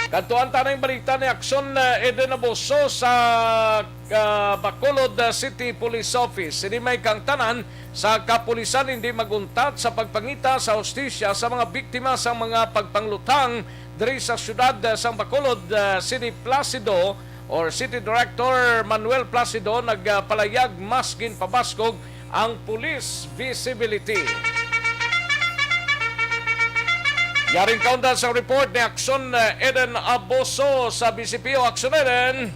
Kadtuan ta na ang balita ni Aksyon, eh, Eden Abuso sa, ah, Bacolod, ah, City Police Office. Sini may kang tanan sa kapulisan hindi maguntat sa pagpangita sa hustisya sa mga biktima sa mga pagpangluthang diri sa siyudad, ah, sang Bacolod, ah, City Placido or City Director Manuel Placido nagpalayag mas ginpabaskog ang police visibility. Yaring kaunda sa report ni Action, eh, Eden Aboso sa B C P O. Action, Eden.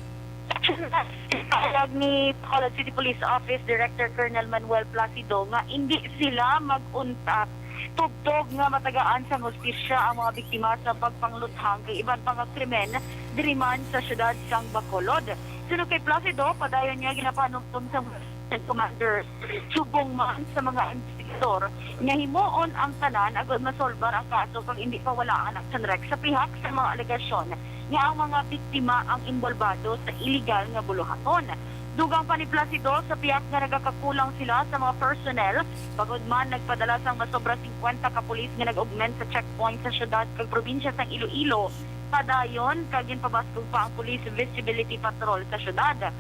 Pahayag ni Bacolod City Police Office Director Colonel Manuel Placido nga indi sila mag-untat tubtob nga matagaan sang hustisya ang mga biktima sa pagpangluthang kag iban pa nga krimen diri man sa siyudad sang Bacolod. Suno kay Placido, padayon nga ginapanumdom sang Commander subong man sa mga investigador nga himuon ang tanan agud masolbar ang kaso kag indi pawalaan ang Senrec sa pihak sa mga alegasyon nga ang mga biktima ang inbolbado sa iligal nga buluhaton. Dugang pa ni Placido, sa pihak nga nagakakulang sila sa mga personnel, bangod man nagpadala sang masobra singkwenta ka pulis nga nag-augment sa checkpoint sa siyudad kag probinsya sang Iloilo, padayon kag ginpabaskog pa ang police visibility patrol sa siyudad.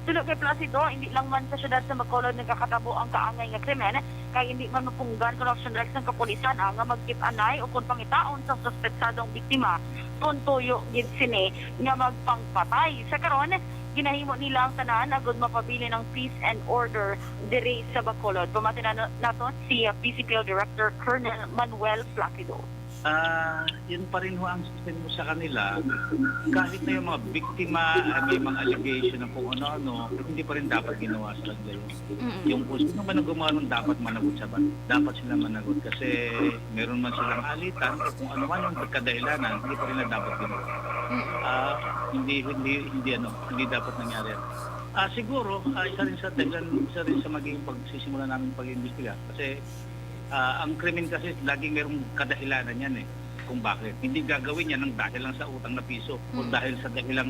Suno kay Placido, hindi lang man sa siyudad sa Bacolod nagakatabo ang kaangay nga krimen, kay hindi man mapunggan kon action direct sang kapulisan ang nga magkit-anay o kon pangitaon sang suspetsadong biktima kon tuyo gid sini nga magpangpatay. Sa karon, ginahimo nila ang tanan agud mapabilin ang peace and order diri sa Bacolod. Pamati na naton si, uh, P C P O Director Colonel Manuel Placido. Ah, yun pa rin ho ang sistema sa kanila. Kahit na yung mga biktima ay may mga allegation na kung ano-ano, hindi pa rin dapat ginawa sa kanila yun. Yung kung sino man ang gumawa nun, dapat managot sa ban-, dapat sila managot kasi meron man silang alitan o kung ano man yung pagkadahilanan, hindi pa rin na dapat ginawa. Ah, hindi, hindi, hindi ano, hindi dapat nangyari yan. Ah, siguro, ah, isa rin sa dahilan, isa rin sa maging pagsisimula namin pag-imbestiga kasi ah, ang krimen kasi laging merong kadahilanan yan eh, kung bakit. Hindi gagawin yan ng dahil lang sa utang na piso o dahil sa dahilang,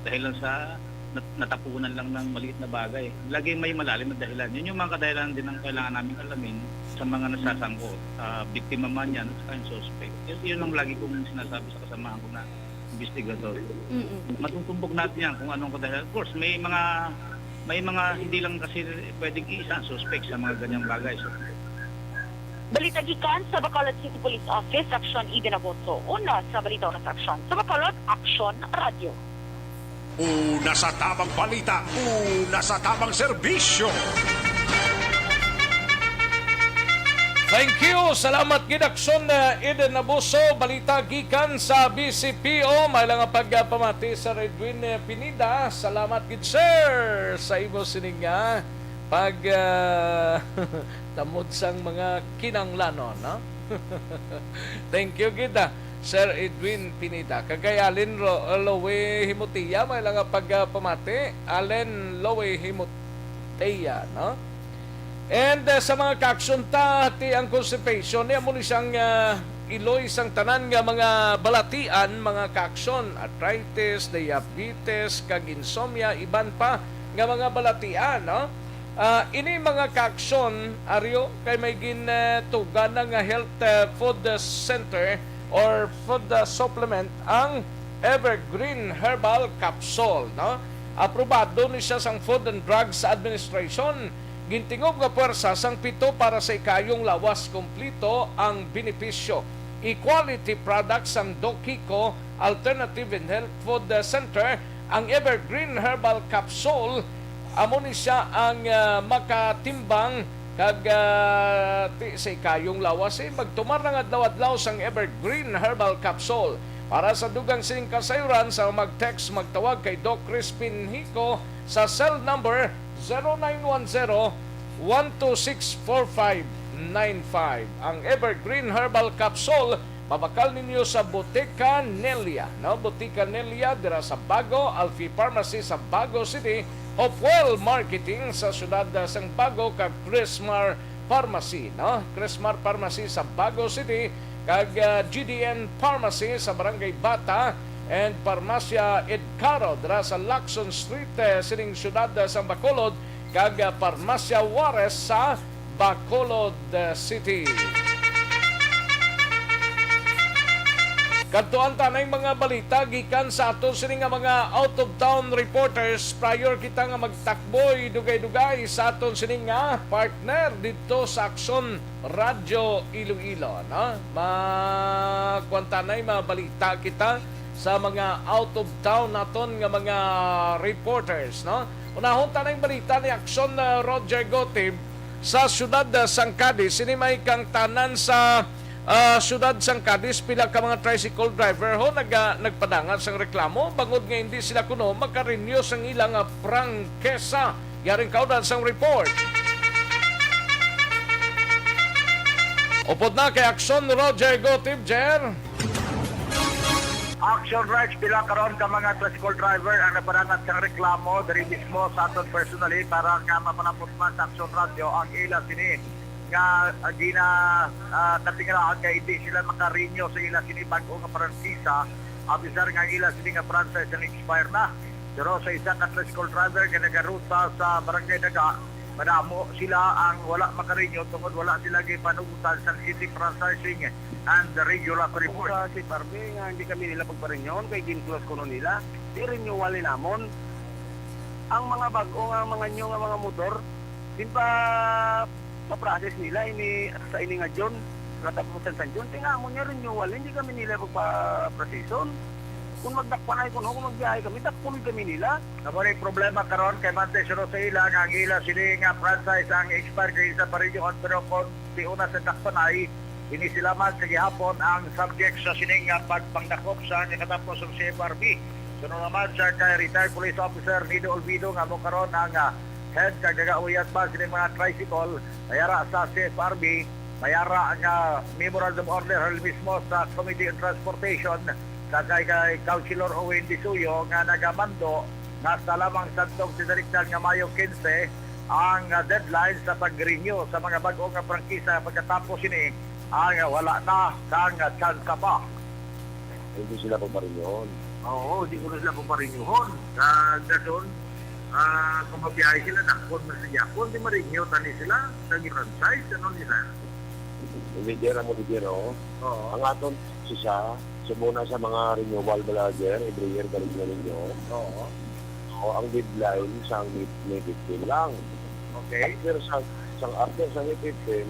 dahil lang sa nat- natapunan lang ng maliit na bagay. Laging may malalim na dahilan. Yun yung mga kadahilanan din ang kailangan namin alamin sa mga nasasangkot. Ah, biktima man yan at saka yung suspect. Yun, yun ang lagi kong sinasabi sa kasamahan ko na investigador. Mm-mm. Matutumbok natin yan kung anong kadahilan. Of course, may mga may mga hindi lang kasi pwedeng isa ang suspect sa mga ganyang bagay. So, Balita gikan sa Bacolod City Police Office, Action Eden Aboso. Una sa balita, una sa aksyon. Sa Bacolod, Action Radio. Una sa tamang balita, una sa tamang serbisyo. Thank you. Salamat gid, Action, uh, Eden Abuso. Balita gikan sa B C P O. May lang nga pagpamati, Sir Edwin, uh, Pineda. Salamat gid, sir, sa imo sining nga pag, uh, tamod sang mga kinanglanon, no? Thank you gid, ah, Sir Edwin Pineda. Kag kay Allen Ro-, Loe Himotea, may lang nga pagpamati. Allen Loe Himotea, no? And, uh, sa mga kaaksyon ta, ti ang constipation, niya mo ni siyang, uh, iloy sang tanan nga mga balatian, mga kaaksyon, arthritis, diabetes, kag insomnia, iban pa nga mga balatian, no? Ah, ini mga kaaksyon, Aryo, kay may gintugan na nga health, uh, food, uh, center or food, uh, supplement ang Evergreen Herbal Capsule, no? Aprobado ni siya sang Food and Drugs Administration. Gintingob nga puwersa sang pito para sa ikayong lawas, kumplito ang benepisyo. E-quality products sang Dokiko Alternative and Health Food Center, ang Evergreen Herbal Capsule. Amo ni siya ang, ah, makatimbang kag, ah, ti sa ikayong lawas, eh, magtumar lang adlaw-adlaw sang Evergreen Herbal Capsule. Para sa dugang sining kasayuran, sa mag-text, magtawag kay Doc Crispin Hico sa cell number zero nine one zero, one two six, four five nine five. Ang Evergreen Herbal Capsule, mabakal ninyo sa Botica Nelia, no? Botica Nelia dira sa Bago, Alfie Pharmacy sa Bago City, Hopewell Marketing sa siyudad sang Bago, kag Crismar Pharmacy, no? Crismar Pharmacy sa Bago City, kag, ah, G D N Pharmacy sa Barangay Bata, and Parmasya Edcaro dira sa Lacson Street, eh, sining siyudad, ah, sang Bacolod, kag, ah, Parmasya Juarez sa Bacolod, ah, City. Kadtuan ta nay mga balita gikan sa aton sini nga mga out-of-town reporters prior kita nga magtakboy dugay-dugay sa aton sini nga partner didto sa Aksyon Radyo Iloilo, no? Makuan ta nay mga balita kita sa mga out of town naton nga mga reporters, no? Unahon ta nay balita ni Aksyon, uh, Roger Gotib sa siyudad, uh, sang Cadiz. Sini may kang tanan sa Ah, siyudad sang Cadiz, pila ka mga tricycle driver ho nag-, ah, nagpadangat sang reklamo bangod nga hindi sila kuno maka-renew sang ila nga prangkesa. Yaring kaunad sang report. Upod na kay Action Roger Gotib, Jer. Action Rex, pila karon ka mga tricycle driver ang napadangat sang reklamo diri mismo sa aton personally para nga mapalapot man sa Action Radio ang ila sini nga, ah, gina, ah, katingalahan kay hindi sila maka-renew sa ila sini bag-o nga prangkesa, a pesar nga ang ila sini nga franchise ang expire na. Pero sa isa ka tricycle driver nga nagaruta sa Barangay Daga, madamo sila ang wala maka-renew tungod wala sila gipanugutan sa City Franchising and Regulatory Board. Sa C F R B nga hindi kami nila pagparenyuhon kay gin-close kuno nila. Di renewal ni namon. Ang mga bag-o nga mga new nga mga motor, din pa pa-process nila ini sa ini nga June, katapusan sa June. Kaya nga, amo niya renewal, hindi kami nila magpa-proseson. Kung magdakpan ay kuno, kung magbiyahe kami, dakpon kami nila. Amo ni problema karon kay Mante Suro sa ila nga ang ila sini nga franchise ang expire kay sa parenyuhan, pero kung di una sa dakpan ay ini sila man sa gihapon ang subject sa sining nga pagpangdakop sa nga katapos sa C F R B. Suno naman siya kay retired police officer Nido Olvido nga mo karon ang ah, head kag nagauyat pa sini mga tricycle, mayara sa C F R B, mayara nga memorandum order hal mismo sa Committee on Transportation, sa kay, kay Councilor Owen Disuyo nga nagamando nga sa lamang sadtong sinarikdan nga Mayo quince ang ah, deadline sa pag-renew sa mga bag-o nga prangkisa pagkatapos ini ang ah, wala na sang ah, tsansa pa. Hindi sila pagparinyon. Oo, di ko na sila pagparinyuhon. Sa dason, ah, kung mabiyahe sila, dakpon man sa Japon, di marinyo tani sila sa franchise, ano nila? Hindi, Jer, amo ni Jer, oh. Oo. Ang aton sisa, sumuna sa mga renewal bala, Jer, every year balik na ninyo. Oo. So, ang deadline sa May, May fifteen lang. Okay. After sa, sa, after sa May fifteen,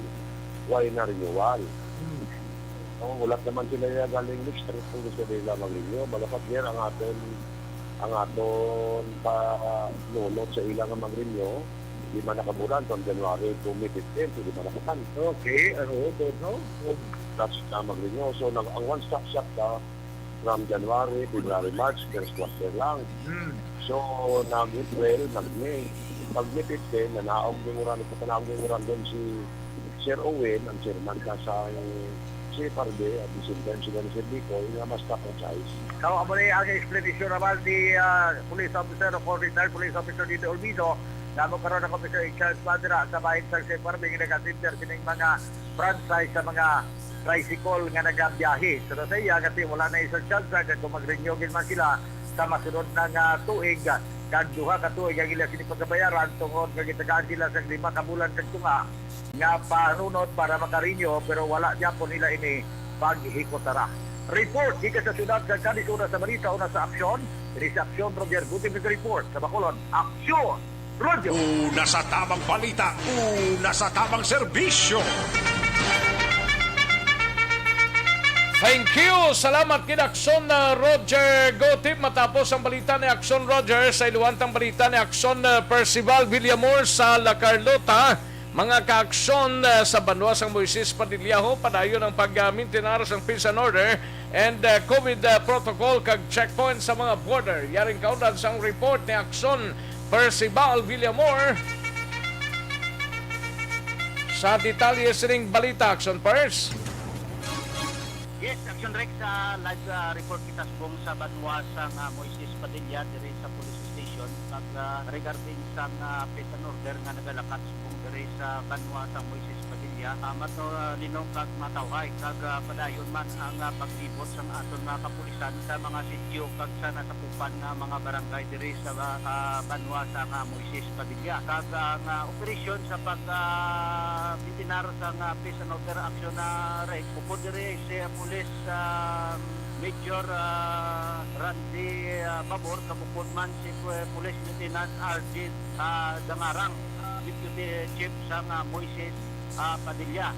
wala na renewal. Hmm. Oh, wala naman sila niya galing next trip kung gusto nila mag-renew. Malapat, Jer, ang aton, ang aton pa nunot sa ila nga mag-renew, di man nakabulan from January to May fifteen, so di man nakapan. Okay, ano, good, no? That's na mag-renew. So, nag, ang one-stop shop ka from January, February, March, first quarter lang. Hmm. So, nag-April, nag-May. Pag May fifteen, nanaog memorandum, nanaog memorandum si Sir Owen, ang chairman ka sa C F R B, at the same time sila ni Sir Bicoy, nga mas top ang size. So, amo na ang explanation naman ni ah, Police Officer o Retired Police Officer Dito Olvido, nga mo karon ang officer in charge pa dira sa bahin sa C F R B, nga nag-attender sining mga franchise sa mga tricycle nga nagabiyahe. Pero sa iya, kasi wala na isang chance, kag kung mag-renew gid man sila sa masunod na nga tuig, kag duha ka tuig ang ila sini pagabayaran tungod nga gitagaan sila sa lima ka bulan kag tunga nga panunot para maka-renew, pero wala gyapon nila ini paghikutara. Report gikan sa siyudad sa Cadiz, una sa balita, una sa aksyon. Diri sa Aksyon, Roger Gutierrez report sa Bacolod. Aksyon! Radyo. Una sa tamang balita, una sa tamang serbisyo. Thank you. Salamat kid Aksyon na Roger Gotip. Matapos ang balita ni Aksyon Roger, sa iluwantang balita ni Aksyon na Percival Villamor sa La Carlota. Mga kaaksyon, ah, sa banwa sang Moises Padilla, ho, padayon ang pag-mintinar sang peace and order and, ah, COVID, ah, protocol kag checkpoint sa mga border. Yaring kaundan sang report ni Aksyon Percival Villamor. Sa detalye sining balita, Aksyon Pers. Yes, Action Rex, ah, live, ah, report kita subong sa banwa sang, ah, Moises Padilla diri sa police station kag, ah, regarding sang, ah, peace and order nga nagalakat subong diri sa banwa sang Moises Padilla. Ah, mato, ah, linong kag matawhay kag, ah, padayon man ang, ah, paglibot sang aton mga kapulisan sa mga sitio kag sa nasakupan nga mga barangay diri sa, ah, banwa sang, ah, Moises Padilla. Kag ang, ah, operasyon sa pag, ah, mintinar sang, ah, peace and order action na reg, upod diri si, ah, Police, ah, Major, ah, Randy, ah, Babor, kabukod man si, eh, Police Lieutenant R J, ah, Dangarang, ah, Deputy Chief sang, ah, Moises, ah, Padilla.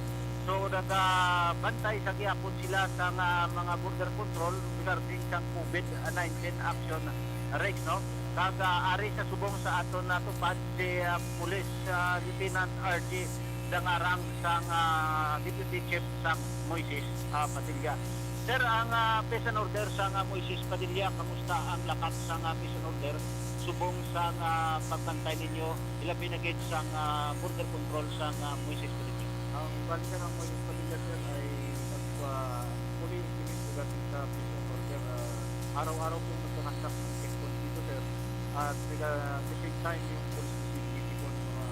So, nagabantay sa gihapon sila sa nga mga border control regarding sa COVID nineteen action, Rex, no? Kag, ah, ari sa subong sa aton natupad si, ah, Police, ah, Lieutenant R J Dangarang sang, ah, Deputy Chief sang Moises, ah, Padilla. Sir, ang, ah, peace and order sang, ah, Moises Padilla, kamusta ang lakat sang, ah, peace and order subong sang, ah, pagbantay ninyo, ilabi na gid sang, ah, border control sang, ah, Moises Padilla? Ang bali sang Moises Padilla, sir, ay nagpa-, muli kini regarding sa peace and order. Ah, araw-araw pong nagkakandak ng checkpoint dito, sir. At nag-, the same time, yung police visibility po ng mga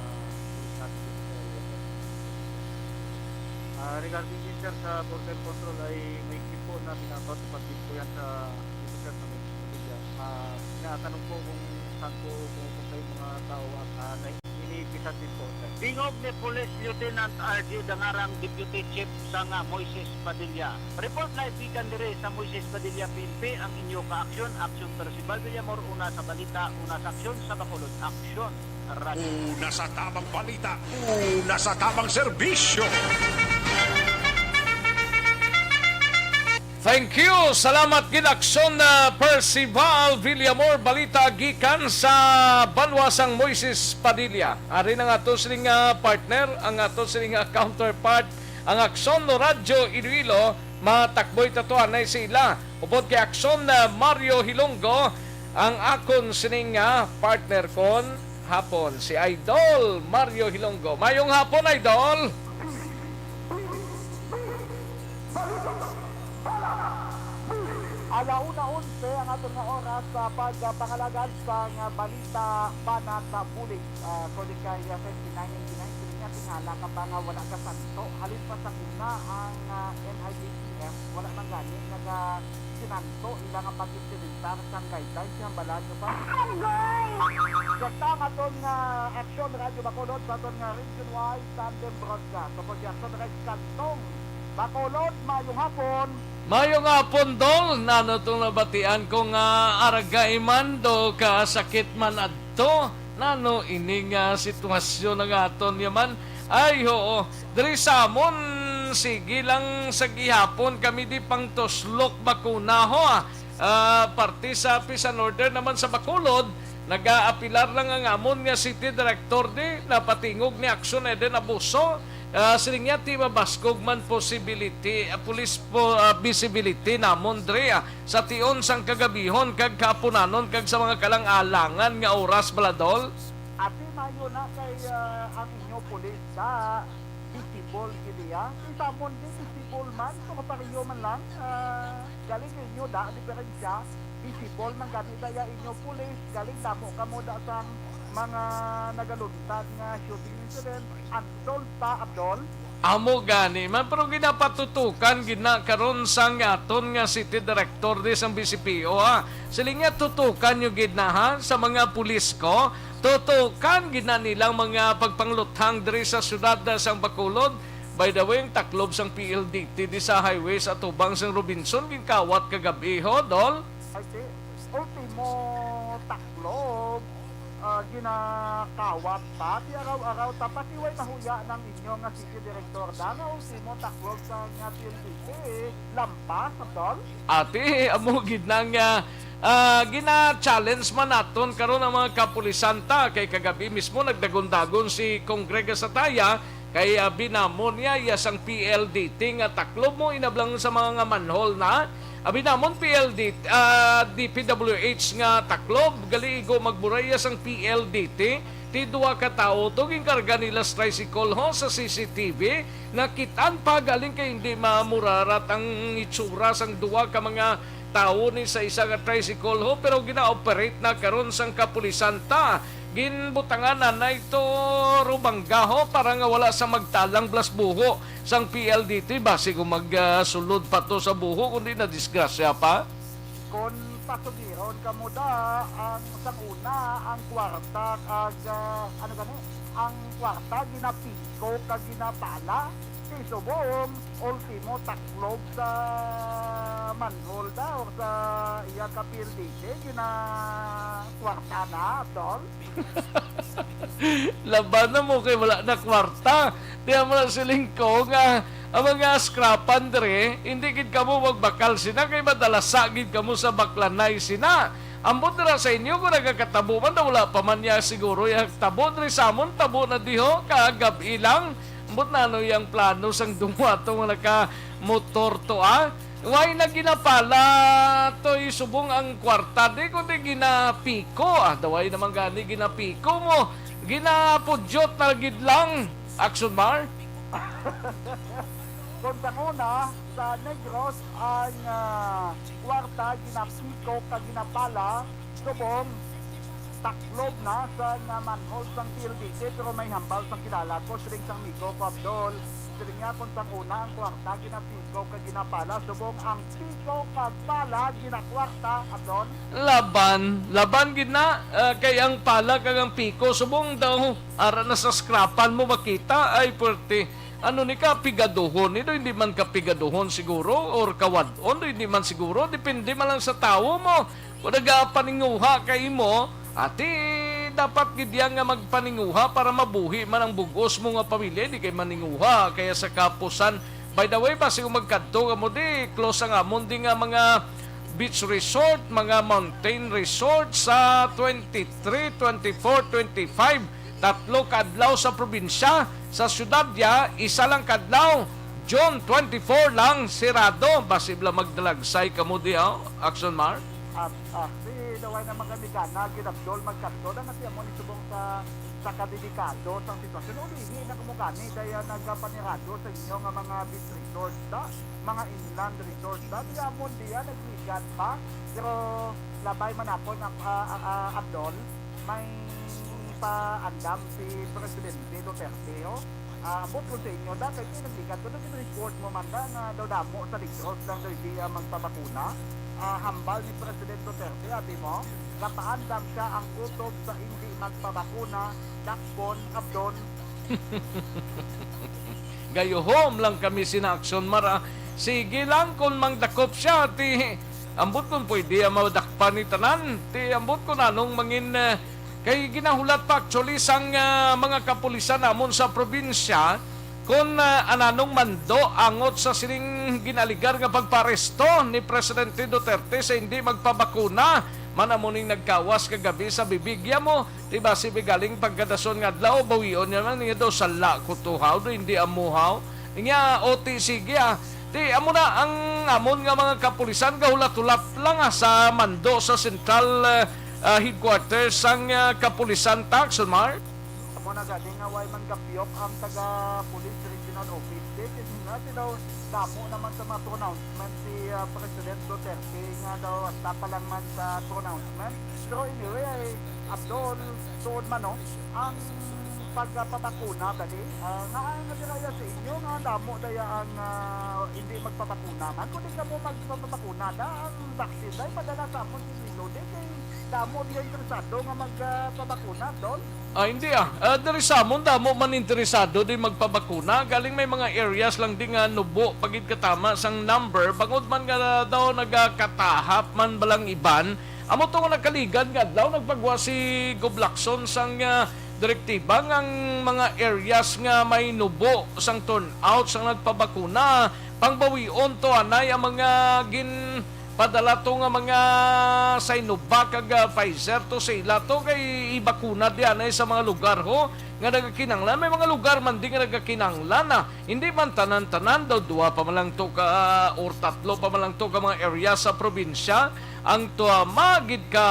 police natin dito sa area, sir. Ah, regarding din, sir, sa border control ay may po na pinapatupad din po yan sa dito, sir, sa may Colombia. Ah, tinatanong po kung saan po pumupunta yung mga tao at, ah, na-, iniipitan din po, sir. Tingog ni Police Lieutenant R J Dangarang, Deputy Chief sang, ah, Moises Padilla. Report live gikan diri sa Moises Padilla P N P, ang inyo kaaksyon, Aksyon Percival Villamor, una sa balita, una sa aksyon, sa Bacolod Aksyon. Radyo. Una sa tamang balita, una sa tamang serbisyo. Thank you. Salamat gid, Aksyon, ah, Percival Villamor. Balita gikan sa banwa sang Moises Padilla. Ari na nga to sining, ah, partner, ang ato sining, ah, counterpart, ang Aksyon Radyo Iloilo. Matakboy ta to, anay sila. Upod kay Aksyon, ah, Mario Hilonggo, ang akon sining, ah, partner kon hapon, si Idol Mario Hilonggo. Mayong hapon, Idol. Ala una onse ang aton nga oras sa pagpangalagad sang balita banat sa bulig. Ah, according kay, ah, seventy-nine ninety-nine, kini nga tingala ka pa nga wala ka santo. Halin pa sa una ang, ah, N I A T F, wala man gani naga sinanto ila nga pag-implementar sang guidelines nga hambalan nga pa. Agoy! Direkta ang aton nga Aksyon Radyo Bacolod sa aton nga region-wide tandem broadcast. Ako si Aksyon Rex Cantong. Bacolod, mayong hapon. Mayong hapon, Dol. Nano tong nabatian ko nga aragay man do ka sakit man adto? Nano ini nga sitwasyon nga aton yaman? Ay, oo. Diri sa amon, sige lang sa gihapon kami di pangtuslok bakuna, ho, ah. Ah, parte sa peace and order naman sa Bacolod, nagaapilar lang ang amon nga city director di, napatingog ni Aksyon Eden Abuso. Ah, siling niya, ti mabaskog man possibility, ah, police po, ah, visibility namon diri, ah, sa tion sang kagabihon kag kahaponanon kag sa mga kalang-alangan nga oras, bala, Dol. Ati mayo na kay, ah, ang inyo pulis sa visible gid iya. Kay sa amon di visible man, so kapareho man lang. Ah, galing inyo da, diferensya. Visible man gani daya inyo pulis, galing damo kamo da sang mga nagaluntad nga shooting incident. Unsolved pa, Abdol. Amo gani man, pero ginapatutukan gid na karon sang aton nga city director di sang B C P O, ha. Siling niya, tutukan nyo gid na, ha, sa mga pulis ko. Tutukan gid na nilang mga pagpangluthang diri sa siyudad, ah, sang Bacolod. By the way, ang taklob sang P L D T di sa highway sa atubang sang Robinson ginkawat kagab-i, ho, Dol? Ay, ti, ultimo taklob, ah, ginakawat pa. Ti araw-araw ta pa, ti way mahuya ng inyo nga city director da nga ultimo taklob sa nga P L D T, lampas, Abdol? Ati, amo gid na nga, ah, gina-challenge man naton karon ang mga kapulisan ta, kay kagabi mismo nagdagon-dagon si Congrega Sataya, kay, ah, binamon niya iya sang P L D T nga taklob mo inablang sa mga nga manhole na. Ah, binamon P L D, ah, D P W H nga taklob, gali igo magburay iya sang P L D T. Ti duha ka tawo to ginkarga nila sa tricycle, ho, sa C C T V. Nakit-an pa galing kay hindi mamurarat ang itsura sang duha ka mga tawo ni sa isa ka tricycle, ho, pero gina-operate na karon sang kapulisan ta. Ginbutangan na na ito rubangga, ho, para nga wala sa magtalang blas buho sang P L D T, basi kung magsulod pa to sa buho, kundi na disgrasya pa. Kon pasugiron kamo da, ang sang una, ang kwarta kag, ah, ano gani, ang kwarta ginapiko kag ginapala, ti subong ultimo taklob sa manhole da or sa iya ka P L D T, ginakwarta na, Abdol. Laban na mo kay wala na kwarta. Di amo na siling ko nga ang mga scrapan diri, hindi gid kamo magbakal sina kay madalasa gid kamo sa baklanay sina. Ambot dira sa inyo kung nagakatabo man, na wala pa man niya siguro yung tabo diri sa amon, tabo na diho, kagab-i lang. Ambot na ano yang plano sang duwa to nga naka-motor to, ah? Way na ginapala to, eh, subong ang kwarta, di, kundi ginapiko. Ah, daway naman gani ginapiko mo. Ginapudyot na gid lang, Action Mar. Kung sa una, sa Negros, ang, ah, kwarta ginapiko kag ginapala, subong taklob na sa nga manhole sang P L D T, pero may hambal sang kilala ko, siling sang amigo ko, Abdol. Siling niya, kung sang una ang kwarta ginapiko kag ginapala, subong ang piko kag pala ginakwarta, Abdol. Laban, laban gid na, ah, kay ang pala kag ang piko, subong daw, ara na sa scrapan mo makita, ay, puwerte. Ano ni ka, pigaduhon? Ito hindi man ka pigaduhon siguro, or kawadon, hindi man siguro. Depende man lang sa tawo mo. Kung nagapaninguha ka imo, ati, dapat gid yan nga magpaninguha para mabuhi man ang bugos mo nga pamilya, hindi kay maninguha kaya sa kapusan. By the way, basi kung magkadto ka mo di, close ang amon di nga mga beach resort, mga mountain resort sa twenty-three, twenty-four, twenty-five. Tatlo ka adlaw sa probinsya, sa syudad ya, isa lang ka adlaw. June twenty-four lang sirado. Basi bala magdalagsay kamo di, oh, Action Mar? Ah, ah, si Daway na mga ligana, ginabdol, magkadto na nga siya mo ni subong sa, sa kadelikado sang sitwasyon. Ulihi na kamo gani, daya nagapanirado sa inyo nga mga beach resort, da, mga inland resort, da. Di amon diya nagligad pa, pero labay man ako na, ah, ah, ah, Abdol, may paandam si Presidente Duterte, oh. Ah, ambot ko sa inyo, da, kay pinagligad ko, nag-report mo man, da, nga daw damo sa Negros lang daw diya magpabakuna. Ah, hambal ni Presidente Duterte, abi mo, napaandam siya ang kutob sa hindi magpabakuna, dakpon, abdon. Gayuhom lang kami sina Action Mar, ah. Sige lang, kung mangdakop siya, ti, ambot kung pwede ang madakpan ni tanan. Ti, ambot kung anong mangin, eh, kay ginahulat pa actually sang, ah, mga kapulisan namon sa probinsya kung, ah, ananong mando angot sa sining ginaligar nga pagparesto ni Presidente Duterte sa hindi magpabakuna. Man amo ning nagkawas kagabi sa Bibigya mo. Di ba, si Bigaling pagkadason nga adlaw, bawion niya man, niya daw sala ko to, haw, do hindi amo, haw. Niya, o ti, sige, ah. Ti, amo na ang amon nga mga kapulisan, gahulat-hulat lang, ah, sa mando sa central, eh, ah, headquarters sang, ah, kapulisan, Taxon Mar. Amo na gani nga way man gapiyok ang taga Police Regional Office. Di, kasi nga, ti daw, damo naman sa mga pronouncement si, ah, President Duterte nga daw hasta pa lang man sa pronouncement. Pero anyway, ay, Abdol, tuod man, no? Ang pagpabakuna, tadi, ah, nga, ay, nga dira ya sa inyo, nga damo daya ang, ah, hindi magpabakuna man. Kung di ka mo magpabakuna, da, ang vaccine, dahil padala sa amon, si Lilo, di kay damo diya interesado nga magpabakuna, Abdol. Ah, hindi, ah. Ah, diri sa amon, damo man interesado di magpabakuna. Galing may mga areas lang di nga nubo pa gid katama sang number. Bangod man nga daw nagakatahap man balang iban. Amo to nga nakaligad nga adlaw, nagpagwa si Gob Lacson sang, ah, direktiba nga ang mga areas nga may nubo sang turnout sang nagpabakuna, pangbawion to anay ang mga gin padala to nga mga Sinovac kag, ah, Pfizer to sa ila to kay ibakuna di anay sa mga lugar ho nga nagakinahanglan. May mga lugar man di nga nagakinahanglan na hindi man tanan-tanan daw, duha pa man lang to ka or tatlo pa man lang to ka mga area sa probinsya ang tuwa magid ka,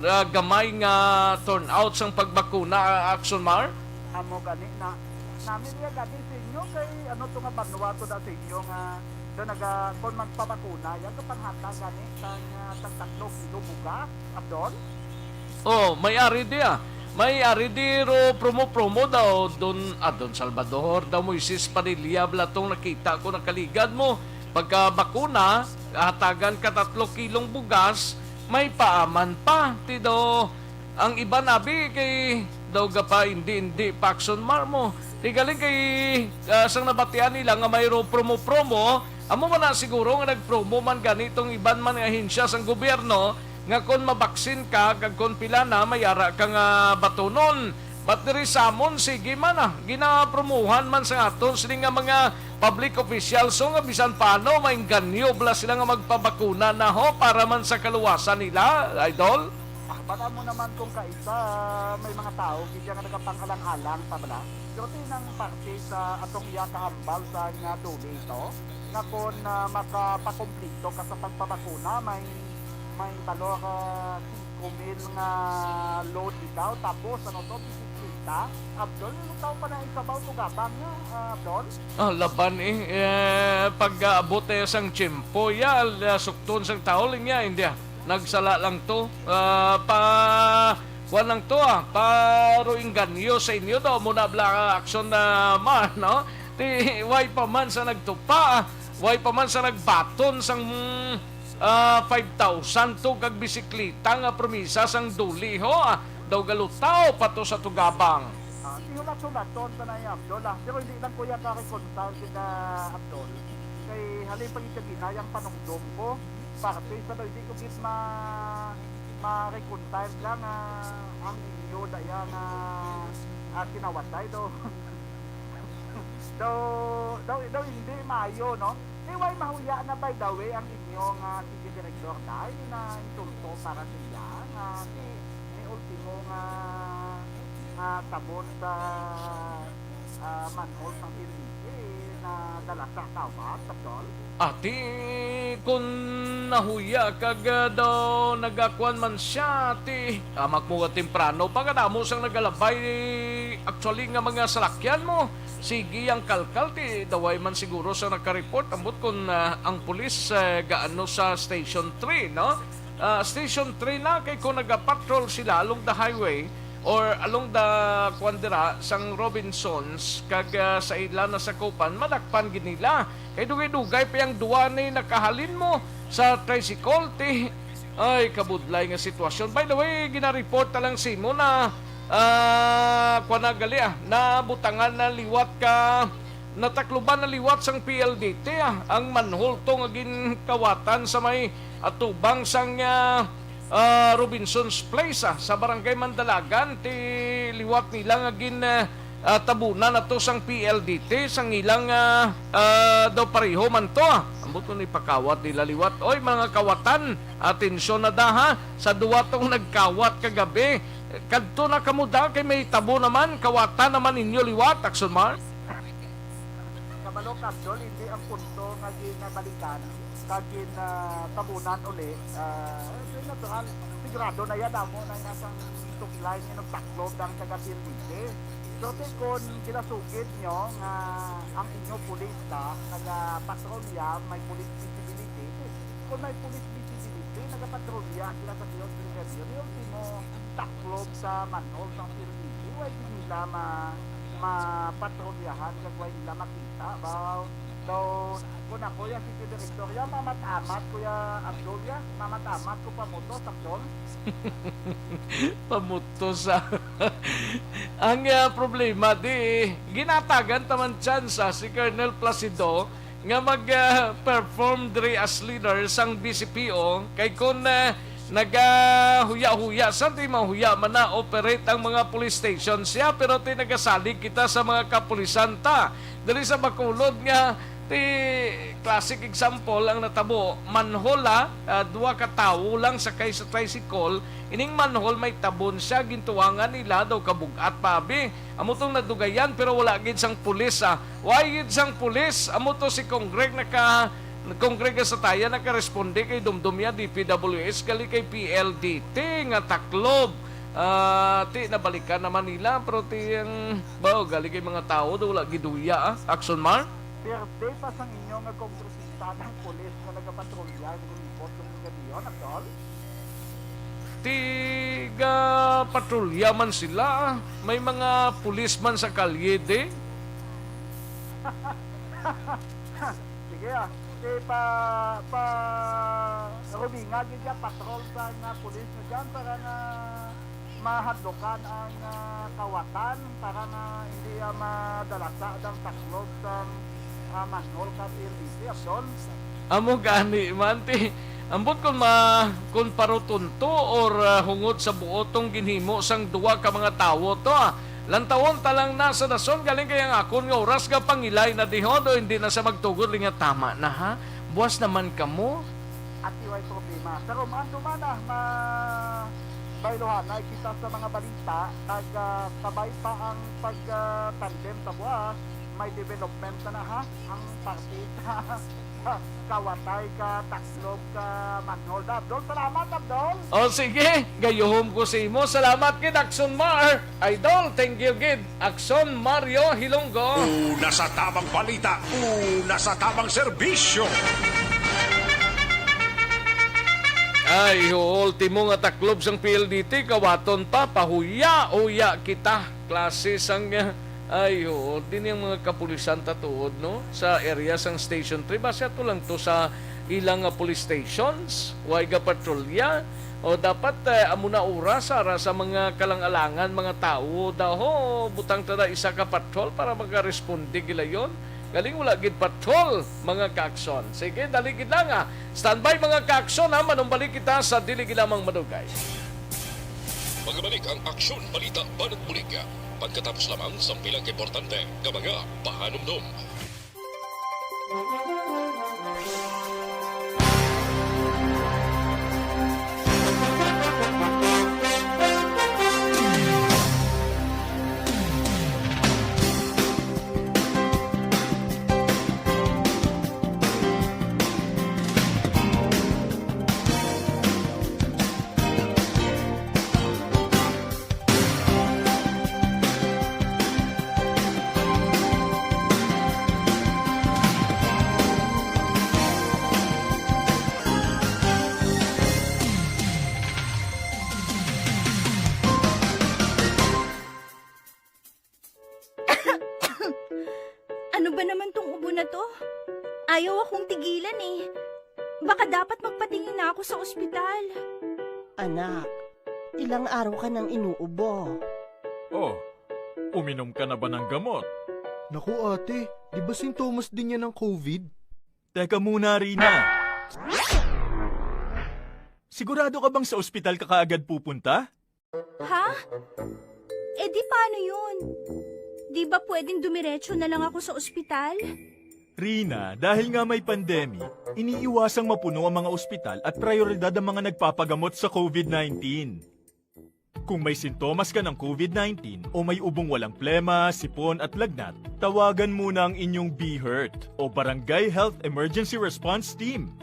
ah, gamay nga turnout sang pagbakuna, ah, Action Mar. Amo gani na nami niya gani sa inyo kay ano to nga banwa to da sa inyo nga So, naga-, kung magpabakuna, yan ang panghatag gani sang, ah, tagtatlo kilo bugas, Abdon? Oh, may ari di, ah. May ari di ro promo-promo daw, Don, ah, Don Salvador, daw Moises Padilla, bala tong nakita ko nakaligad mo. Pagkabakuna, hatagan ka tatlo kilong bugas, may paaman pa. Ti daw, ang iban abi kay daw gapa indi-indi pa, Action Mar mo. Ti galing kay, ah, sang nabatian nila nga mayro promo-promo, amo man na siguro nga nag-promo man gani tong iban man nga ahensya sang gobyerno nga kon mabaksin ka kag kon pila na, may ara ka nga batonon. But diri sa amon, sige man, ah, ginapromohan man sa aton sini nga mga public officials, so nga bisan paano maengganyo bala sila nga magpabakuna na ho para man sa kaluwasan nila, idol. Ah, Amo naman kung kaisa, may mga tawo gid nga nagapang-alang-alang pa bala. Pero ti nang parte sa atong iya kahambal sa nga duli ito, nga kon, ah, makapakumpleto ka sa pagpabakuna, may, may balor, ah, singko mil nga load ikaw, tapos ano to, bisikleta. Abdol, yung tao pa na isabaw to gabang nga, ah, Abdol? Ah, laban eh. Eh, pag-aabot eh sang tiyempo, ya, ah, sukton sang tao, linya, hindi ah. Nagsala lang to. Ah, pa, kuwan lang to ah. Paro inganyo sa inyo daw. Muna bla aksyon na man, no? Ti, way pa man sa nagtupa, ah. Way pa man sa nagbaton sang, ah, five thousand to kag bisikleta nga promisa sang duli, ho, ah. Daw galutaw pa to sa tugabang. Ah, ti hulat-hulaton pa na yung Abdol, ah. Pero hindi lang ko yan ka-reconcile kita, Abdol. Kay halin pa yung kaginay ang panumdom ko. Parte sa daw, hindi ko gid ma-, ma-reconcile lang, ah, ang inyo daya nga, ah, kinawatay daw. Daw, daw, daw hindi maayo, no? Kay way mahuya na, by the way, ang inyo nga city director, dahil na insulto para sa iya, nga ni, ni ultimo nga, nga tabon sa, ah, manhole sang P L D T na dala sa kawat, Abdol. Ati, kun nahuya kag, ah, daw nagakuan man siya, ti, amak mo nga temprano, pagkadamo sang nagalabay, actually, nga mga salakyan mo. Sige, ang kalkal, ti, daway man siguro sa nakareport, ambot kun, ah, ang pulis, eh, gaano sa Station three, no? Ah, Station three na, kay kung nagapatrol sila along the highway or along the, kuwan dira, sang Robinsons, kag, ah, sa ila nasakupan, madakpan gid nila. Kay dugay-dugay pa yang duwa ni nakahalin mo sa tricycle, ti. Ay, kabudlay nga sitwasyon. By the way, ginareport na lang simo na, ah, kuwan na gali, ah, nabutangan na liwat ka, natakluban na liwat sang P L D T, ah, ang manhole to nga ginkawatan sa may atubang sang, ah, ah, Robinson's Place, ah, sa Barangay Mandalagan, ti liwat nila nga gin, ah, ah, tabunan na to sang P L D T, sang ilang, ah, ah, daw pareho man to, ah. Ambot ko ni pakawat nila liwat. Oy, mga kawatan, atensyon na da, ha, sa duwa tong nagkawat kagabi. Kadto na kamo da, kay may tabo naman, kawatan naman ninyo liwat, Action Mar. Kabalo, Abdol, hindi ang punto nga ginabalikan kag gin, ah, tabunan uli, ah, natural. Sigurado na yan, amo na nga sang supply nga nagtaklob ang taga P L D T. So, ti, kon ginasugid nyo nga ang inyo pulis ta, nagapatrolya, may police visibility, ti, kon may police visibility, nagapatrolya sila sa Dios Brigadier, yung timo taklob sa manhole sang P L D T, way nila ma-, mapatrolyahan, kag way nila makita, ba? Daw, kung ako yung city director, ya, mamat-amat ko ya, Abdul, ya, mamat-amat ko pamutos, Abdul. Pamutos, ah. Ang, ah, problema, di, ginatagan taman tsansa si Colonel Placido nga mag, ah, perform diri as leader sang B C P O, kay kun, ah, nagahuya-huya sa, di mahuya man na operate ang mga police station siya, pero ti nagasalig kita sa mga kapulisan ta. Diri sa Bacolod nga, ti classic example ang natabo, manhole, ah, ah, duha ka tawo lang sakay sa tricycle, ining manhole may tabon siya, gintuwangan nila daw kabug-at pa abi. Amo tong nadugayan, pero wala gid sang pulis, ah. Why gid sang pulis? Amo to si Congreg naka, Congreg sa taya nakaresponde kay dumdum niya D P W S gali kay P L D T nga taklob. Ah, ti nabalikan naman nila, pero ti ang, ba, gali kay mga tawo do wala giduya, ah. Action, Mar? Birthday pa sang inyo nga kongresista ng pulis nga nagapatrolya, nagulipot ng gadiyon, Abdol? Tiga patrolya man sila. May mga pulis man sa kalye, di? Sige, ah. Di pa, pa, ruminga gid ya, patrol sa nga pulis na dyan para nga mahadlokan ang, ah, kawatan, para nga hindi, ah, madalasa ang taklob sa, ah, manhole ka P L D T, Abdol. Amo gani man, ti. Ambot kon ma-, kon paruton to or, ah, hungot sa buotong ginhimo sang duwa ka mga tawo to, ah. Lantawon ta lang na sa dason, galing kay ang akon nga oras nga pangilay na dihon, o hindi na sa magtugod, linga tama na, ha? Buwas naman kamo. At way problema. Sa Roman, Roman, ah, ma-, Bayluhanay kita sa mga balita, nag, ah, kabay pa ang pag, ah, tandem sa buwas, may development na na, ha? Ang partida. Kawatay ka, taklob ka, manhol. Abdol, salamat, Abdol. O sige, gayuhom ko sa imo. Salamat gid, Action Mar. Idol, thank you gid. Action Mario Hilonggo. Una sa tamang balita, una sa tamang serbisyo. Ay, ho, ultimo nga taklob sang P L D T, kawaton pa, pahuya-huya kita. Klase sang, ay, ho, din yung mga kapulisan tatuod, no? Sa area sang Station three, basta to lang to sa ilang nga police stations, way ga patrolya. O dapat, eh, amo na oras, ara sa mga kalang-alangan, mga tawo, daw, ho, butang ta na isa ka patrol para makaresponde gilayon. Galing wala gid patrol, mga kaakson. Sige, dali gid lang, ah. Standby, mga kaakson, ha. Manumbalik kita sa dili gid lamang madugay. Magabalik ang Aksyon Balita Banat Bulig pagkatapos lamang sa pila ka importante nga mga pahanumdom. Ano ba naman tong ubo na to? Ayaw akong tigilan eh. Baka dapat magpatingin na ako sa ospital. Anak, ilang araw ka nang inuubo. Oh, uminom ka na ba ng gamot? Naku, ate, di ba sintomas din yan ng covid? Teka muna, Rina. Sigurado ka bang sa ospital ka kaagad pupunta? Ha? Eh, di paano yun? Di ba pwedeng dumiretso na lang ako sa ospital? Rina, dahil nga may pandemic, iniiwasang mapuno ang mga ospital at prioridad ang mga nagpapagamot sa covid nineteen. Kung may sintomas ka ng covid nineteen o may ubong walang plema, sipon at lagnat, tawagan muna ang inyong BHERT o Barangay Health Emergency Response Team.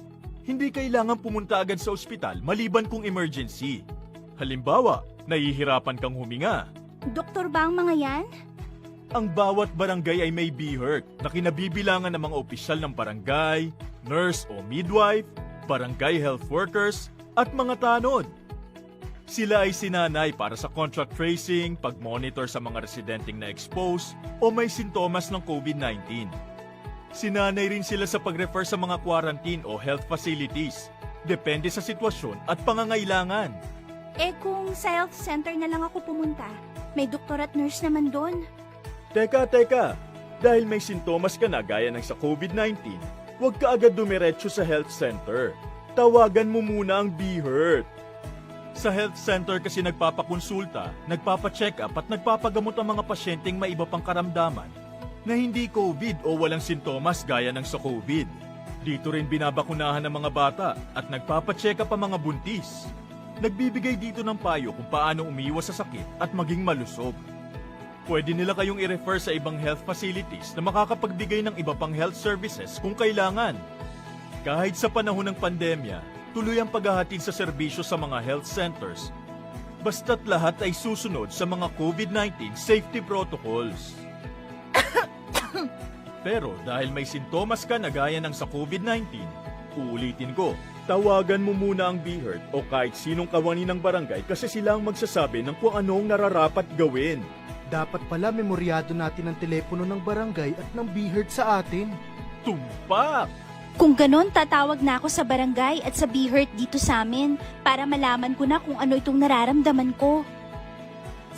Hindi kailangan pumunta agad sa ospital maliban kung emergency. Halimbawa, nahihirapan kang huminga. Doktor ba ang mga yan? Ang bawat barangay ay may BHERT na kinabibilangan ng mga opisyal ng barangay, nurse o midwife, barangay health workers, at mga tanod. Sila ay sinanay para sa contact tracing, pag-monitor sa mga residenteng na-expose o may sintomas ng covid nineteen. Sinanay rin sila sa pag-refer sa mga quarantine o health facilities, depende sa sitwasyon at pangangailangan. Eh, kung sa health center na lang ako pumunta, may doktor at nurse naman doon. Teka, teka! Dahil may sintomas ka na gaya ng sa covid nineteen, huwag ka agad dumiretso sa health center. Tawagan mo muna ang BHERT. Sa health center kasi nagpapakonsulta, nagpapacheck-up at nagpapagamot ang mga pasyenteng may iba pang karamdaman na hindi covid o walang sintomas gaya ng sa covid. Dito rin binabakunahan ang mga bata at nagpapacheck-up ang mga buntis. Nagbibigay dito ng payo kung paano umiwas sa sakit at maging malusog. Pwede nila kayong i-refer sa ibang health facilities na makakapagbigay ng iba pang health services kung kailangan. Kahit sa panahon ng pandemya, tuloy ang paghahatid sa serbisyo sa mga health centers, basta't lahat ay susunod sa mga covid nineteen safety protocols. Pero dahil may sintomas ka na gaya ng sa covid nineteen, uulitin ko, tawagan mo muna ang BHERT o kahit sinong kawani ng barangay kasi sila ang magsasabi ng kung ano ang nararapat gawin. Dapat pala memoryado natin ang telepono ng barangay at ng BHERT sa atin. Tumpak! Kung ganon, tatawag na ako sa barangay at sa BHERT dito sa amin para malaman ko na kung ano itong nararamdaman ko.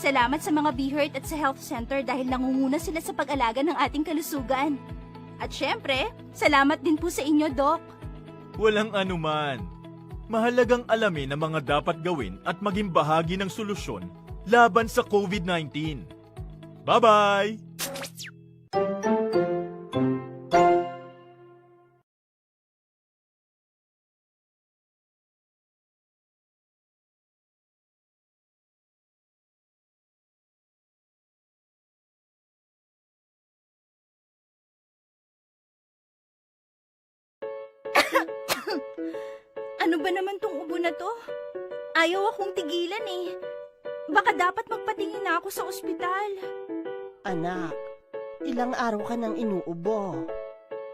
Salamat sa mga BHERT at sa health center dahil nangunguna sila sa pag-alaga ng ating kalusugan. At syempre, salamat din po sa inyo, Doc. Walang anuman. Mahalagang alamin ang mga dapat gawin at maging bahagi ng solusyon laban sa covid nineteen. Bye-bye! Ano ba naman tong ubo na to? Ayaw akong tigilan eh. Baka dapat magpatingin na ako sa ospital. Anak, ilang araw ka nang inuubo.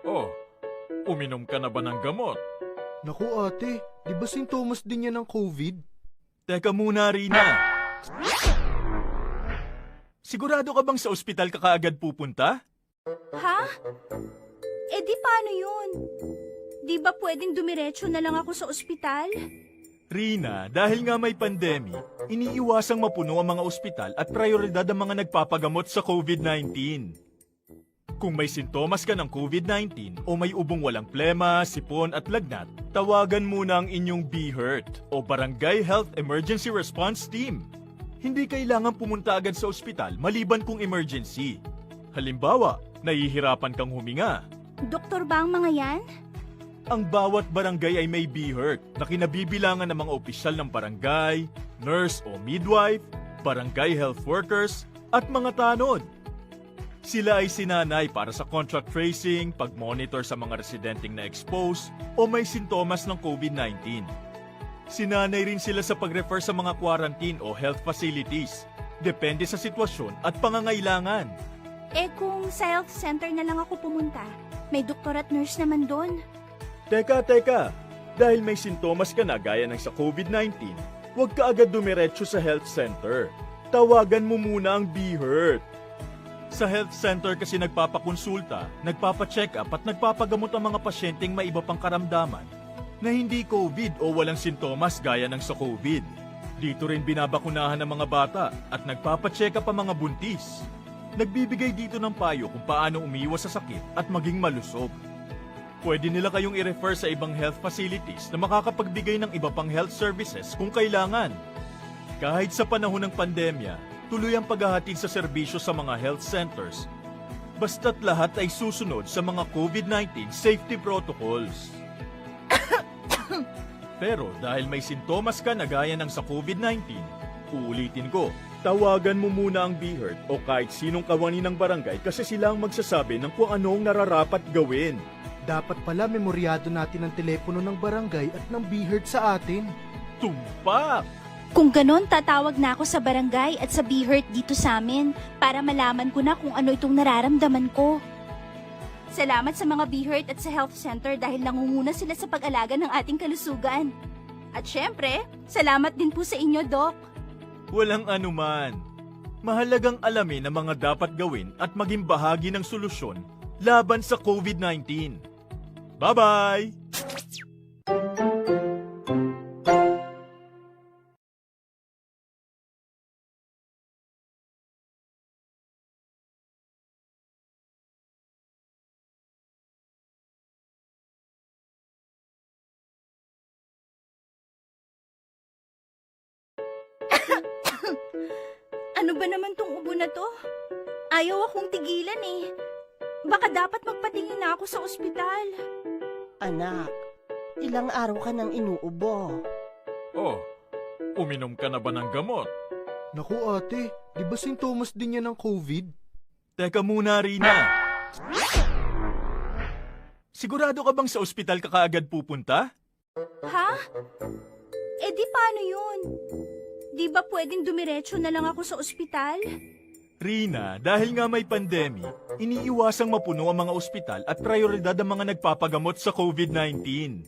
Oh, uminom ka na ba ng gamot? Naku ate, di ba sintomas din yan ng COVID? Teka muna, Rina. Sigurado ka bang sa ospital ka kaagad pupunta? Ha? Eh di paano yun? Di ba pwedeng dumiretso na lang ako sa ospital? Rina, dahil nga may pandemic, iniiwasang mapuno ang mga ospital at prioridad ang mga nagpapagamot sa COVID nineteen. Kung may sintomas ka ng COVID nineteen o may ubong walang plema, sipon at lagnat, tawagan muna ang inyong BHERT o Barangay Health Emergency Response Team. Hindi kailangan pumunta agad sa ospital maliban kung emergency. Halimbawa, nahihirapan kang huminga. Doktor ba ang mga yan? Ang bawat barangay ay may BHERT na kinabibilangan ng mga opisyal ng barangay, nurse o midwife, barangay health workers, at mga tanod. Sila ay sinanay para sa contact tracing, pag-monitor sa mga residenteng na-expose o may sintomas ng COVID nineteen. Sinanay rin sila sa pag-refer sa mga quarantine o health facilities, depende sa sitwasyon at pangangailangan. Eh kung sa health center na lang ako pumunta, may doktor at nurse naman doon. Teka, teka! Dahil may sintomas ka na gaya ng sa COVID nineteen, huwag ka agad dumiretso sa health center. Tawagan mo muna ang BHERT. Sa health center kasi nagpapakonsulta, nagpapacheck-up at nagpapagamot ang mga pasyenteng may iba pang karamdaman na hindi COVID o walang sintomas gaya ng sa COVID. Dito rin binabakunahan ang mga bata at nagpapacheck-up ang mga buntis. Nagbibigay dito ng payo kung paano umiwas sa sakit at maging malusog. Pwede nila kayong i-refer sa ibang health facilities na makakapagbigay ng iba pang health services kung kailangan. Kahit sa panahon ng pandemya, tuloy ang paghahatid sa serbisyo sa mga health centers, basta't lahat ay susunod sa mga COVID nineteen safety protocols. Pero dahil may sintomas ka na gaya ng sa COVID nineteen, uulitin ko, tawagan mo muna ang BHERT o kahit sinong kawani ng barangay kasi sila ang magsasabi ng kung ano ang nararapat gawin. Dapat pala memoryado natin ang telepono ng barangay at ng BHERT sa atin. Tumpak! Kung ganon, tatawag na ako sa barangay at sa BHERT dito sa amin para malaman ko na kung ano itong nararamdaman ko. Salamat sa mga BHERT at sa health center dahil nangunguna sila sa pag-alaga ng ating kalusugan. At syempre, salamat din po sa inyo, Doc. Walang anuman. Mahalagang alamin ang mga dapat gawin at maging bahagi ng solusyon laban sa COVID nineteen. Bye-bye! Ano ba naman tong ubo na to? Ayaw akong tigilan eh. Baka dapat magpatingin na ako sa ospital. Anak, ilang araw ka nang inuubo. Oh, uminom ka na ba ng gamot? Naku ate, di ba sintomas din yan ng COVID? Teka muna, Rina. Sigurado ka bang sa ospital ka kaagad pupunta? Ha? Eh di paano yun? Di ba pwedeng dumiretso na lang ako sa ospital? Rina, dahil nga may pandemic, iniiwasang mapuno ang mga ospital at prioridad ang mga nagpapagamot sa COVID nineteen.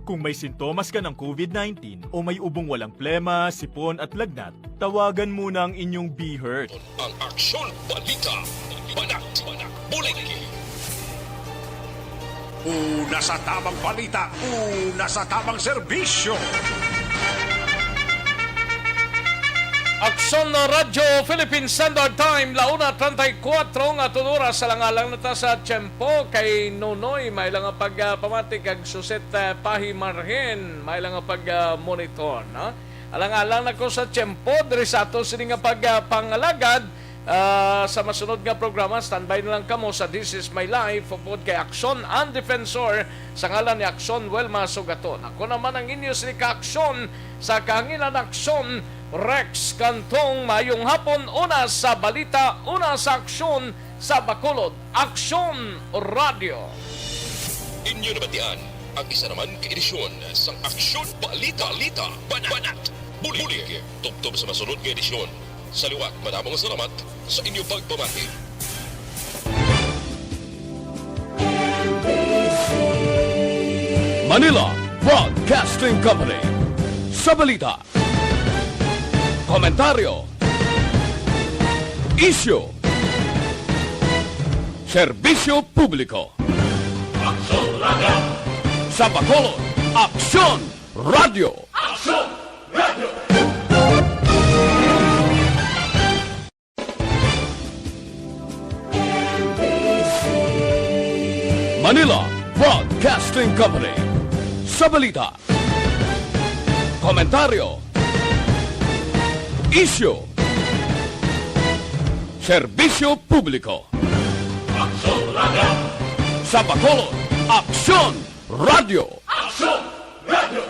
Kung may sintomas ka ng COVID nineteen o may ubong walang plema, sipon at lagnat, tawagan muna ang inyong BHERT. Ang Aksyon Balita, Banat, Bulig. Una sa tamang balita, una sa tamang serbisyo. Aksyon na Radyo Philippine Standard Time, la una treinta y cuatro nga tuon oras. Alang-alang na ta sa tiyempo kay Nonoy, may lang nga pagpamati kag Suset, eh, Pahi Marhen, may lang nga pag-monitor, no? Alang-alang na ko sa tiyempo diri sa ato sini nga pagpangalagad. Ah, sa masunod nga programa, standby na lang kamo sa This Is My Life, upod kay Aksyon ang Defensor, sa ngalan ni Aksyon Wilma Sugaton. Ako naman ang inyo sini ka Aksyon sa kahanginan, Aksyon Rex Cantong. Mayong hapon, una sa balita, una sa aksyon sa Bacolod, Aksyon Radio. Inyo nabatian Ang isa naman ka edisyon sang Aksyon Balita, Balita, Banat, Banat, Bulig. Tubtob sa masunod nga edisyon. Sa liwat, madamo nga salamat sa inyo pagpamati. Manila Broadcasting Company. Sa balita, komentaryo, isyu, serbisyo publiko. Aksyon Radio. Sa Bacolod, Aksyon Radio. Aksyon Radio. Manila Broadcasting Company. Sa balita, komentaryo, isyu, serbisyo publiko. Aksyon Radio. Sa Bacolod, Aksyon Radio. Aksyon Radio.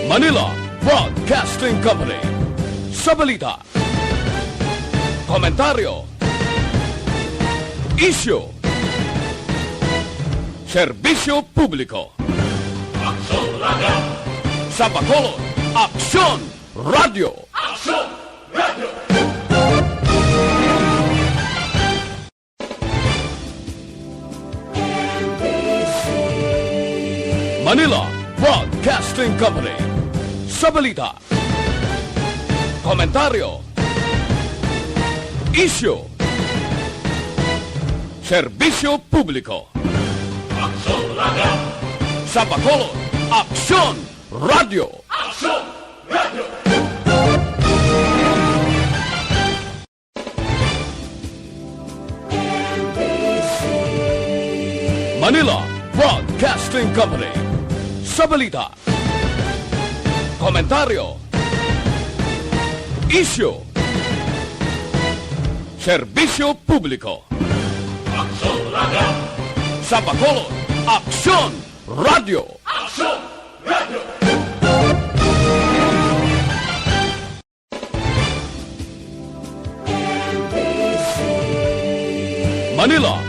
Manila Broadcasting Company. Sa balita, komentaryo, isyu, serbisyo publiko. Aksyon Radio. Sa Bacolod, Aksyon Radio. Aksyon Radio. Manila Broadcasting Company. Sa balita, komentaryo, isyu, serbisyo publiko. Aksyon Radio. Sa Bacolod, Aksyon Radio. Aksyon Radio. Manila Broadcasting Company. Sa balita, komentaryo, isyu, serbisyo publiko. Aksyon Radio. Sa Bacolod, Aksyon Radio. Aksyon Radio. Manila